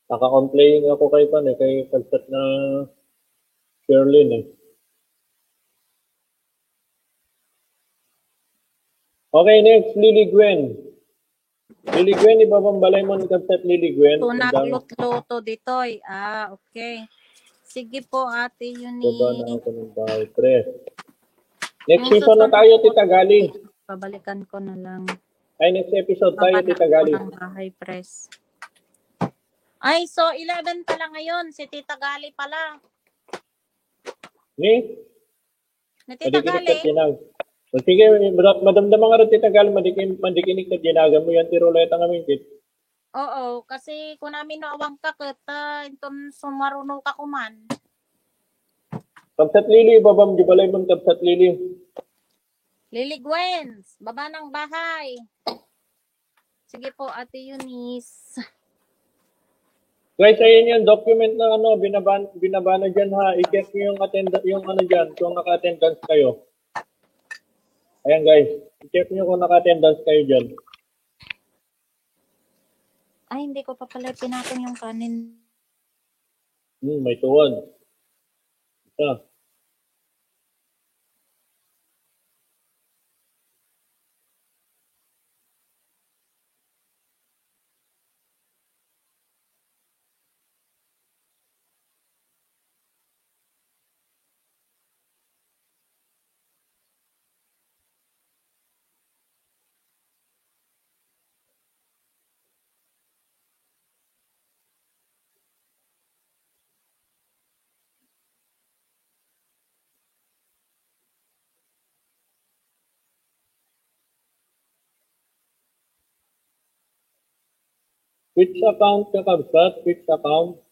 Naka-on playing ako kay, pan, eh, kay Kabsat na Sherlyn, eh. Okay, next, Lily Gwen. Lili Gwen, ibabang balay mo ni Kabsat Lili Gwen. Ito na Andang lutluto ditoy. Ah, okay. Sige po, Ate baba na Eunice. Ako ng bahay. Tres. Next Yung season na susunod tayo, po, Tita Gali. Babalikan ko na lang. Ay, next episode tayo, Baba na Tita ako Gali. ng bahay, press. Ay, so eleven pala ngayon. Si Tita Gali pala. Ni? Ni Tita Madikinik ka Gali. tinag. O sige, mada- madamdama nga rin, Tita Gali, madikin, madikinik ka, ginagan mo yan, ti ruleta nga mingkit. Oo, kasi kung namin no awang ka, ket, ah, inton sumaruno ka kuman. Kabsat Lili, babam di balay mo, Kabsat Lili. Lily Gwen, baba ng bahay. Sige po, Ate Eunice. Guys, ayun yung document na ano, binaban, binaba na dyan ha. I-check nyo yung attend, yung ano dyan, kung naka-attendance kayo. Ayan guys, i-check nyo kung naka-attendance kayo dyan. Ay, hindi ko pa pala pinatong yung kanin. Hmm, may tuwan. Isa. Which account, kakabsat? Which account?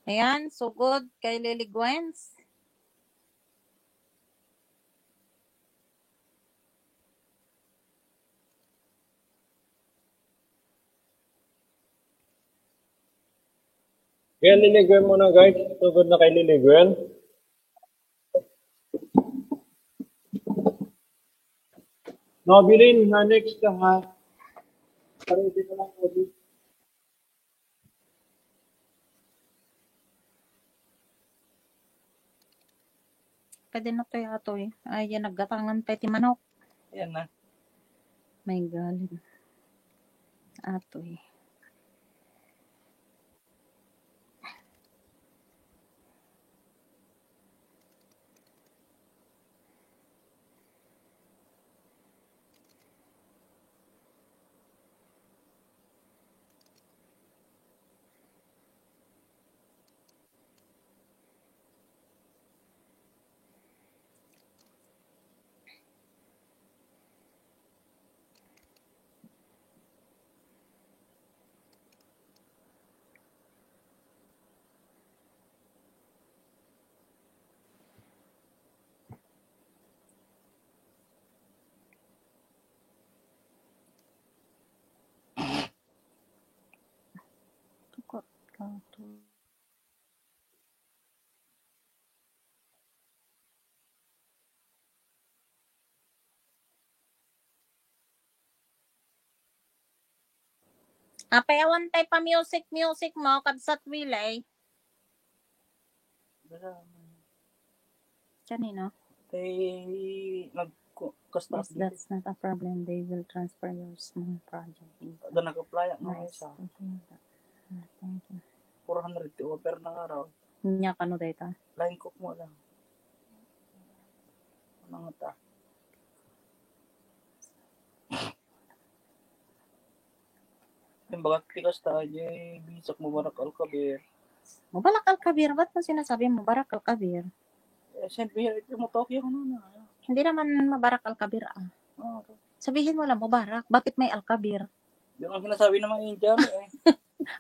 Ayan, sugod kay Lily Gwen. Kaya Lily Gwen muna, guys. Sugod na kay Lily Gwen. Nobilin, ha, next ka, ha? Pare, di na lang, Nobilin. Pwede na to, Atoy. Ay, yan, naggatangan pa ti manok. Yan na. May galit. Atoy. Apay awan tay pa music, music mo, Kabsat Willie? Kanino? Tay nagkastas. Yes, that's not a problem. They will transfer your small project. Ada nag-apply nga isa. Thank you. Four hundred ti offer na nga raw. Nya kano dayta? Line cook mo lang. Ano nga ta? Yung baga tikas ta, di bisak Mubarak Al-Kabir. Mubarak Al-Kabir? Ba't mo sinasabi Mubarak Al-Kabir? Eh, siyempre, yung mo Tokyo, ano na. Hindi naman Mubarak Al-Kabir, ah. Oh, sabihin mo lang, Mubarak. Bakit may Al-Kabir? Yung ang sinasabi ng mga Indiano, eh.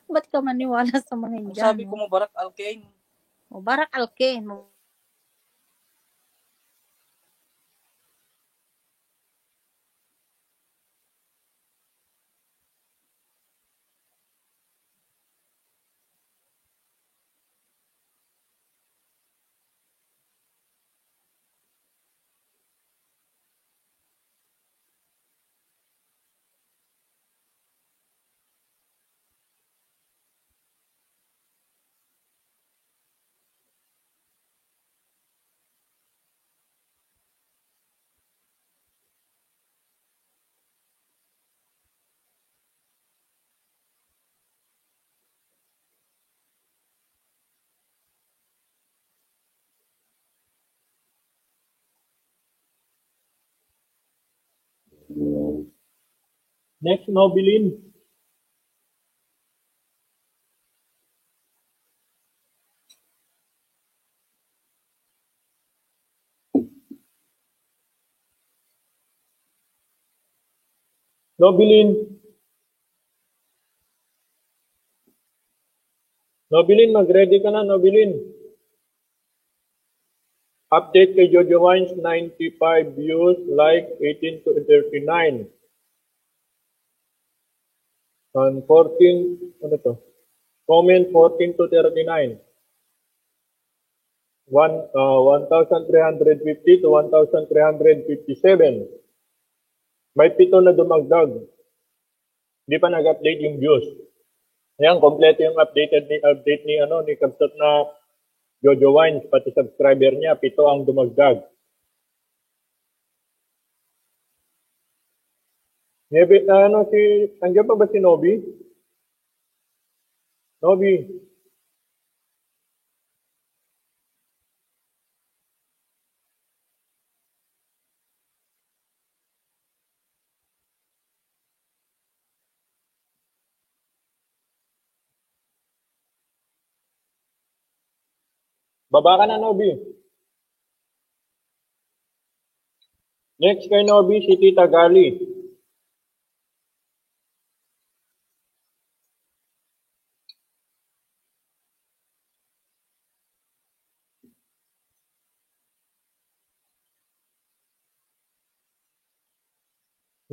Ba't ka maniwala sa mga Indiano? Ang sabi ko, Mubarak Al-Kain. O, barak alke. Mo- Next, Nobilin. Nobilin. Nobilin, mag-ready ka na, Nobilin. Update kay Jojo Wines, ninety-five views, like eighteen to thirty-nine. And fourteen, ano to? Comment fourteen to thirty-nine. One, ah, one thousand three hundred fifty to one thousand three hundred fifty-seven. May pito na dumagdag. Di pa nag-update yung views. Ayan, kompleto yung updated ni, update ni, ano, ni Kabsat na Jojo Wines, pati subscriber niya, pito ang dumagdag. Maybe, ano, si, andiyan pa ba si Nobi? Nobi. Baba ka na, Nobi. Next kay Nobi, si Tita Gali.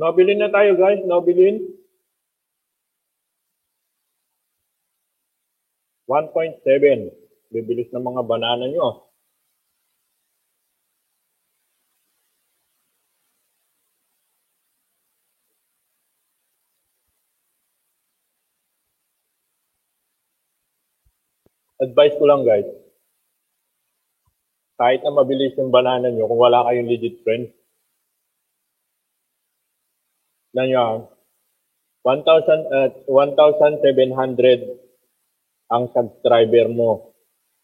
Nobilin na tayo, guys. Nobilin. One point seven. Bibilis ng mga banana nyo. Advice ko lang, guys. Kahit na mabilis yung banana nyo, kung wala kayong legit friends, na nyo, one thousand, uh, one thousand seven hundred ang subscriber mo,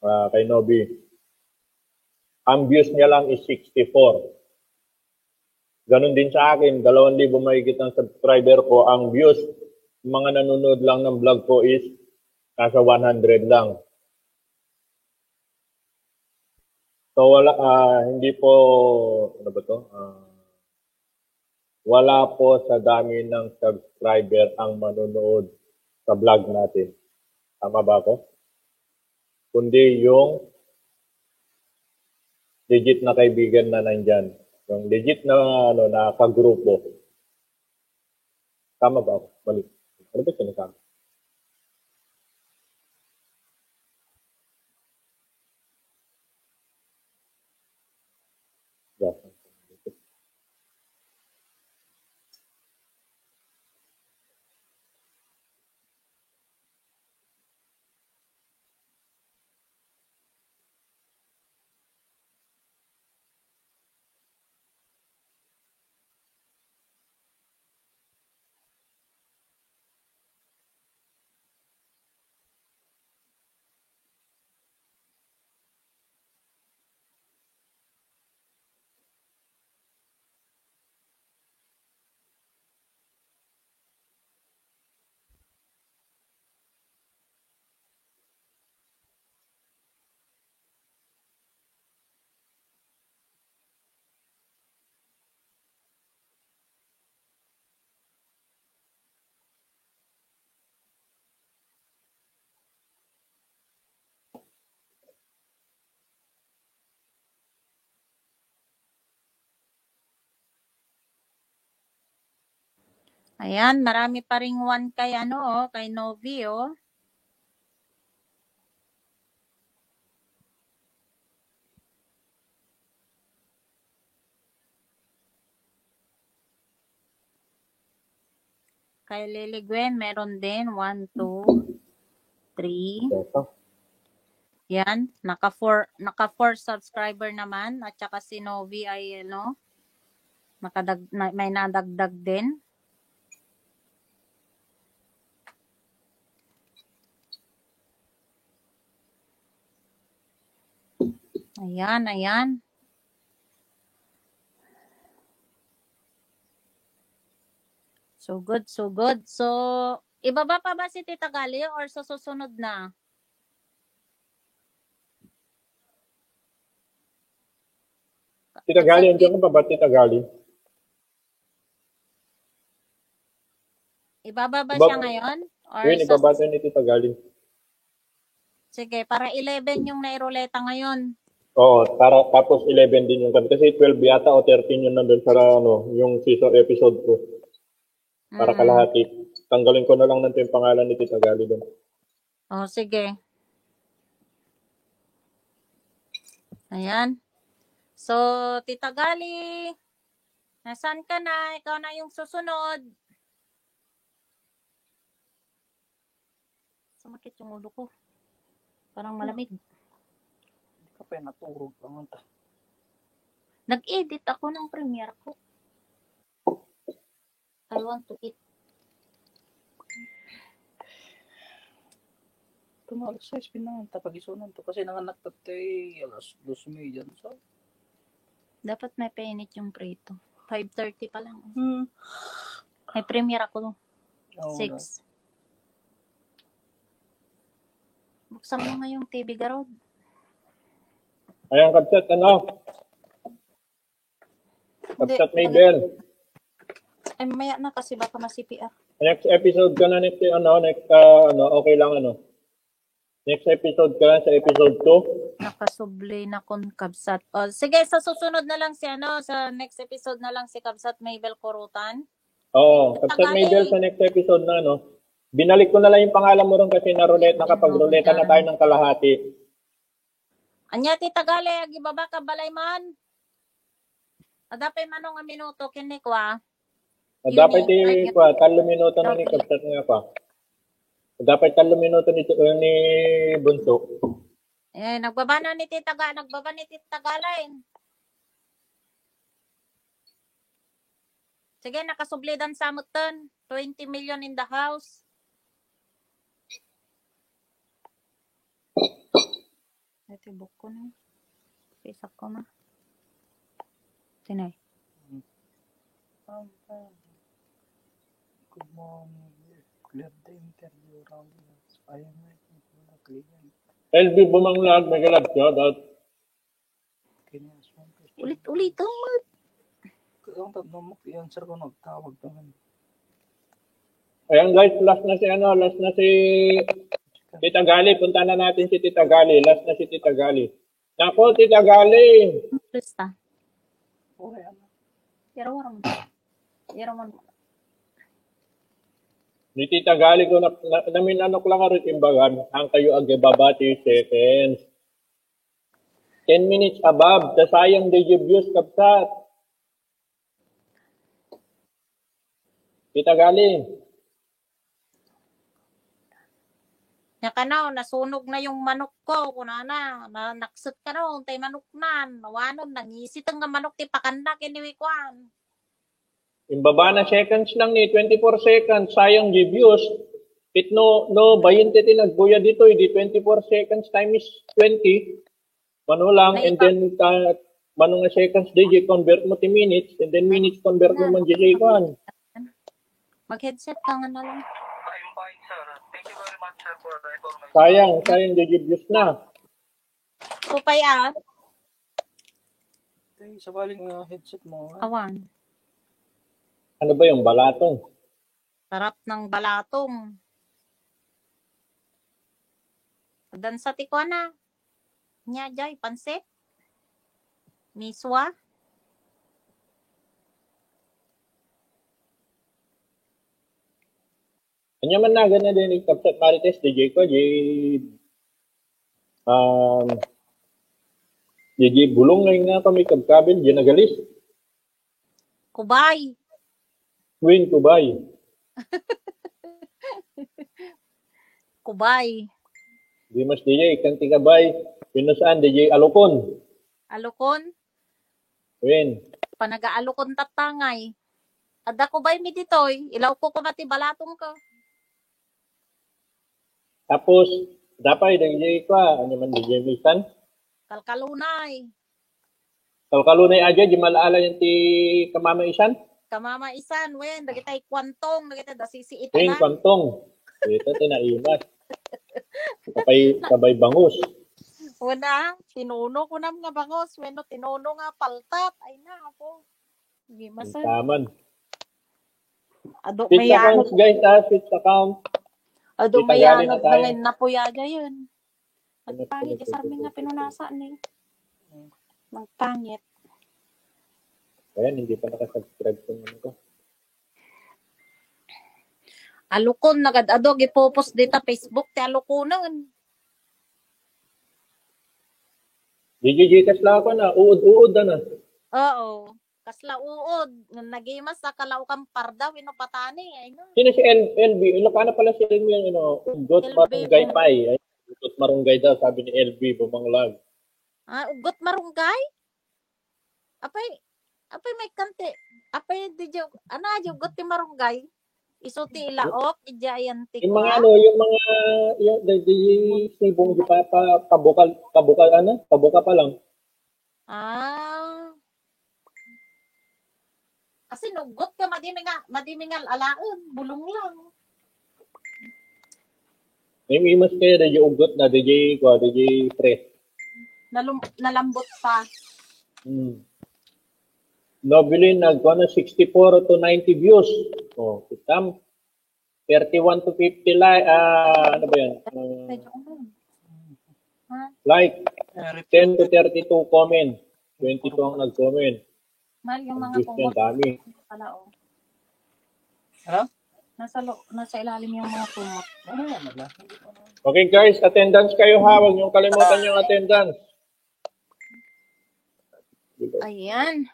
ah, kay Nobi. Ang views niya lang is sixty-four. Ganun din sa akin, dalawang libo mahigit ang subscriber ko. Ang views, mga nanonood lang ng vlog ko is nasa one hundred lang. So, wala, ah, hindi po, ano ba to? Ah, wala po sa dami ng subscriber ang manonood sa vlog natin. Tama ba ako? Kundi yung legit na kaibigan na nandyan. Yung legit na, ano, na kagrupo. Tama ba ako? Mali. Ano ba sinasabi? Yeah. Ayan, marami pa ring one kay ano, oh, kay Novi, oh. Kay Lily Gwen, meron din. One, two, three. Ito. Yan, naka four, naka four subscriber naman. At saka si Novi ay, ano, nakadag-, na, may nadagdag din. Ayan, ayan. So good, so good. So, ibaba pa ba si Tita Gali or sa susunod na? Tita Gali, andiyan ka pa ba, Tita Gali? Ibaba ba Ibaba- siya ngayon? Or Yun, sa ibaba tayo ni Tita Gali. Sige, para eleven yung nairuleta ngayon. Oo, para tapos eleven din yung kami. Kasi twelve yata o thirteen yung nandun sa ano, yung season episode two. Para Mm. kalahati. Tanggalin ko na lang nandun yung pangalan ni Tita Gali doon. Oh, sige. Ayan. So, Tita Gali, nasaan ka na? Ikaw na yung susunod. Sumakit yung ulo ko. Parang malamig. Hindi ka pa naturog pa man ta. Nag-edit ako ng Premiere ko. I want to eat. Tuma alas sais pinangan ta pag-isunan to kasi nanganak tattay alas dos media. So, dapat may painit yung prito. Five thirty pa lang. Hmm. May Premiere ako. Oo, Six. Buksan mo nga yung T V, Garod. Ayan, kabsat, ano? Hindi, Kabsat Mabel. Ay, mamaya na kasi baka ma-C P R. Next episode ka na, next, ano, next, ah, ano, okay lang, ano. Next episode ka lang sa episode two. Nakasubli na kun Kabsat. O, sige, sa susunod na lang si, ano, sa next episode na lang si Kabsat Mabel Kurutan. Oo, Kabsat Mabel, sa next episode na, ano. Binalik ko na lang yung pangalan mo ron kasi naruleta, nakapag-ruleta na tayo ng kalahati. Anya, Tita Gali, agibaba ka balay man? Adda pay mano nga minuto, ken ni kwa. Adda pay ti kwa, tallo minuto na ni kabsat nga kwa. Adda pay tallo minuto ni, ni Bunso. Eh, nagbaba na ni Tita Ga-, nagbaba ni Tita Gali. Sige, nakasublidan sa mutan. Twenty million in the house. Ito yung buko na. Pisak ko na. Tinay. Good morning. Clear the interview round. I am waiting for the client. L B Bumanglag, mega love shout out. Ulit-ulit mo. Ang tatlo mo, i-answer ko, nagtawag naman. Ayan guys, last na si ano, last na si Tita Gali. Punta na natin si Tita Gali. Last na si Tita Gali. Nako, Tita Gali. Lista. Okay, ano? Yaraw mo. Yaraw mo. Ni Tita Gali ko na, na, namin ano ko lang nga rin imbagan, ang kayo agibabati seconds. Ten minutes above, ta sayang di views, kabsat. Tita Gali. Nya kano, nasunog na yung manok ko, kunana, na, nakset kano, tay manok nan, nawanon, nangisit nga manok, ti pakanna, kini kuan. Imbaba na seconds lang ni, twenty-four seconds, sayang di views. It no, no, bayente ti nagbuya dito, di twenty-four seconds times twenty. Mano lang, and then, uh, mano nga seconds, di, di convert mo ti minutes, and then minutes, convert mo man, di, di, kuan. Mag-headset ka nga na lang. Sayang, sayang, di, di, views na. Supay, ah. Ay, sa baling, uh, headset mo, ah. Awan. Ano ba yung balatong? Sarap ng balatong. Dansa ti kuana. Nya jay, pansit. Miswa. Ania man naganna diay ni Kabsat Marites, D J ko, di, um, di, di bulong nga nga kami kabkabil, di nagalis. Kubay. Wen, Kubay. Kubay. Di mas D J, kan ti Kabay, pinasaan, D J Alukon. Alukon? Wen. Panaga-Alukon tattangay. Adda Kubay mi ditoy, ilawko koma ti balatong ko. Tapos, dapay, D J ko, ah, ano man, D J Misan? Kalkalunay. Kalkalunay aja, di malaalayan ti kamamaisan? Kamamaisan, wen, dagitay kuantong, dagitay dasisiit Wen, na. Kuantong. Ito, tinaimas. Kabay, kabay bangus. Wala, tinuno ko nam nga bangus, wenno tinuno nga paltat. Ay na, apo. Hindi masal. Taman. Ado Fit mayanat. Account, guys, ah, fit account. Ado Itagali mayanat na tayo. Ngayon na po yaya yun. Nagpangit, isarmin nga pinunasa ni. Nagpangit. Ayan, hindi pa nakasubscribe kung ano ko. Alukon, nagad-ado, gipopos dita Facebook, ti Alukonon. Di, di, di, kasla ako na, uod-uod na na. Oo. Kasla uod, nga nagimas sa kalaukan parda, wenno patani, ay na. Sino si L-, L B? Ilocano pala si L B, yung ano, Ugot L B Marunggay mo. Pay. Ay, Ugot Marunggay daw, sabi ni L B Bumanglag. Ah, Ugot Marunggay? Apay, apay may kanti. Apay di jo, ano, jo, Ugot ti Marunggay? Isu ti ilaok, ija ayan ti Yung mga kua? Ano, yung mga, yung, di, di, sibong di pa, pa, pabukal, pabukal, ano? Pabuka pa lang. Ah. Kasi nugot ka, madi mi nga, madi mi nga alaen, bulong lang. May imas kayo, D J Ugot na, D J ko, D J Pre. Nalum-, nalambot pa. Hmm. Nobilin, nagkuha na sixty-four to ninety views. Oh, kitam. Thirty-one to fifty like, ah, ano ba yan? Ah, Medyo ano. Ha? Like, ten to thirty-two comment. Twenty-two ang nag-comment. Mahal yung Ang mga views niyan, comment. Dami. Pala, oh. Hello? Nasa lo-, nasa ilalim yung mga comment. Ano yan, wala? Okay, guys, attendance kayo ha. Huwag niyong kalimutan yung attendance. Ayan.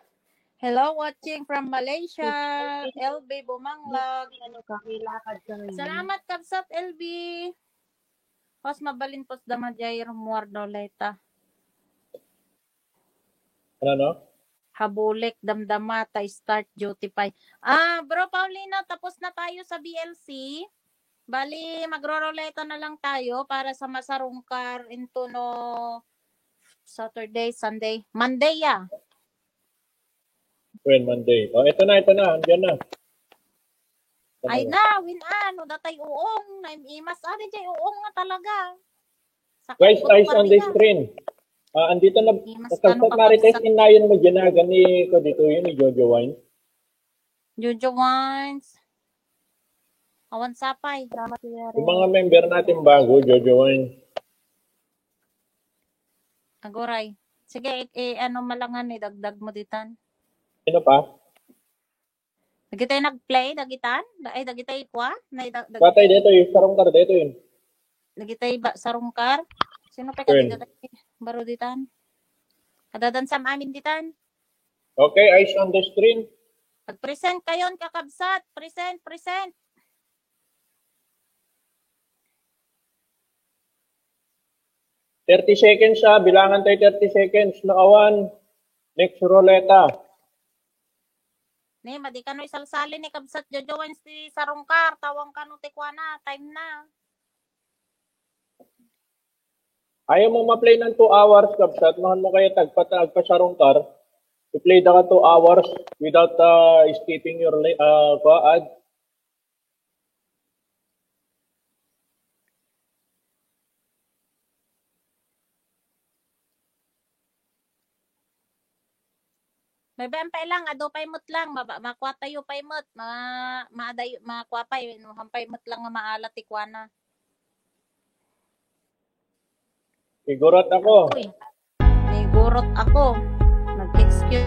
Hello, watching from Malaysia, L B Bumanglag. Ano ka, may lakad ka ngayon? Salamat, Kabsat L B. Hos mabalin pos dama jay Romuardo Leta. Ano, no? Habulik, damdama, ta start duty pay. Ah, Bro Paulino, tapos na tayo sa B L C. Bali, magroroleta na lang tayo para sa masarungkar into no Saturday, Sunday, Monday, ya. When Monday? Oh, ito na, ito na. Andiyan na. Ito Ay na. Na, win ano, datay uong. Naimimas, ano jay uong nga talaga. Sakit Guys, ko eyes on the pamilya. Screen. Ah, andito na, Imas ka, no, Marites, kapagsak- inayon mo dyan na, gani ko dito yun, ni Jojo Wine. Jojo Wines. Awan sapay. Salamat, Kuya Ren. Yung mga member natin bago, Jojo Wine. Agoray. Sige, i-, i-, ano malangan, idagdag mo ditan. Sino pa? Dagitay nag-play, dagitan? Da-, ay, dagitay kwa? Na, da-, dag- Patay dito, yung sarungkar dito yun. Dagitay ba, sarungkar? Sino pa Turn. Kagigatan? Baro ditan? Adadan sa amin ditan? Okay, eyes on the screen. Pag-present kayon, kakabsat. Present, present. Thirty seconds, ah. Bilangan tayo thirty seconds. No awan, next roleta. Ne, madi kano isalsalin ni Kabsat Jojo Wines ti sarungkar. Tawang kano ti kuana. Time na. Ayaw mo ma-play ng two hours, Kabsat. Mahal mo kaya tagpa-, tagpasarungkar. I-play da ka two hours without, uh, skipping your li-, uh, kua, ad. Maybe ampay lang, adu pay met lang, ma-, makua tayo pay met, ma-, maadayo, makua pay, no, hampay met lang nga maala ti kuana. Igurot ako. Uy. Igurot ako. Nag-excuse.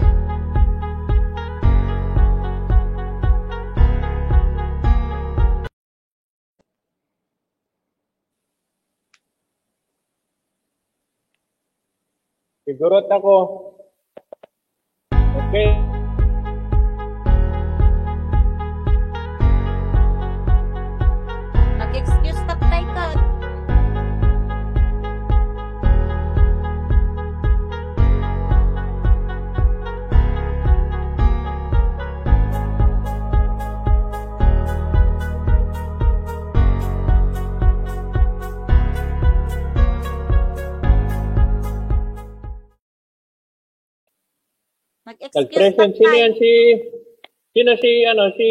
Siguro ako. Okay. Mag-excuse ta tayo ka. Nag-excuse Nag-present. na Sino tayo. Yan? Si, sino si, ano, si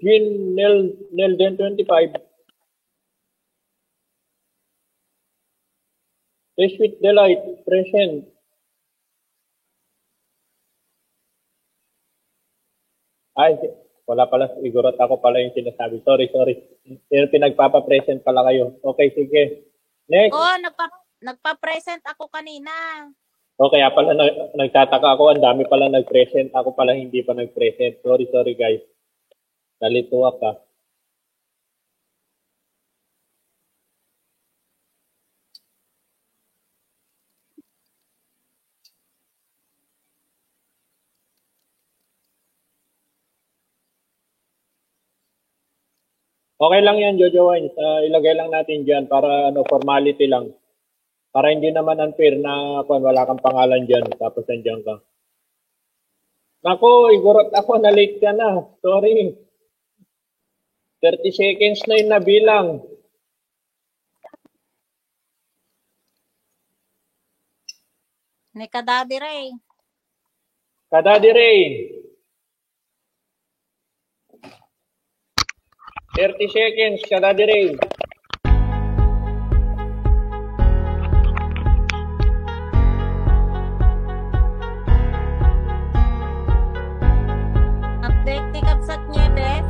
Jean Nel, Nelden twenty-five? Si Sweet Delight, present. Ay, wala pala, siguro ako pala yung sinasabi. Sorry, sorry. Yung pinagpapa-present pala kayo. Okay, sige. Next. Oo, nagpa, nagpa-present ako kanina. Okay, ah, pala na, nagtataka ako, ang dami pala nag-present. Ako pala hindi pa nag-present. Sorry, sorry guys. Nalito ako. Okay lang yan, Jojo Wines. Ah, ilagay lang natin dyan para ano, formality lang. Para hindi naman unfair na kung wala kang pangalan dyan tapos nandiyan ka. Nako, igurot ako, na-late ka na. Sorry. Thirty seconds na yung nabilang. Ni Kadadi Ray. Kadadi Ray. Thirty seconds, Kadadi Ray. Update ni Kabsat Nieves.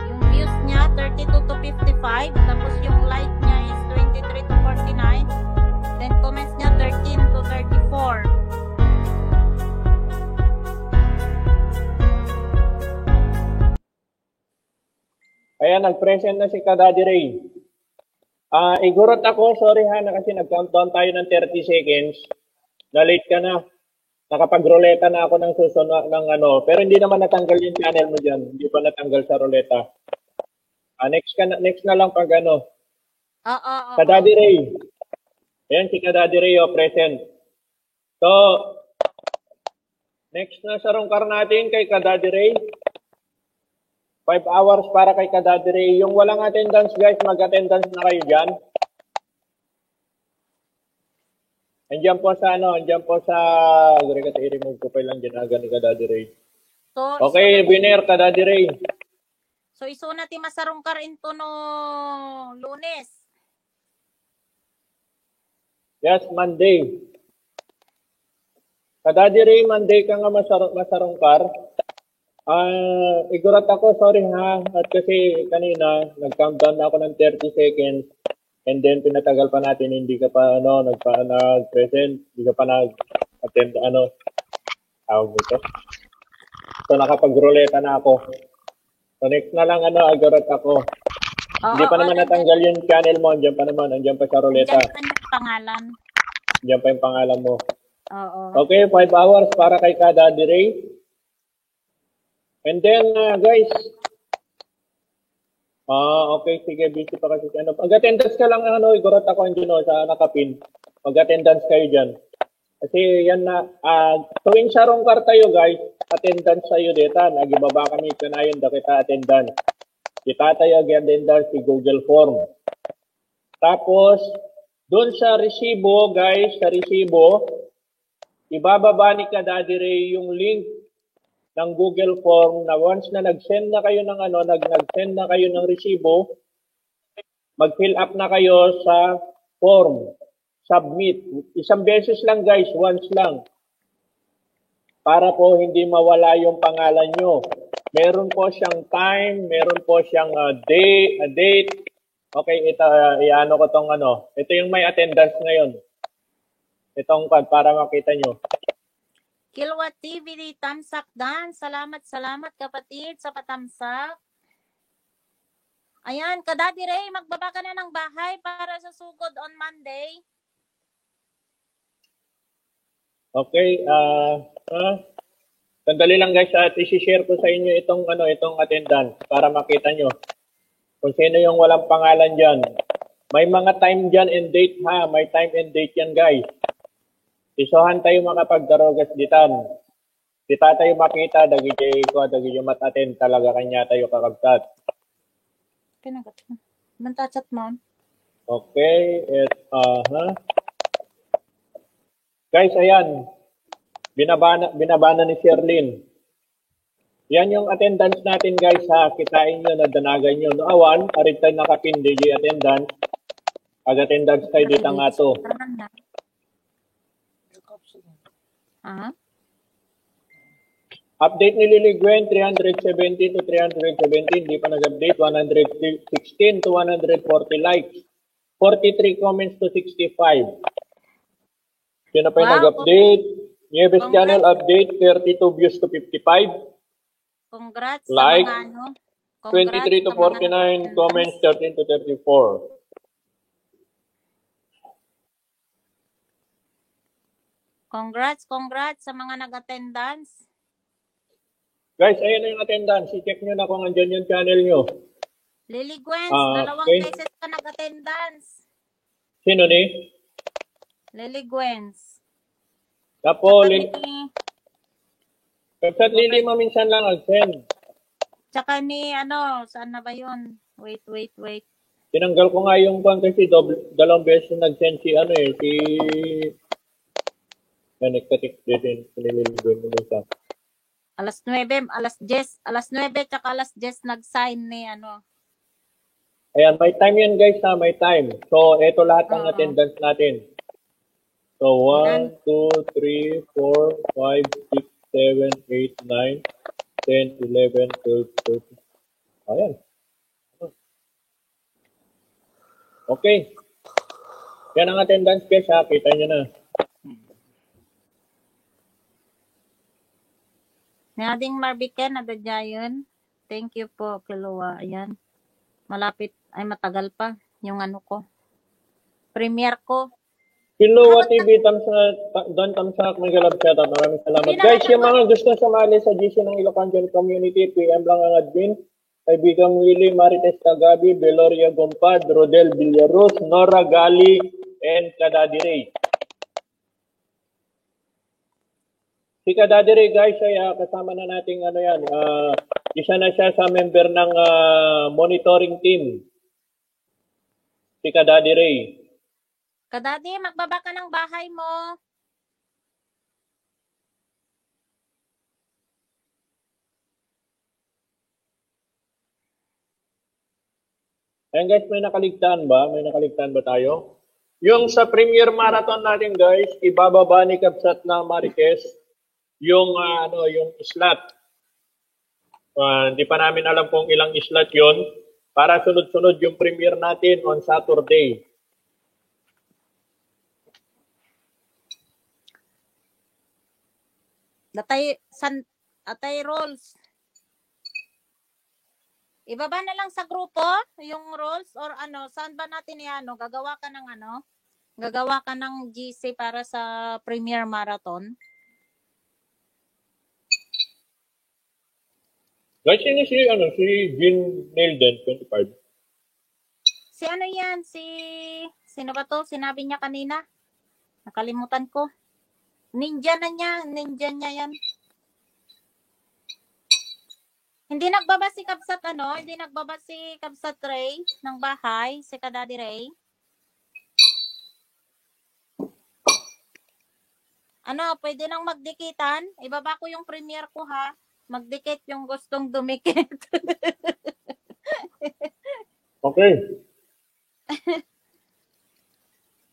Yung views niya, thirty-two to fifty-five. Tapos yung like niya is twenty-three to forty-nine. Then comments niya, thirteen to thirty-four. Ayan, nag-present na si Kadadi Ray. Ah, igurot ako, sorry ha, na kasi nag-countdown tayo ng thirty seconds. Na-late ka na. Nakapag-ruleta na ako ng susunod ng ano, pero hindi naman natanggal yung channel mo diyan. Hindi pa natanggal sa ruleta. Ah, next ka na, next na lang pag ano. Oo, oo. Kadadi Ray. Ayan si Kadadi Ray, oh, present. So, next na sarungkar natin kay Kadadi Ray. Five hours para kay Kadadi Ray. Yung walang attendance, guys, mag-attendance na kayo dyan. Andiyan po sa ano, andiyan po sa, gari ka i-remove ko pa lang dyan, aga ni Kadadi Ray. So, Okay, winner, Kadadi Ray. So, isuna ti masarungkar into no Lunes. Yes, Monday. Kadadi Ray, Monday ka nga masar- masarungkar. Ah, igurot ako, sorry ha. At kasi kanina, nag-countdown na ako ng thirty seconds. And then, pinatagal pa natin, hindi ka pa, ano, nagpa, nag-present, hindi ka pa nag-attend, ano, tawag nito. So, nakapag-ruleta na ako. So, next na lang, ano, igurot ako. Oo, Hindi pa naman oo, natanggal yung channel mo, andiyan pa naman, andiyan pa sa ruleta. Diyan pa yung pangalan. Andiyan pa yung pangalan mo. Oo. Okay, five hours para kay Kadadi Ray. And then, uh, guys, ah, okay, sige, busy pa kasi. Ano, pag-attendance ka lang, ano, igurot ako, Angelo, sa nakapin. Pag-attendance kayo dyan. Kasi yan na, ah, tuwing sarungkar tayo, guys, attendance tayo deta. Nagibaba kami kanayon, dakita attendance. Kita tayo ag-attendance si Google Form. Tapos, doon sa resibo, guys, sa resibo, ibababa ni Kadadi Ray yung link ng Google Form na once na nag-send na kayo ng ano, nag nag-send na kayo ng resibo, mag-fill up na kayo sa form, submit. Isang beses lang, guys, once lang. Para po hindi mawala yung pangalan nyo. Meron po siyang time, meron po siyang ah, day, a date. Okay, ito, ah, iano ko tong ano. Ito yung may attendance ngayon. Itong pa- para makita nyo. Kilwa T V, thumbs up dan. Salamat, salamat kapatid sa pa-thumbs up. Ayan, Kadadi Ray, magbaba ka na ng bahay para sa sugod on Monday. Okay, ah, ah, sandali lang guys, at isi-share ko sa inyo itong, ano, itong attendance para makita nyo kung sino yung walang pangalan dyan. May mga time dyan and date ha, may time and date yan guys. Isuhan tayo makapagdarugas ditan. Di tayo makita, dagiti, kua, dagiti mat-attend talaga kanya tayo kakabsat. Pinagat mo. Mantachat mo. Okay, it, aha. Guys, ayan. Binabana, binabana ni Sherlyn. Yan yung attendance natin, guys, ha. Kitain nyo, nadanagan nyo. No awan, arit tayo nakapin, D J attendance. Pag-attendance tayo dito nga to. Aha. Update ni Lily Gwen, three hundred seventeen to three hundred seventeen. Di pa nag-update, one hundred sixteen to one hundred forty likes. Forty-three comments to sixty-five. Sino pa yung Wow. nag-update? Nieves Congrats. Channel update, thirty-two views to fifty-five. Congrats sa Like, mga ano. Congrats twenty-three to sa mga forty-nine, nag-attendance. Comments thirteen to thirty-four. Congrats, congrats sa mga nag-attendance. Guys, ayan na yung attendance. I-check nyo na kung andyan yung channel nyo. Lily Gwen, Ah, dalawang okay. beses ka nag-attendance. Sino ni? Lily Gwen. Tapos, Saka Lin-, ni Kapsat Lily, maminsan lang nag-send. Tsaka ni, ano, saan na ba yun? Wait, wait, wait. Tinanggal ko nga yung kwan kasi doble, dalawang beses nag-send si, ano eh, si, ano, katik-, din, nililigon mo sa. Alas nuebe, alas diyes, alas nuebe tsaka alas diyes nag-sign ni, ano. Ayan, may time yan, guys, ha, may time. So, eto lahat ng Oo. attendance natin. So, Ayan. one, two, three, four, five, six, seven, eight, nine, ten, eleven, twelve, thirteen. Ayan. Okay. Yan ang attendance, guys, ha. Kita nyo na. Ni Ading Marbiken, adadayon. Thank you po, Kilua. Ayan. Malapit, ay, matagal pa yung ano ko. Premiere ko. Kilua Dapat T V, tamsa, ta-, Don Tamsak, mega love shout out. Maraming salamat. Hindi na Guys, yung kailangan mga gusto sumali sa G C ng Ilocanian Community, P M lang ang admin. Kaibigang Willie, Marites Tagabi, Veloria Gompad, Rodel Villaruz, Nora Gali, and Kadadi Ray. Si Kadadi Ray, guys, ay, ah, kasama na nating, ano yan, ah, isa na siya sa member ng, ah, monitoring team. Si Kadadi Ray. Kadadi, magbaba ka ng bahay mo. Ayan guys, may nakaligtaan ba? May nakaligtaan ba tayo? Yung sa Premier Marathon natin guys, ibababa ni Kabsat na Marites yung, ah, ano, yung slot. Ah, hindi pa namin alam kung ilang slot yon para sunod-sunod yung premiere natin on Saturday. Natay, san, atay rules. Ibaba na lang sa grupo yung rules or ano, saan ba natin i-ano, gagawa ka ng ano, gagawa ka ng G C para sa Premier Marathon? Guys, sino si, ano, si Jean Nilden, twenty-five? Si ano yan? Si, sino ba to? Sinabi niya kanina. Nakalimutan ko. Ninja na niya. Ninja niya yan. Hindi nagbaba si Kabsat, ano? Hindi nagbaba si Kabsat Ray ng bahay, si Kadadi Ray. Ano, pwede nang magdikitan? Ibaba ko yung premiere ko, ha? Magdikit yung gustong dumikit. Okay.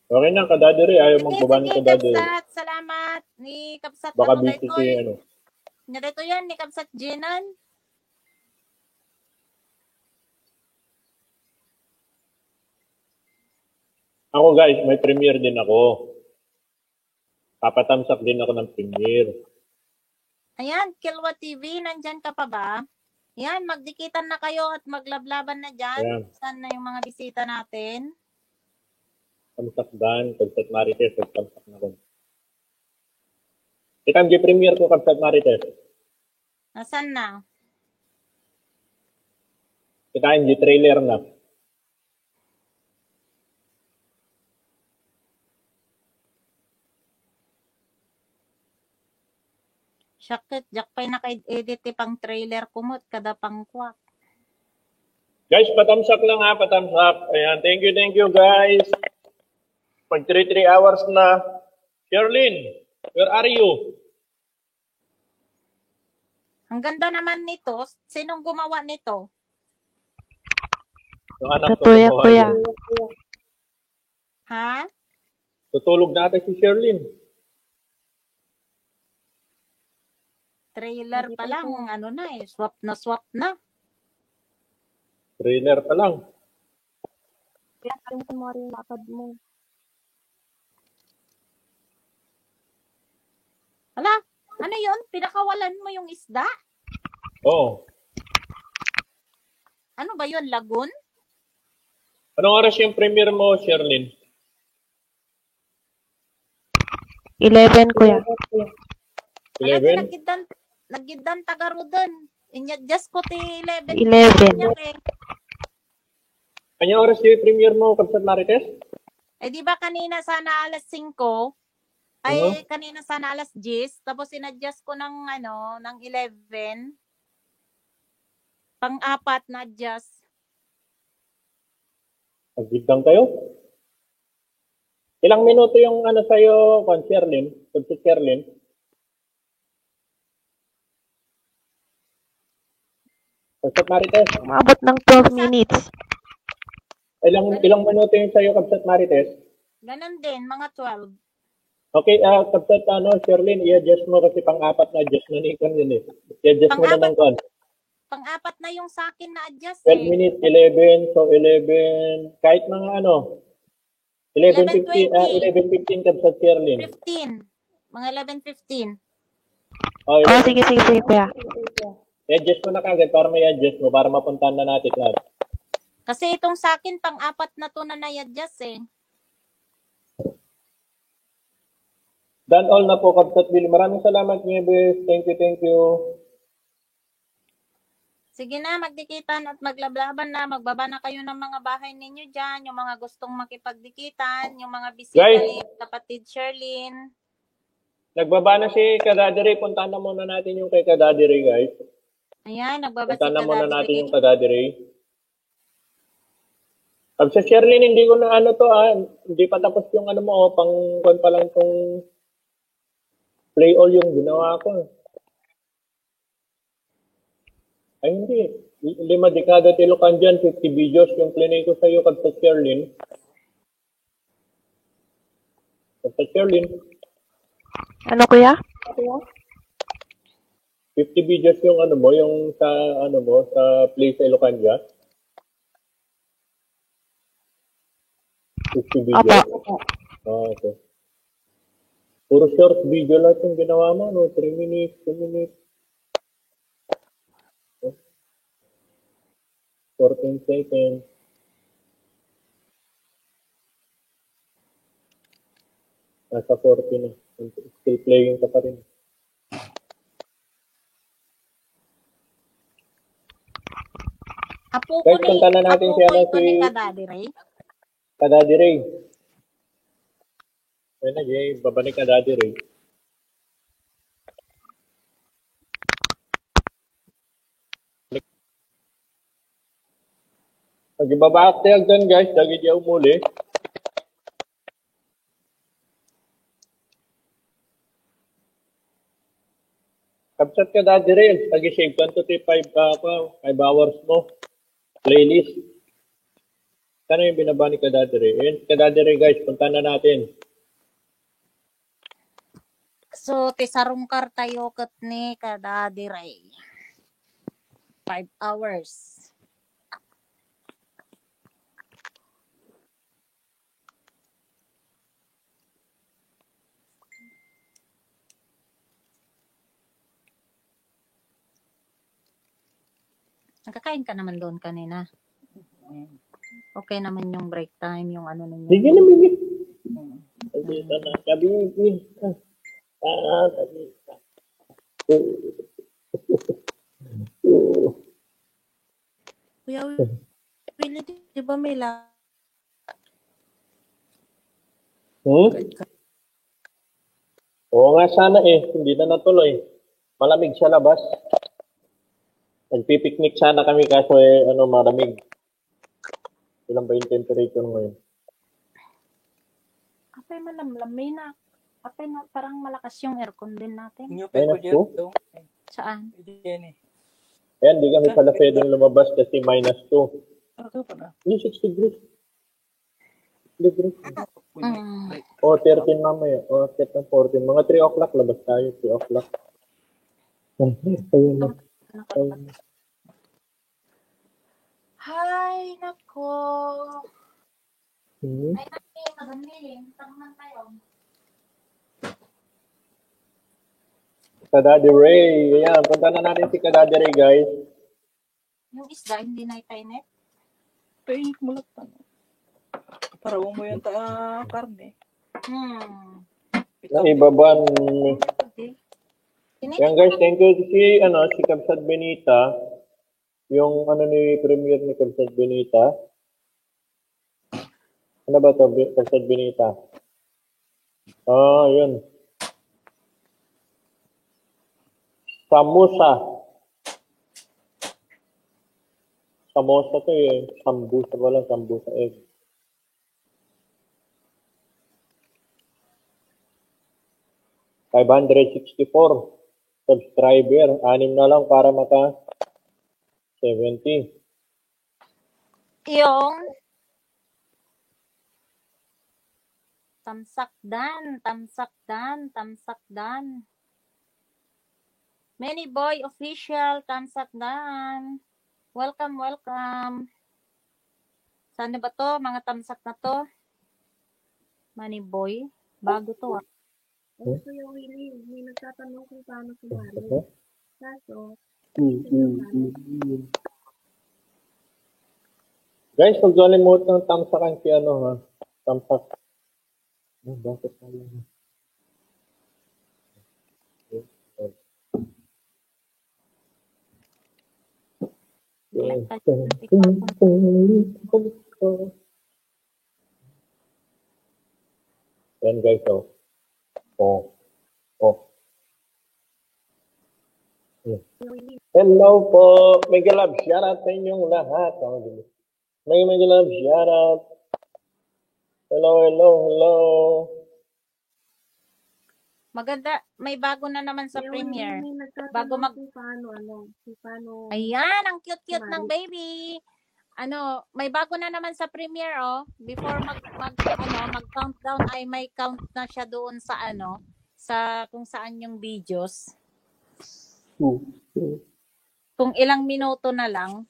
Okay na, Kadadi Ray. Ayaw Sige, magbaba ni sige, Kadadi Ray. Kabsat. Salamat. Ni Kabsat, Baka ano, busy daytoy. Si, ano. Nga daytoy yan, ni Kabsat Jenan. Ako, guys, may premiere din ako. Papatamsak din ako ng premiere. Ayan, Kilwa T V, nandyan ka pa ba? Ayan, magdikitan na kayo at maglablaban na dyan. Ayan. Saan na yung mga bisita natin? Tamsak dan, Kabsat Marites, tamsak na ko. Kitaem diay premiere ko, Kabsat Marites. Nasaan na? Kitaem diay trailer na. Siak ket, diak pay naka-edit ti pang-trailer ko met kada pangkuak. Guys, pa-thumbs up lang ha, pa-thumbs up. Ayan, thank you, thank you, guys. Mag three, three hours na. Sherlyn, where are you? Ang ganda naman nito. Sinong gumawa nito? Yung anak ko Natuya, gumawa kuya. Yun. Ha? Tutulog na ata si Sherlyn. Trailer pa lang, ano na eh. Swap na, swap na. Trailer pa lang. Kaya yung kumari yung lapad mo. Ala, ano yun? Pinakawalan mo yung isda? Oo. Ano ba yun? Lagun? Anong oras yung premiere mo, Sherlyn? Eleven, kuya. Ala, eleven? Naggidan, naggidan tagaruden. Inya-adjust ko ti eleven. Eleven. Kanya, eh. Kanya oras yung premiere mo, Kabsat Marites? Eh, di ba kanina sana alas singko? Ay, Oo. Kanina sana alas diyes, tapos in-adjust ko ng, ano, ng eleven. Pang-apat na adjust. Naggidan kayo? Ilang minuto yung, ano, sa'yo, kwan, Sherlyn? Kabsat Sherlyn? Kabsat Marites? Umabot ng twelve minutes. Ilang, ilang minuto yung sa'yo, Kabsat Marites? Ganon din, mga twelve. Okay, ah, Kabsat, ano, Sherlyn, i-adjust mo kasi pang-apat na adjust na ni kwan yun eh. I-adjust mo na Pang-apat. Ng kwan. Pang-apat na yung sa akin na adjust eh. Twelve minutes, eleven, so eleven, kahit mga ano, eleven fifteen, ah, eleven fifteen, Kabsat Sherlyn. Fifteen. Mga eleven fifteen. Oh, Oh, eleven. Sige, sige, sige, kuya. I-adjust mo na kagad para may adjust mo, para mapuntahan na natin lahat. Kasi itong sa akin, pang-apat na to na na-adjust eh. Done all na po, Kabsat Billy. Maraming salamat, Nieves. Thank you, thank you. Sige na, magdikitan at maglablaban na. Magbaba na kayo ng mga bahay ninyo dyan. Yung mga gustong makipagdikitan, yung mga bisita Guys. Ni kapatid Sherlyn. Nagbaba na si Kadaddy Ray. Puntahan na muna natin yung kay Kadaddy Ray, guys. Ayan, nagbaba si Kadaddy Ray. Puntahan na muna natin yung Kadaddy Ray. Kabsat Sherlyn, hindi ko na ano to, ah, hindi pa tapos yung ano mo, oh, pang, kwan pa lang tong play all yung ginawa ko. Ay, hindi. Lima dekada ti Ilocano dyan, fifty videos yung plinay ko sa'yo, Kabsat Sherlyn. Kabsat Sherlyn. Ano, kuya? Fifty videos yung ano mo, yung sa, ano mo, sa play sa Ilocano. Fifty videos? Opo. Ah, okay. Puro short video lahat yung ginawa mo, no? Three minutes, two minutes. Fourteen seconds. Nasa forty na. Still playing ka pa rin. Apo ko Guys, ni, punta na natin apo si, ko ano, ni si Kadaddy Ray. Kadaddy Ray. Ayun na, yay. Babalik Kadaddy Ray. Pag-ibaba ak ti agdan, guys, dagiti umuli. Kabsat Kadaddy Ray, agi-save kanto ti five, ah, pa, five hours mo. Playlist. Ano yung binaba ni Kadaddy Ray? Ayun, Kadaddy Ray, guys, punta na natin. So, ti sarungkar tayo ket ni Kadaddy Ray. Five hours. Nagkakain ka naman doon kanina. Mm. Okay naman yung break time, yung ano ninyo. Sige na, Mimi. Mm. Sabi, sabi, sabi, ah, ah, sabi, Kuya Willie, di ba may la- Hmm? Oo nga sana eh, hindi na natuloy. Malamig sa labas. Nagpipiknik sana kami kaso eh, ano, malamig. Ilan ba yung temperature ngayon? Apay, malamlam, may na. Apay, na, parang malakas yung aircon din natin. Inyo Ay, pa naku. Saan? Jenny. Ayan, di kami pala pwedeng lumabas kasi minus two. Ano ka pa na? Yung six degrees. Degrees. Mm. O, thirteen mamaya. O, thirteen, fourteen. Mga three o'clock, labas tayo. Three o'clock. Ayun na. Hay, nako. Hmm. Kadadi Ray. Ayan, punta na natin si Kadadi Ray, guys. Yung isda, hindi na ipainet? Painit mo lang pa. Para umuyan ta ah, karne. Hmm. Naibaban. Okay. Yan guys, thank you si, ano, si Kabsat Benita. Yung ano ni Premier ni Kabsat Benita. Ano ba to, Bi- Kabsat Benita? Ah, yun. Samosa. Samosa to eh. Sambusa pala, sambusa eh. Five hundred sixty-four subscriber. Anim na lang para maka seventy. Yung tamsakdan, tamsakdan, tamsakdan. Manny Boy Official, tamsakdan. Welcome, welcome. Saan na ba to? Mga tamsak na to. Manny Boy. Bago to ah. Ay, Kuya Willie, may nagtatanong kung paano sumali. Kaso, Guys, huwag kalimutang tamsakan si ano ha. Tamsak. Ah, bakit tayo? Yan guys, oh. Oh. Oh. Hmm. Hello po. Mega love shoutout sa inyong lahat. Oh, may mega love shoutout. Hello, hello, hello. Maganda, may bago na naman sa Premiere. Bago mag- paano, ano, kung paano. Ayan, ang cute-cute ng baby. Ano, may bago na naman sa Premiere, oh. Before mag, mag ano, mag-countdown ay may count na siya doon sa ano, sa kung saan yung videos. Kung ilang minuto na lang.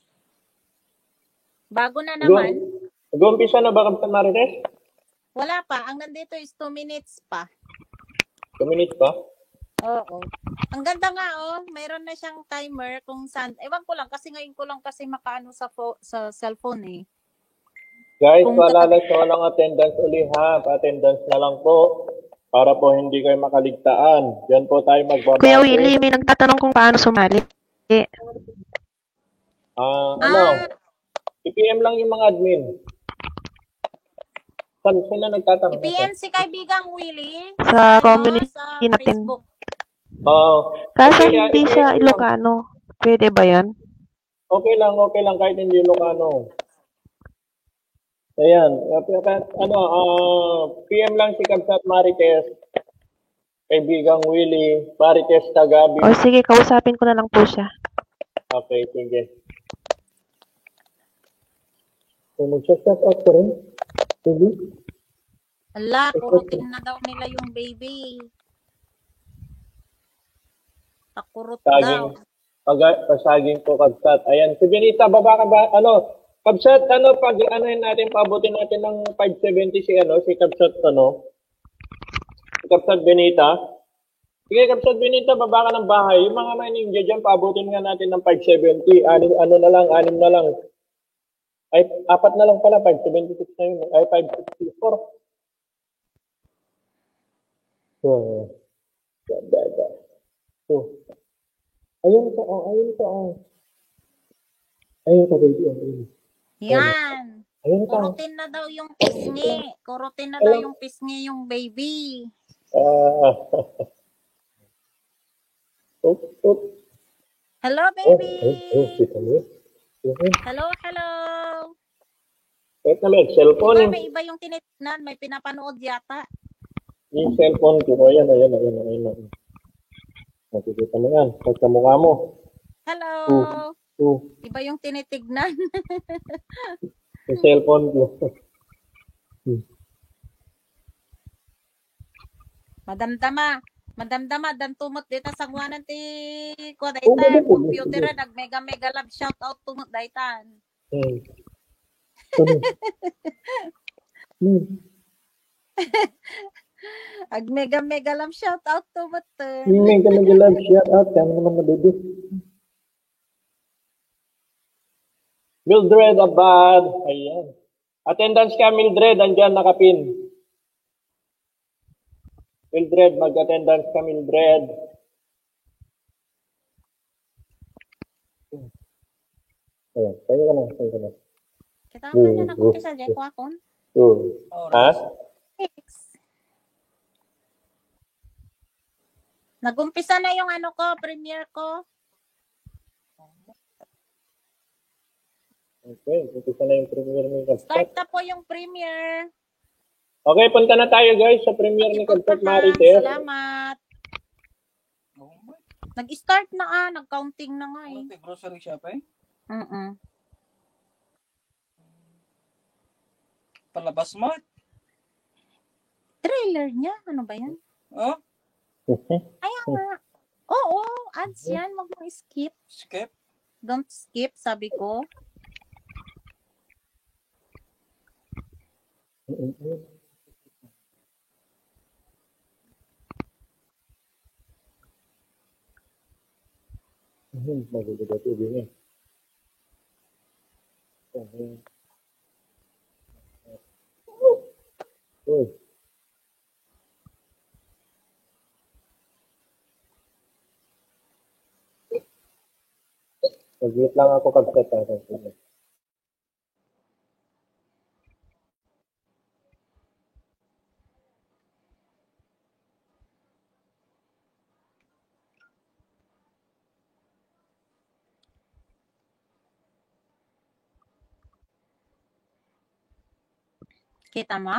Bago na naman. Nag-uumpisa na ba, Kapitana Marites? Wala pa. Ang nandito is two minutes pa. Two minutes pa? Oo. Ang ganda nga, oh. Mayroon na siyang timer kung saan. Ewan ko lang, kasi ngayon ko lang kasi makaano sa, fo- sa cellphone eh. Guys, Kung paalala sa walang attendance uli ha. Pa-attendance na lang po. Para po hindi kayo makaligtaan. Diyan po tayo magbabase. Kuya Willie, may nagtatanong kung paano sumali. Ah, ano? I-P M lang yung mga admin. Saan, sino nagtatanong? I-P M si Kaibigang Willie. Sa Ano, community sa natin. Facebook. Oo. Kaso Okay, hindi i-P M siya lang. Ilocano. Pwede ba yan? Okay lang, okay lang kahit hindi Ilocano. Ayan, ano, ah, P M lang si Kabsat Marites, Kaibigang Willie, Marites Tagabi. O sige, kausapin ko na lang po siya. Okay, sige. So, mag-shout out ka rin? Sige. Ala, kurutin na daw nila yung baby. Pakurot Saging. daw. Pag, pasaging ko, Kabsat. Ayan, si Benita, baba ka ba? Ano, Kabsat, ano, pag, ano yun natin, paabutin natin ng five seventy si, ano, si Kabsat, ano? Si Kabsat Benita. Sige, Kabsat Benita, baba ka ng bahay. Yung mga may ninja dyan, paabutin nga natin ng five seventy. Anim, ano na lang, anim na lang. Ay, apat na lang pala, five seventy-six na yun. Ay, five sixty-four. So, da, da, da. So, Ayun ka, oh, ayun ka, oh. Ayun ka, baby, oh, ayun. Yan. Ayun ka. Kurutin na daw yung pisngi. Kurutin na daw yung pisngi yung baby. Ah. Up, up. Hello, baby. Oh, oh, oh, kita mo? Mhm. Hello, hello. Eh, kami, cellphone. Di ba may iba yung tinitignan? May pinapanood yata. Yung cellphone ko. Ayan, ayan, ayan, ayan, ayan. Nakikita mo yan. Pagkamukha mo. Hello. Oh, oh. Iba yung tinitignan. Yung cellphone ko. Hmm. Madamdama. Madamdama, dan tumot dita sanguanan ti, kua dayta, computer, nag-mega, mega love shout out tumot daytan. Hmm. Hmm. Hmm. Ag mega, mega love shout out tumot. Mega, mega love shout out. Kaya naman na, baby. Mildred Abad. Ayan. Attendance ka, Mildred. Andyan, nakapin. Mildred, mag-attendance ka, Mildred. Ayan, tayo ka na, tayo ka na. Kita mo na, nakumpisa, Jeko, akon. Oo. Ha? Six. Nagumpisa na yung ano ko, premiere ko. Okay, umpisa na yung premiere ni Start na po yung premiere. Okay, punta na tayo, guys, sa premiere ni Kagpet Marites. Salamat. Nag-start na, ah. Nag-counting na nga, eh. Ano, grocery shopping? Mm-mm. Palabas mo? Trailer niya. Ano ba yan? Oh? Ayaw nga. Oo, ads yan. Wag mong skip. Skip? Don't skip, sabi ko. Mhm, magugulat ko din eh. Mhm. Uy. Nag-mute lang ako, Kagpet, ah. Kita mo?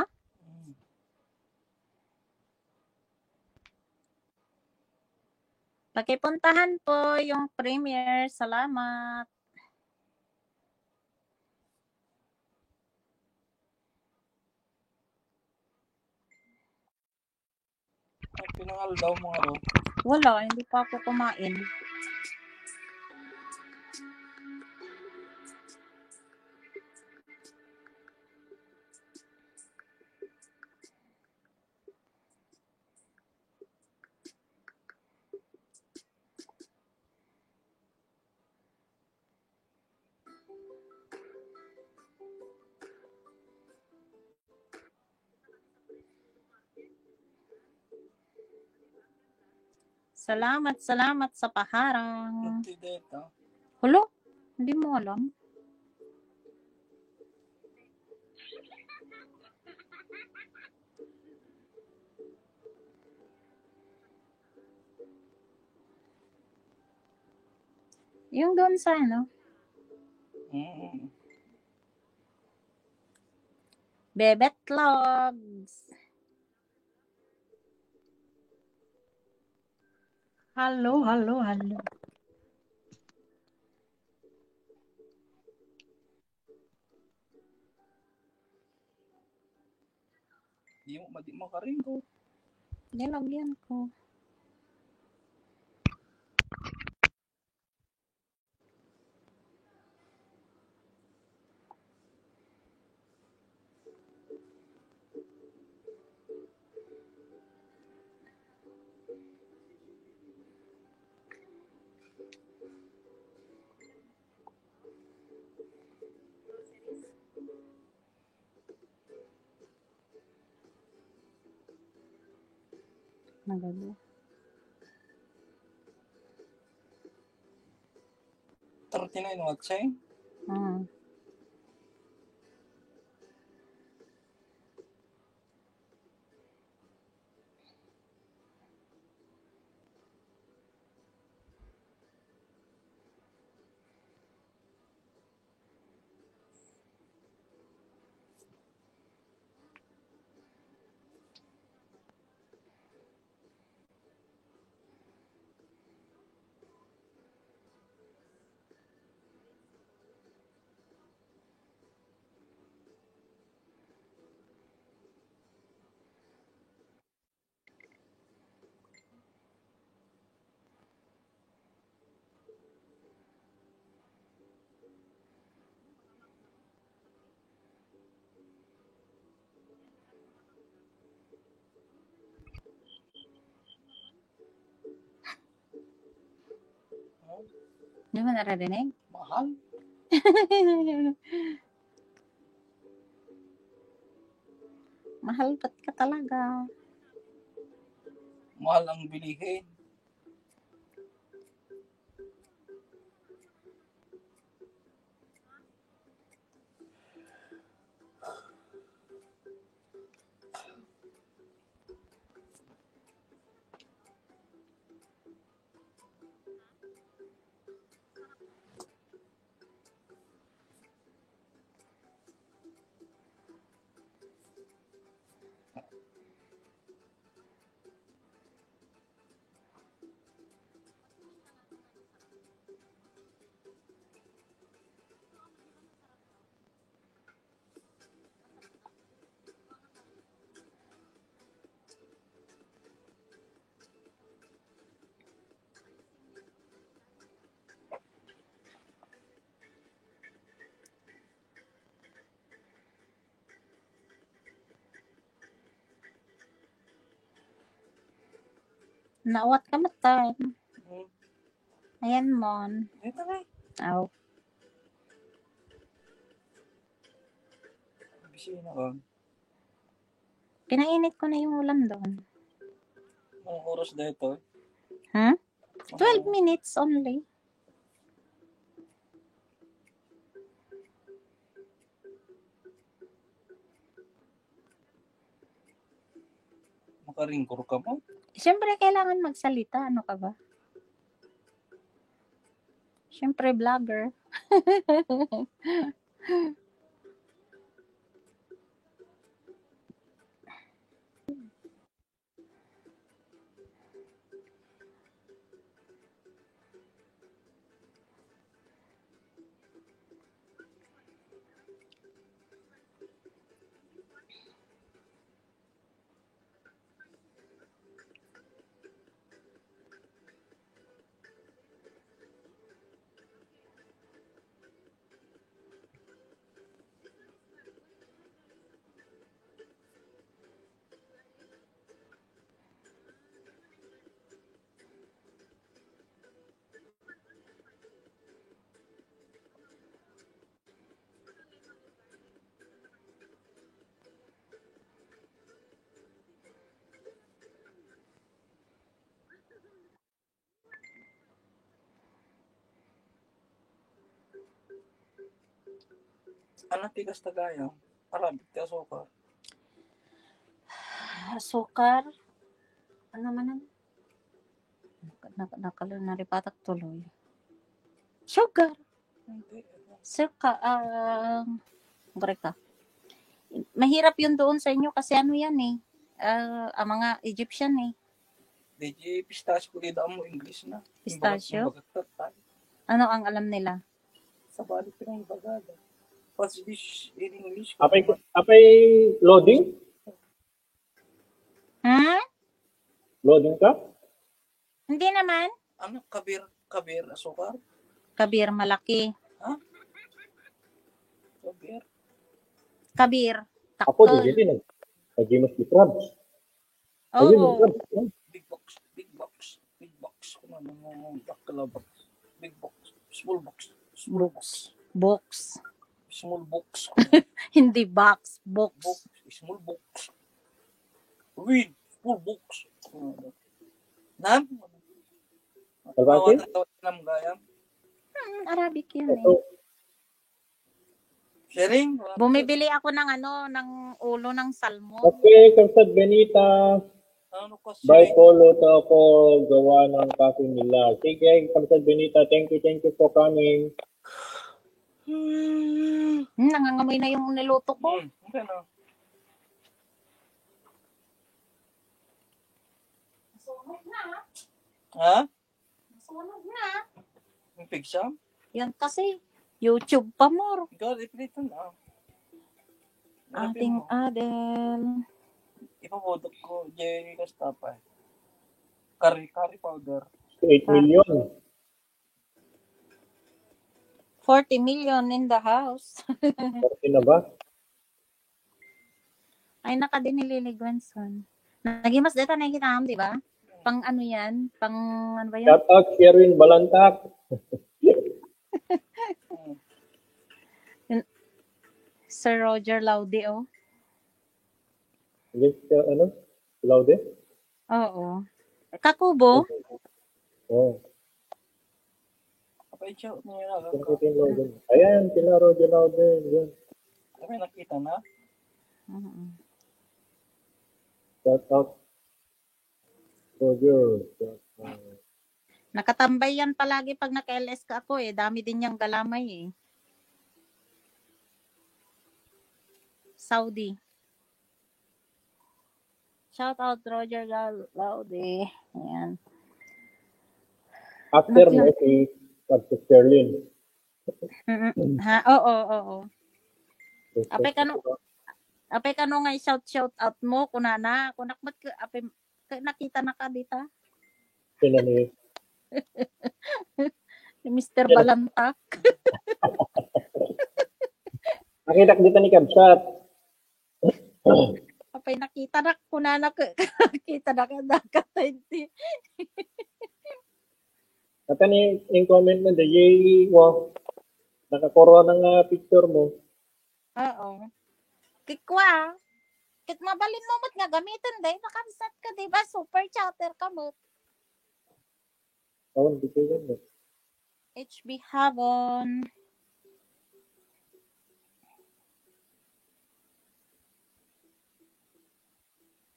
Pakipuntahan po yung premiere. Salamat. Ay, pinangal daw, mga ro. Wala, hindi pa ako kumain. Salamat, salamat sa paharang. Ito dito. Hulo? Hindi mo alam. Yung doon sa ano? Mm. Bebetlogs. Hello, hello, hello. Di mo, di makaringgot. Nilagyan ko. Nagano? Forty-nine, what, say? Mm. Di mo naririnig? Mahal. Mahal ka talaga. Mahal ang bilihin. Naawat ka met, tay. Hmm. Ayan, Mon. Ito na. Aw. Busy na ka. Pinainit ko na yung ulam doon. Anong oras na ito? Ha? Twelve minutes only. Makaringkor ka pa? Siyempre, kailangan magsalita. Ano ka ba? Siyempre, vlogger. Ano ti kasta gayam? Arabic ti asukar. Asukar? Ano man ang nak-, nak-, nakal-, naripatak tuloy. Sugar. Sugar, ah, correct ka. Mahirap yun doon sa inyo kasi ano yan eh. Ah, ang mga Egyptian eh. Di, di, pistachio, di daan mo English na. Pistachio? Imbagat-, imbagat na tayo. Ano ang alam nila? Sa balik ka ng bagada. What's this in English? Apay, apay loading? Hmm? Loading ka? Hindi naman. Ano? Kabir, kabir, asukar? Kabir, malaki. Ha? Kabir? Kabir. Ako, takol. Di, di, nag-, nag-imas di crabs. Ayun, oo. Crabs, no? Big box, big box, big box. Kung ano, bakla box. Big box, small box, small box. Box. Small box. Hindi box, box. Box, small box. Read, small box. Nan? Kalbati? Tawag, tawag, nam gayam. Mm, Arabic yun eh. Ito, Sharing? Bumibili ako ng ano, ng ulo ng salmon. Okay, Kabsat Benita. Ano ko By Polo to ako gawa ng coffee nila. Sige, Kabsat Benita, thank you, thank you for coming. Hmm, nangangamoy na yung niluto ko. Hmm, okay na. Ha? Yung pigsam? Yan kasi, YouTube pa more. Ikaw, iprito na. Ating Adel. Ipapudok ko, Jerry Castapay. Curry, curry powder. eight million. forty million in the house. forty na ba? Ay, nakadin ni Lily Gwenson. Nagimas data na kita, di ba? Pang ano yan? Pang ano ba yan? Shout out Sherwin Balantak. Sir Roger Laude, oh. Yes, uh, ano? Laude? Oo. Kakubo? Oh. Apa yung show niya na? Yung puting Laude. Ayan, sila Roger Laude. Yan. Ano yung nakita na? Oo. Shout out. Roger. Shout out. Nakatambay yan palagi pag naka-L S ka ako eh. Dami din niyang galamay eh. Saudi. Shout out Roger Gal- Laude. Ayan. After Okay. mo si Francis Sterling. Mm-mm. Ha? Oo, oo. Apay kano, apay kano nga i-shout, shout out mo, kunana, kunak mat ka, apay, ka, nakita na ka dita? Sino ni? Ni Mister Balantak. Nakita ko dito ni Kabsat. Apay nakita na, kunana ka, nakita na ka, nakatainti. Kata ni, yung comment mo, the yay, wow. Nakakorona nga picture mo. Oo. Kikwa. Kit mabalin mo mat nga gamitin, day, nakabsat ka, di ba? Super chatter ka mat. Oh, hindi ko yun. Eh. H B Habon.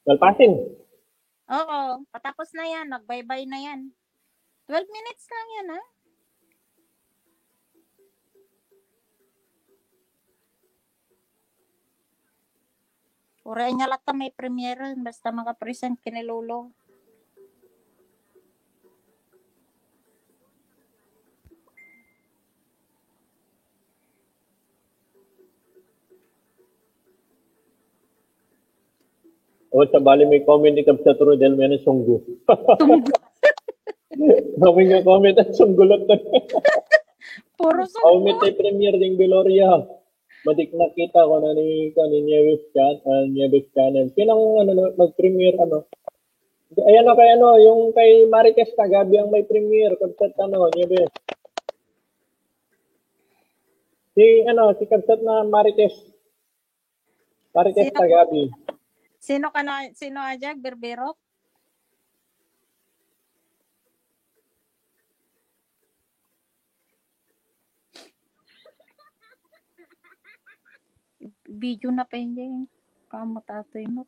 Malpasin. Oo, patapos na yan. Nagbaybay na yan. Twelve minutes lang yan, ha? Uray niya latta may premiere, basta maka-present kini Lolo. O, sa bali may comment ni Kabsat Rodel, may nasunggo. Sabi nga comment, ang sunggo lang. Puro Comment sunggo. Ni Premier Ding Gloria. Madik nakita ko na ni, ka ni Nieves Chan, ah, Nieves Channel. Sinong ano, na- mag-premiere, ano? Ayan na kay ano, yung kay Marites Tagabi ang may premiere. Kabsat ano, Nieves. Si ano, si Kabsat na Marites. Marites Sino? Tagabi. Sino ka na, sino, Ajag? Berbero? Video na pa yun. Kamo tatoy mo.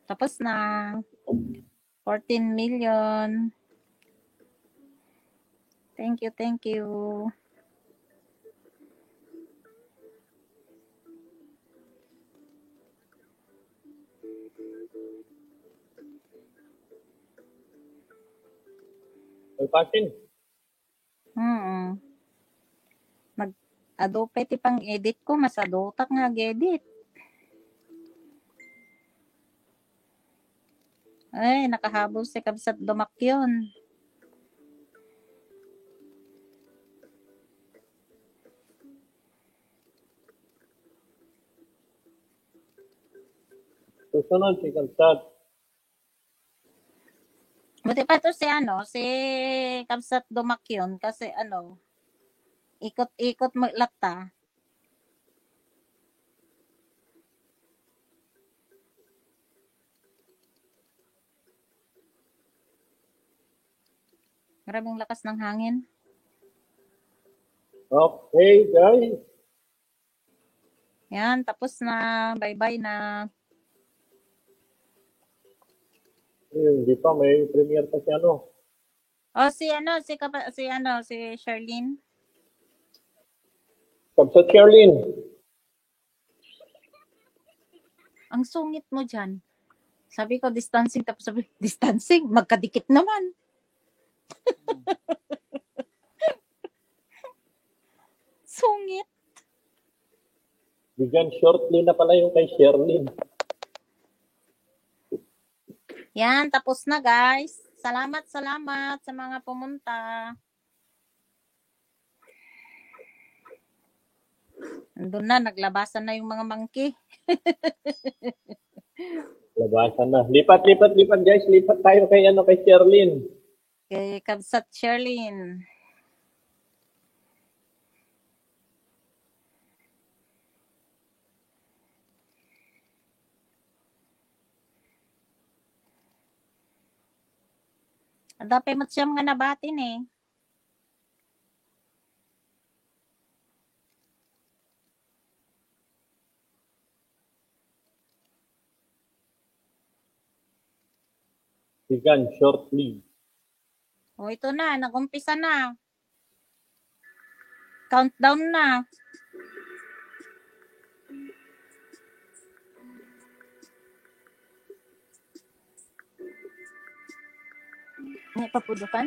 Tapos na. Fourteen million. Thank you, thank you. Malpasin. Mm. Nag-, adu pa iti pang-edit ko, mas adutak nga ag-edit. Ay, nakahabol si Kabsat Dumakyon. Susunod si Kabsat. Buti pa to si ano, si Kabsat Dumakyon kasi ano, ikot-ikot mo latta. Grabing lakas ng hangin. Okay, guys. Yan, tapos na. Bye-bye na. Hindi pa, may premiere pa si ano. O, si ano, si, kapa, si ano, si Charlene. Kabsat Charlene. Ang sungit mo dyan. Sabi ko, distancing. Tapos sabi, distancing? Magkadikit naman. Sungit. Bigyan shortly na pala yung kay Sherlyn. Yan, tapos na, guys. Salamat, salamat sa mga pumunta. Andun na, naglabasan na yung mga monkey. Labasan na. Lipat, lipat, lipat, guys. Lipat tayo kay ano, kay Sherlyn. Kay Kabsat Sherlyn. Adda pay met siya nga nabati ni. Bigyan shortly. O, ito na, nag-umpisa na. Countdown na. May papudukan?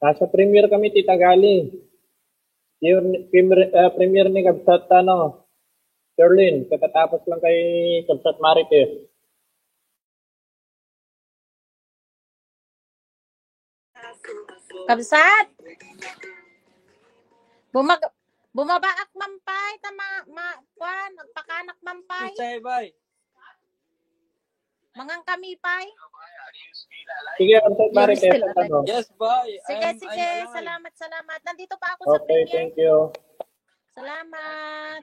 Nasa premiere kami, Tita Gali. Premiere, premiere, ah, premiere ni Kabsat, ano, Sherlyn, kakatapos lang kay Kabsat Marites. Kabsat! Bumag-, bumabaak, Mampay, ta ma-, ma-, kuan, magpakanak, Mampay. Say, bay. Mangan kami, Pay. Sige, Kabsat Marites, ano? Yes, bay. Sige, sige. Salamat, salamat. Nandito pa ako sa premiere. Okay, thank you. Salamat.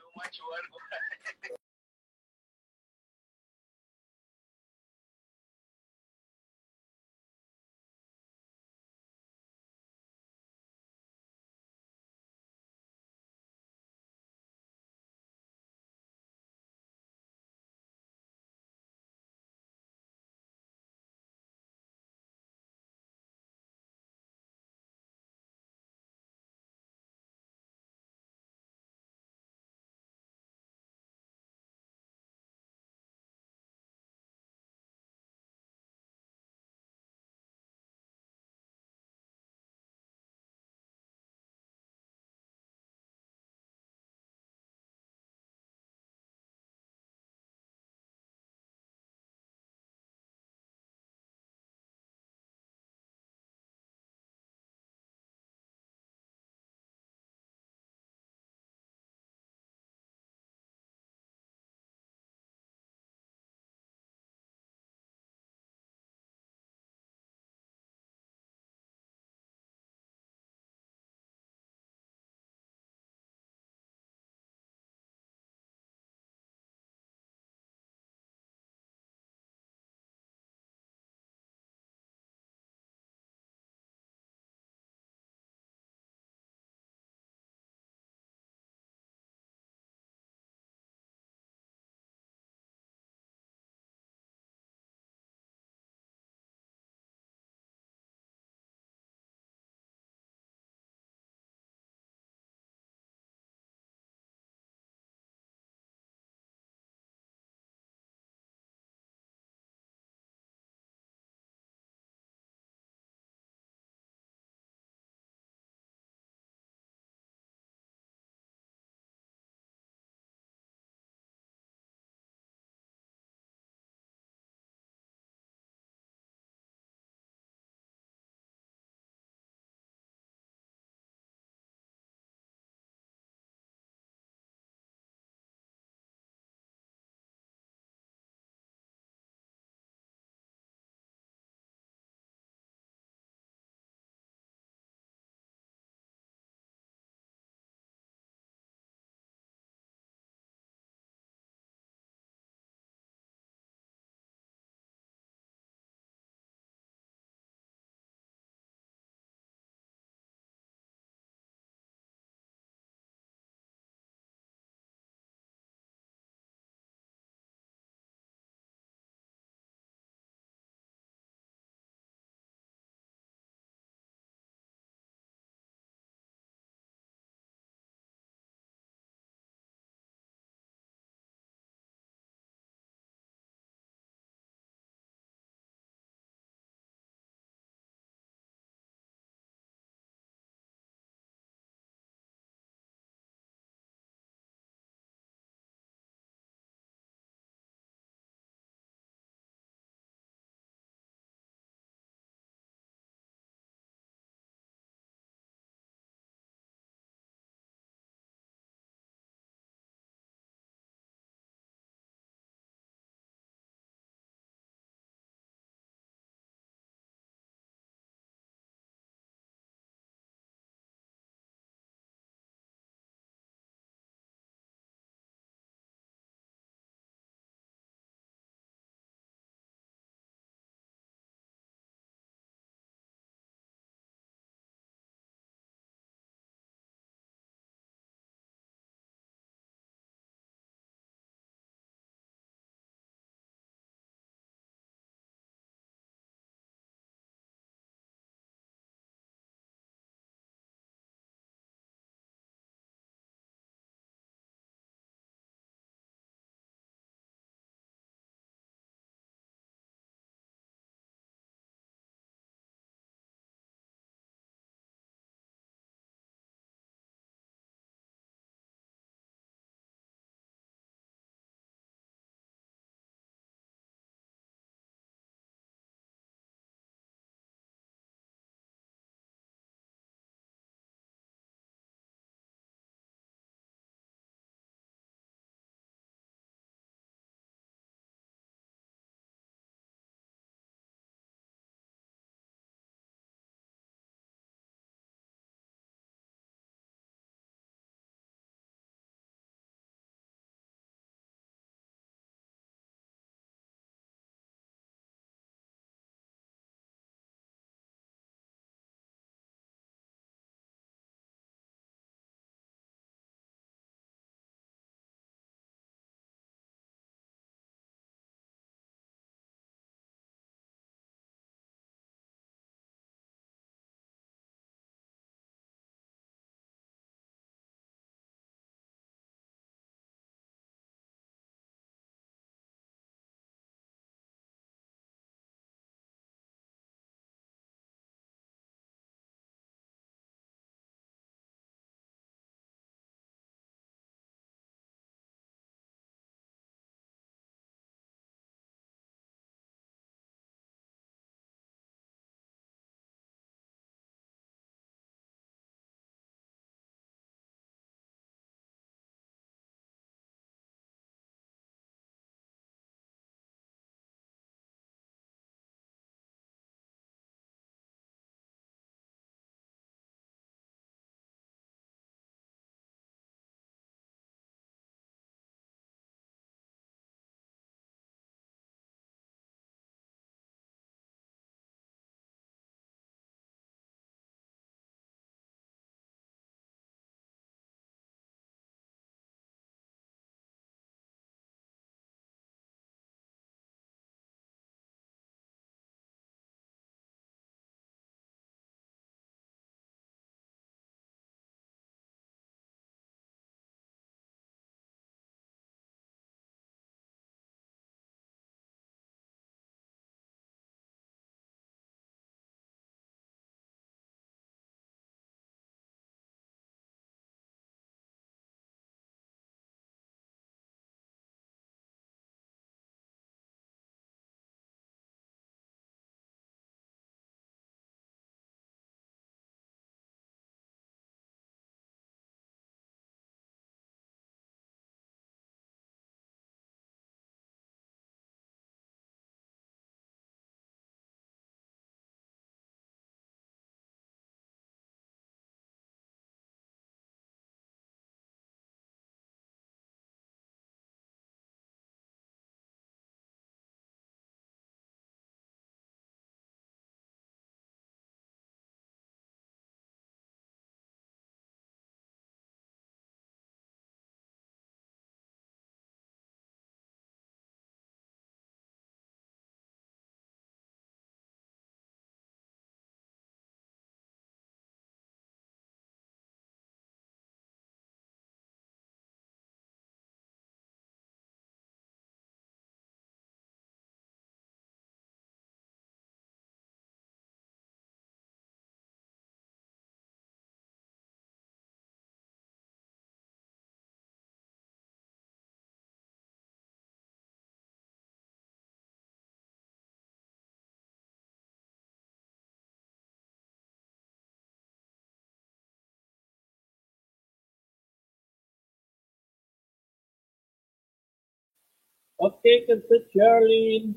Okay, good to Charlene.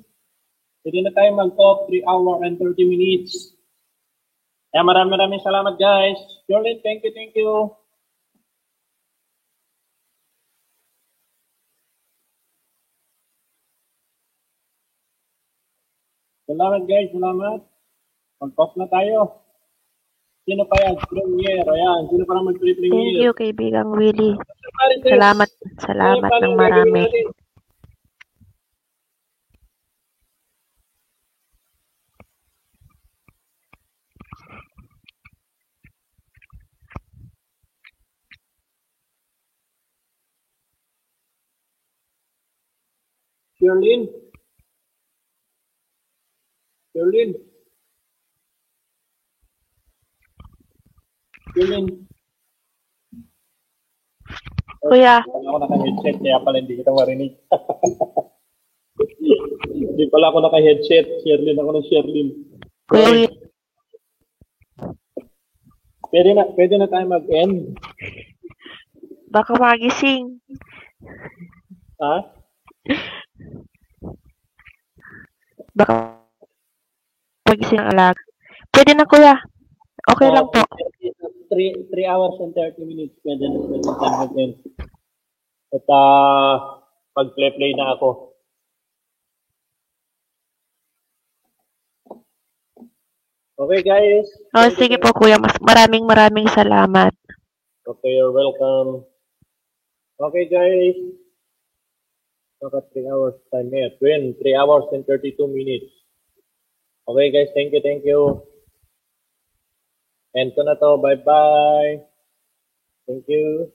Pwede na tayo mag-off three hour and thirty minutes. Kaya maraming maraming salamat, guys. Charlene, thank you, thank you. Salamat, guys. Salamat. Mag-off na tayo. Sino pa yan? Premier. Ayan. Sino pa naman pre-premier? Thank you, kaibigang Willie. Marites. Salamat, salamat ng marami. Sherlyn? Sherlyn? Sherlyn? Kuya. Wala ako naka-headset, kaya pala hindi kita marinig. Hindi pala ako naka-headset. Sherlyn ako ng Sherlyn. Kuya. Pwede na, pwede na tayo mag-end. Baka magising. Ha? Baka magising ang alaga. Pwede na, kuya. Okay lang po. Three, three hours and thirty minutes. Pwede na, pwede na tayo mag-end. At, ah, mag-play-play na ako. Okay, guys. Oh, sige po, kuya. Mas, maraming, maraming salamat. Okay, you're welcome. Okay, guys. Naka three hours time here. Twin, three hours and thirty-two minutes. Okay, guys. Thank you, thank you. End ko na to. Bye-bye. Thank you.